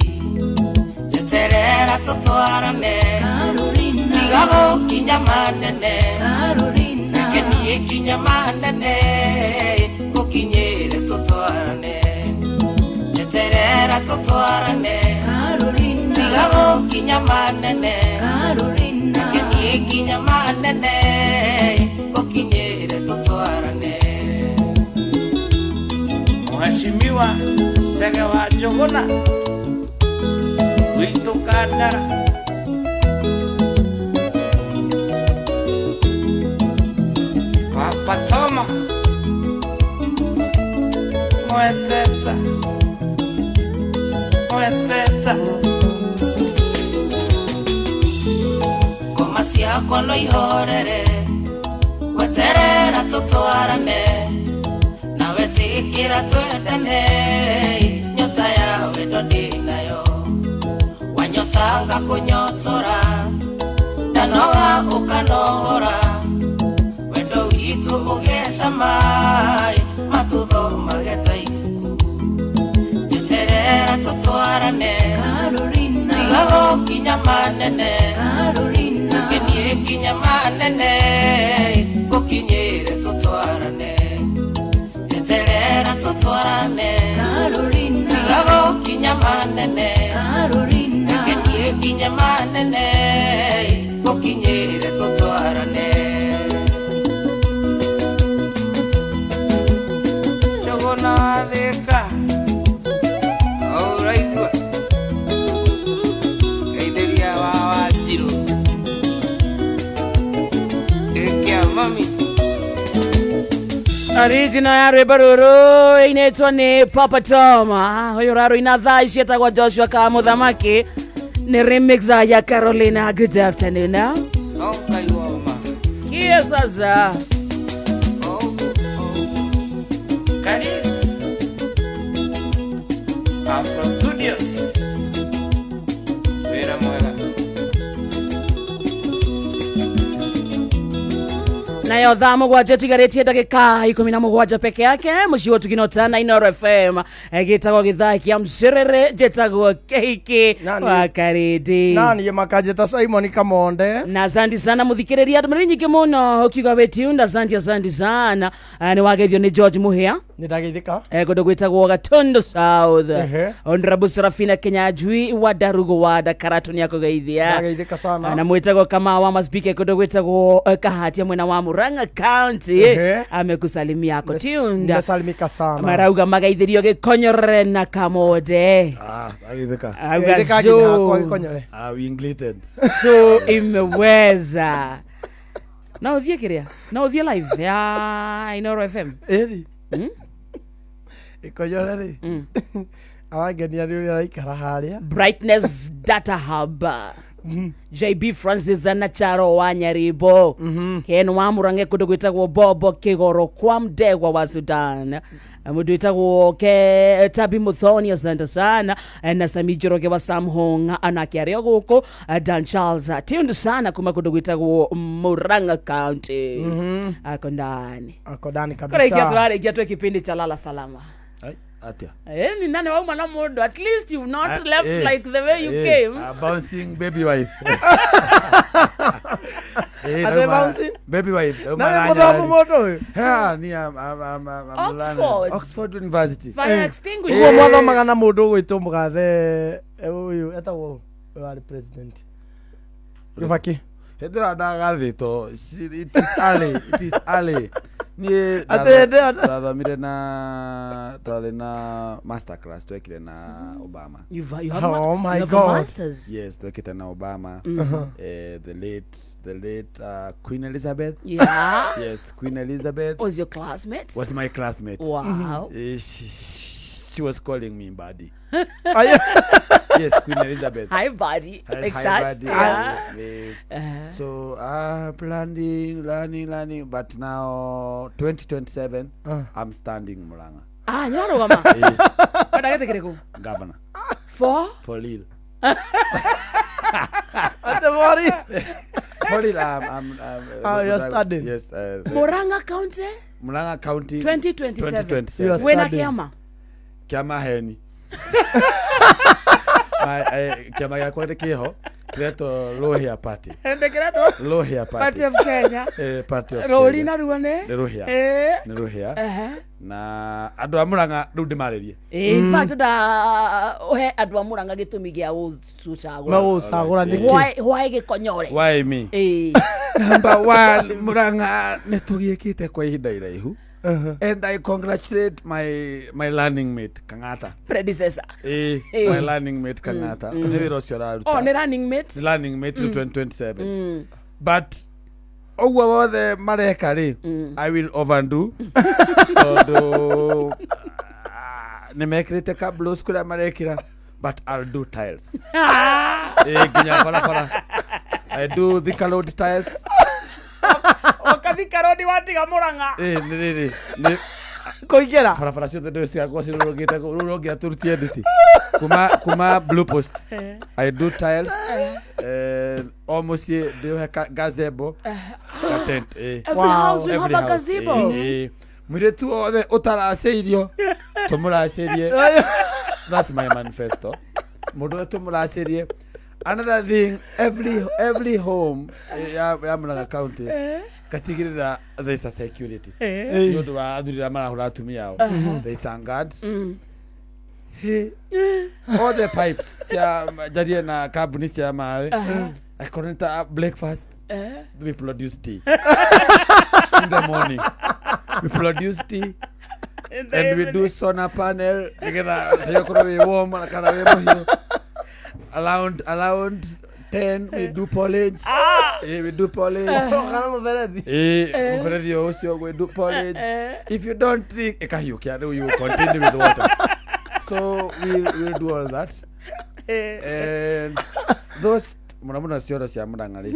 njeterera tũtwarane tiga gũkinya manene reke niĩ nginya manene ngũkinyĩre tũtwarane njeterera tũtwarane tiga gũkinya manene reke niĩ nginya manene ngũkinyĩre tũtwarane Mheshimiwa Chege wa Njũgũna witũ Kandara Papa Toma Mweteta Mweteta Ngoma ciakwa no ihorere weterera tũtwarane nawe tĩkĩra twendane nyota ya wendo ndĩnayo wanyota ngakũnyotora ndanoga ũkanohora wendo witũ ũgecama matũthomage ta ibuku njeterera tũtwarane tiga gũkinya manene reke niĩ nginya manene ngũkinyĩre tũtwarane njeterera tũtwarane tiga gũkinya manene reke niĩ nginya manene ngũkinyĩre tũtwarane Njũgũna wa Thika ũraigua Original ya rwĩmbo rũrũ inetwo nĩ Papa Tom. Ũyũ ũrarũina thaa ici etagwo Joshua Kamũthamaki. Ni remix ya Carolina. Good afternoon. Sikia sasa. Afro Studios. Wera mwega. Nayo thaa mũgwanja ĩtigarĩtie ndagĩka 17 peke yake mũciĩ wa Ũtugi na Inooro FM gĩtagwo gĩthaa kĩa mcerere njĩtagwo Keiki wa Karĩndĩ na niĩ makanjĩta Simon Kamonde na asante sana mũthikĩrĩria andũ marĩ nyingĩ mũno ũkiuga wĩ tuned asante asante sana. Nĩ wageithio nĩ George Muhia nĩ ndageithĩka kũndũ gwĩtagwo Gatundu South. Honorable Serafina Kenyajui wa Darugo wa Dakaratu nĩ akũgeithia ndageithĩka sana na mwĩtagwo Kamau wa Masbike kũndũ gwĩtagwo Kahatia mwena wa Murang'a County amekusalimia ako tuned nimesalimika sana marauga magaithirio gĩkonyore na Kamode ndageithĩka auga so gĩkonyore we so imeweza na ũthiĩ kĩrĩa na ũthiĩ live ya Inooro FM ĩri gĩkonyore rĩ arangenia nĩ ũrĩa araikara harĩa Brightness Data Hub JB Francis na Charo wa Nyaribo Ken wa Murange kundu gwitagwo Bobo Kigoro kwa Mdegwa wa Sudan mundu witagwo ke Tabi Muthoni asante sana na Sami Njoroge wa Samhong anake ario guku Dan Charles tundu sana kuma kundu gwitagwo Murang'a County ako ndani kabisa kore turarĩkia twe kipindi cha lala salama. Atia. Ni nani wauma na mundu at least you've not left like the way you came. A bouncing baby wife. Are they bouncing? Baby wife. Na muthomu mundu uyu. Ha ni am Oxford. Oxford University. Fire extinguisher. Uguo mwathomaga na mundu ugwitwo mugathe uyu etagwo warĩ president. Kibaki. Hĩndĩ ndagathĩtwo it is early it is early. Niĩ ndathomire na twarĩ na master class twekire na Obama. You have oh my you have God. A masters. Yes, twekite na Obama. The late Queen Elizabeth. Yeah. Yes, Queen Elizabeth was your classmate? Was my classmate. Wow. She was calling me buddy. Yes, Queen Elizabeth. Hi, buddy. Hi, like hi, that. Buddy. Yeah. So, planning, learning, but now 2027, I'm standing Murang'a. Ah, you're mama. But I get to Governor. For? For Lille. At the body. For Lille, I'm you're standing. Yes. Murang'a County? Murang'a County. 2027. 2027. Wena kiama? Kiama heni. Kiama gĩakwa nĩ kĩho kĩretwo Lohia Party. Lohia Party. Party of Kenya. Party of Rũri Kenya. naruo nĩ? Nĩ Lohia. Nĩ Lohia. Na andũ a Murang'a rĩu ndĩmarĩrie. In fact da ũhe andũ a Murang'a gĩtũmi gĩa gũcagũra. Magũcagũra nĩkĩ? Why gĩkonyore? Why me? Number one, Murang'a nĩ tũgiĩkĩte kwa ihinda iraihu. And I congratulate my learning mate Kang'ata. Predecessor. My learning mate Kang'ata. Nĩ wĩra ũcio araruta. Oh, nĩ running mate? Nĩ running mate 2027. But ũguo wothe mareka rĩ, I will overdo. Tondũ nĩ mekĩrĩte ka blouse kũrĩa marekĩra, but I'll do tiles. Nginya barabara. I do Thika Road tiles. Thika Road watiga Murang'a. Nĩ kũingĩra barabara ciothe ndĩ cigakorwo cirũrũngĩte rũrũngĩra tũrutie nditi kuma Blue Post. I do tiles. O mũciĩ ndĩũhe gazebo ka tent. Every house will have a gazebo. Mũirĩtu wothe ũtaracĩirio tũmũracĩrie. That's my manifesto. Mũndũ ũrĩa tũmũracĩrie. Another thing, every home ya Murang'a County katigirira there is a security. Nĩ ũndũ wa athuri arĩa marahũra atumia ao. There is a guard. All the pipes cia njarie na kambuni cia maĩ. Akorwo nĩ ta breakfast, we produce tea. In the morning. We produce tea. And we do solar panel nĩgetha ũkorwo wĩ warm kana wĩ mũhiũ. Around 10 we do porridge. We do porridge. Kana mũberethi. Mũberethi o ũcio we do porridge. If you don't drink ĩkahiũkia rĩu you continue with water. So we'll do all that. And those mũno mũno cioro cia Murang'a rĩ,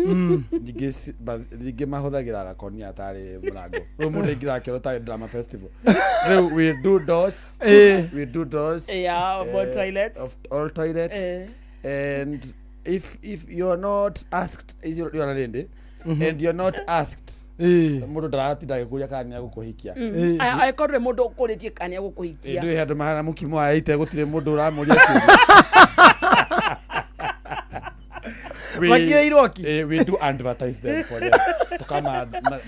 nyingĩ mahũthagĩra gakonia tarĩ mũrango. Rĩu mũndũ aingĩraga kĩoro tarĩ drama festival. Rĩu we do doors. We do doors. Yeah, of all toilets. Of all toilets. And if you're not asked, you're a lady, and you're not asked, mũndũ ndaratinda agĩkũria kana nĩegũkũhikia. Angĩkorwo mũndũ ũkũrĩtie kana nĩegũkũhikia. Ndũĩ handũ mahana mũkimo wa ite gũtirĩ mũndũ ũramũria kĩũria. We do advertise them for them.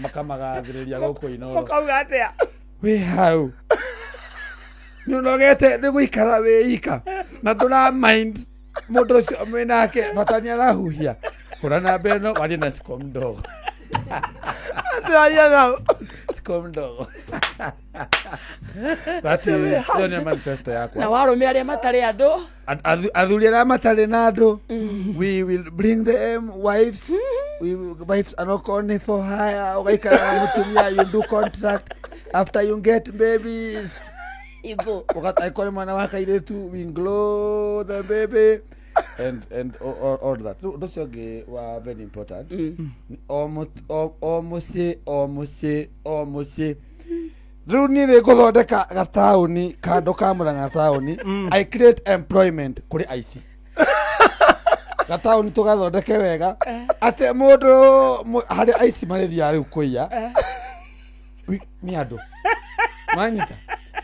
Makamagathĩrĩria gũkũ Inooro. Mũkauga atĩa? Wĩ hau. Nĩũnogete nĩ gũikara wĩ ika na ndũra mind mũndũ ũcio mwĩ nake bata nĩarahuhia. Hũra namba ĩno warie na Siko Mdogo. Waria nao. Siko Mdogo. That is ĩyo nĩ manifesto yakwa. Na warũme arĩa matarĩ andũ. Athuri arĩa matarĩ na andũ, we will bring them wives. We wives are not only for hire. Ũgaikara na mũtumia, you do contract after you get babies. Ũgataikwo mwana wa kairĩtu, we glow the baby and all that. Ũndũ ũcio ũngĩ wa very important. O mũciĩ o mũciĩ o mũciĩ. Rĩu niĩ nĩ ngũthondeka gataũni kando ka Murang'a taũni. I create employment kũrĩ aici. Gataũni tũgathondeke wega atĩ mũndũ harĩa aici marĩthiaga rĩu kũiya nĩ andũ manyita.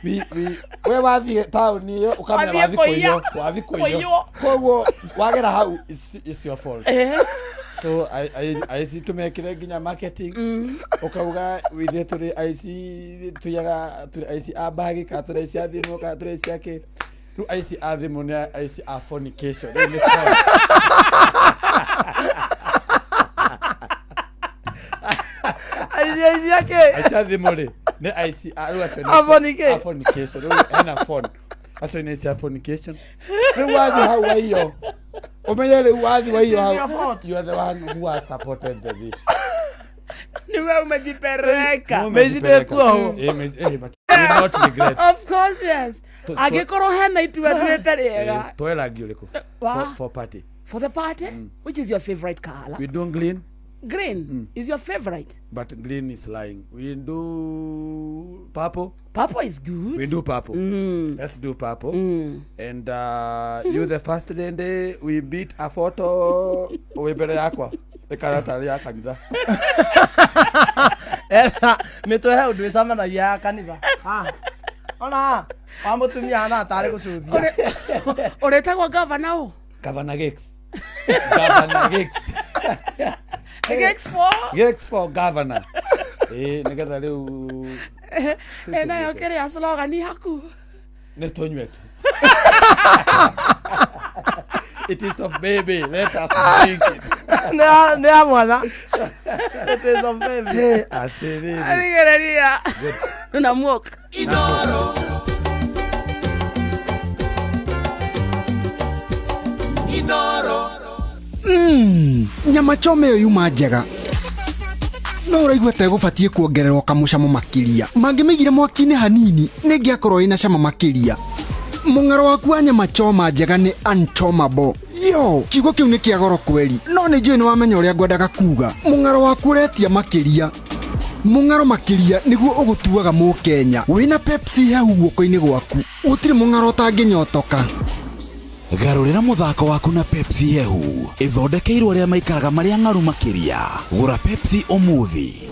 We wathiĩ taũni ĩyo ũkamenya wathiĩ kũiywo, wathiĩ kũiywo. Koguo wagera hau it's your fault. So aici tũmekĩre nginya marketing. Ũkauga ithuĩ tũrĩ aici tuiyaga tũrĩ aici a bagi kana tũrĩ aici a thimũ kana tũrĩ aici a kĩ. Rĩu aici a thimũ nĩ aici a fornication. Rĩu nĩ sawa. Aici a kĩ? Aici a thimũ rĩ nĩ aici a rĩu acio nĩ a fornication. Rĩu hena phone. Acio nĩ aici a fornication. Rĩu wathiĩ hau waiyo. Ũmenye rĩu wathiĩ waiyo hau. You are the one who has supported the thief. Niwe umejipereka. But you will not regret. Of course, yes. Angĩkorwo hena itua tuĩte rĩega. Twoe rangi ũrĩkũ? For party. For the party? Which is your favorite color? We do green. Green is your favorite. But green is lying. We do purple. Purple is good. We do purple. Let's do purple. And you the first day we beat a photo we mbere yakwa. Ĩkara tarĩ ya kanitha. Era mĩtwe he ũndũ ĩcemanagia ya kanitha. Ona wa mũtumia hana tarĩ gũcuthia. Ũrĩtagwo governor ũ? Governor Giggs. Governor Giggs. Giggs for? Giggs for governor. Nĩgetha rĩu nayo kĩrĩa slogan yaku? Nĩ tũnyue tu. It is of baby. Let us drink it. Nĩ ya mwana. It is of baby. Atĩrĩrĩ. Arigereria. Na muok. Inoro. Inoro. Nyama choma ĩyo yuma njega. No ũraigua ta ĩgũbatiĩ kuongererwo kamũcamo makĩria. Mangĩmĩigire mwaki-inĩ hanini nĩngĩakorwo ĩna cama makĩria. Mũng'aro waku wa nyama choma njega nĩ unchomable. Yo, kiugo kĩu nĩ kĩa goro kweri. No nĩ njũĩ nĩ wamenya ũrĩa ngwendaga kuga. Mũng'aro waku ũretia makĩria. Mũng'aro makĩria nĩguo ũgũtuaga mũkenya. Wĩna Pepsi hehu guoko-inĩ gwaku. Gũtirĩ mũng'aro ũtangĩnyotoka. Garũrĩra mũthako waku na Pepsi hehu. Ĩthondekeirwo arĩa maikaraga marĩa ng'aru makĩria. Gũra Pepsi ũmũthĩ.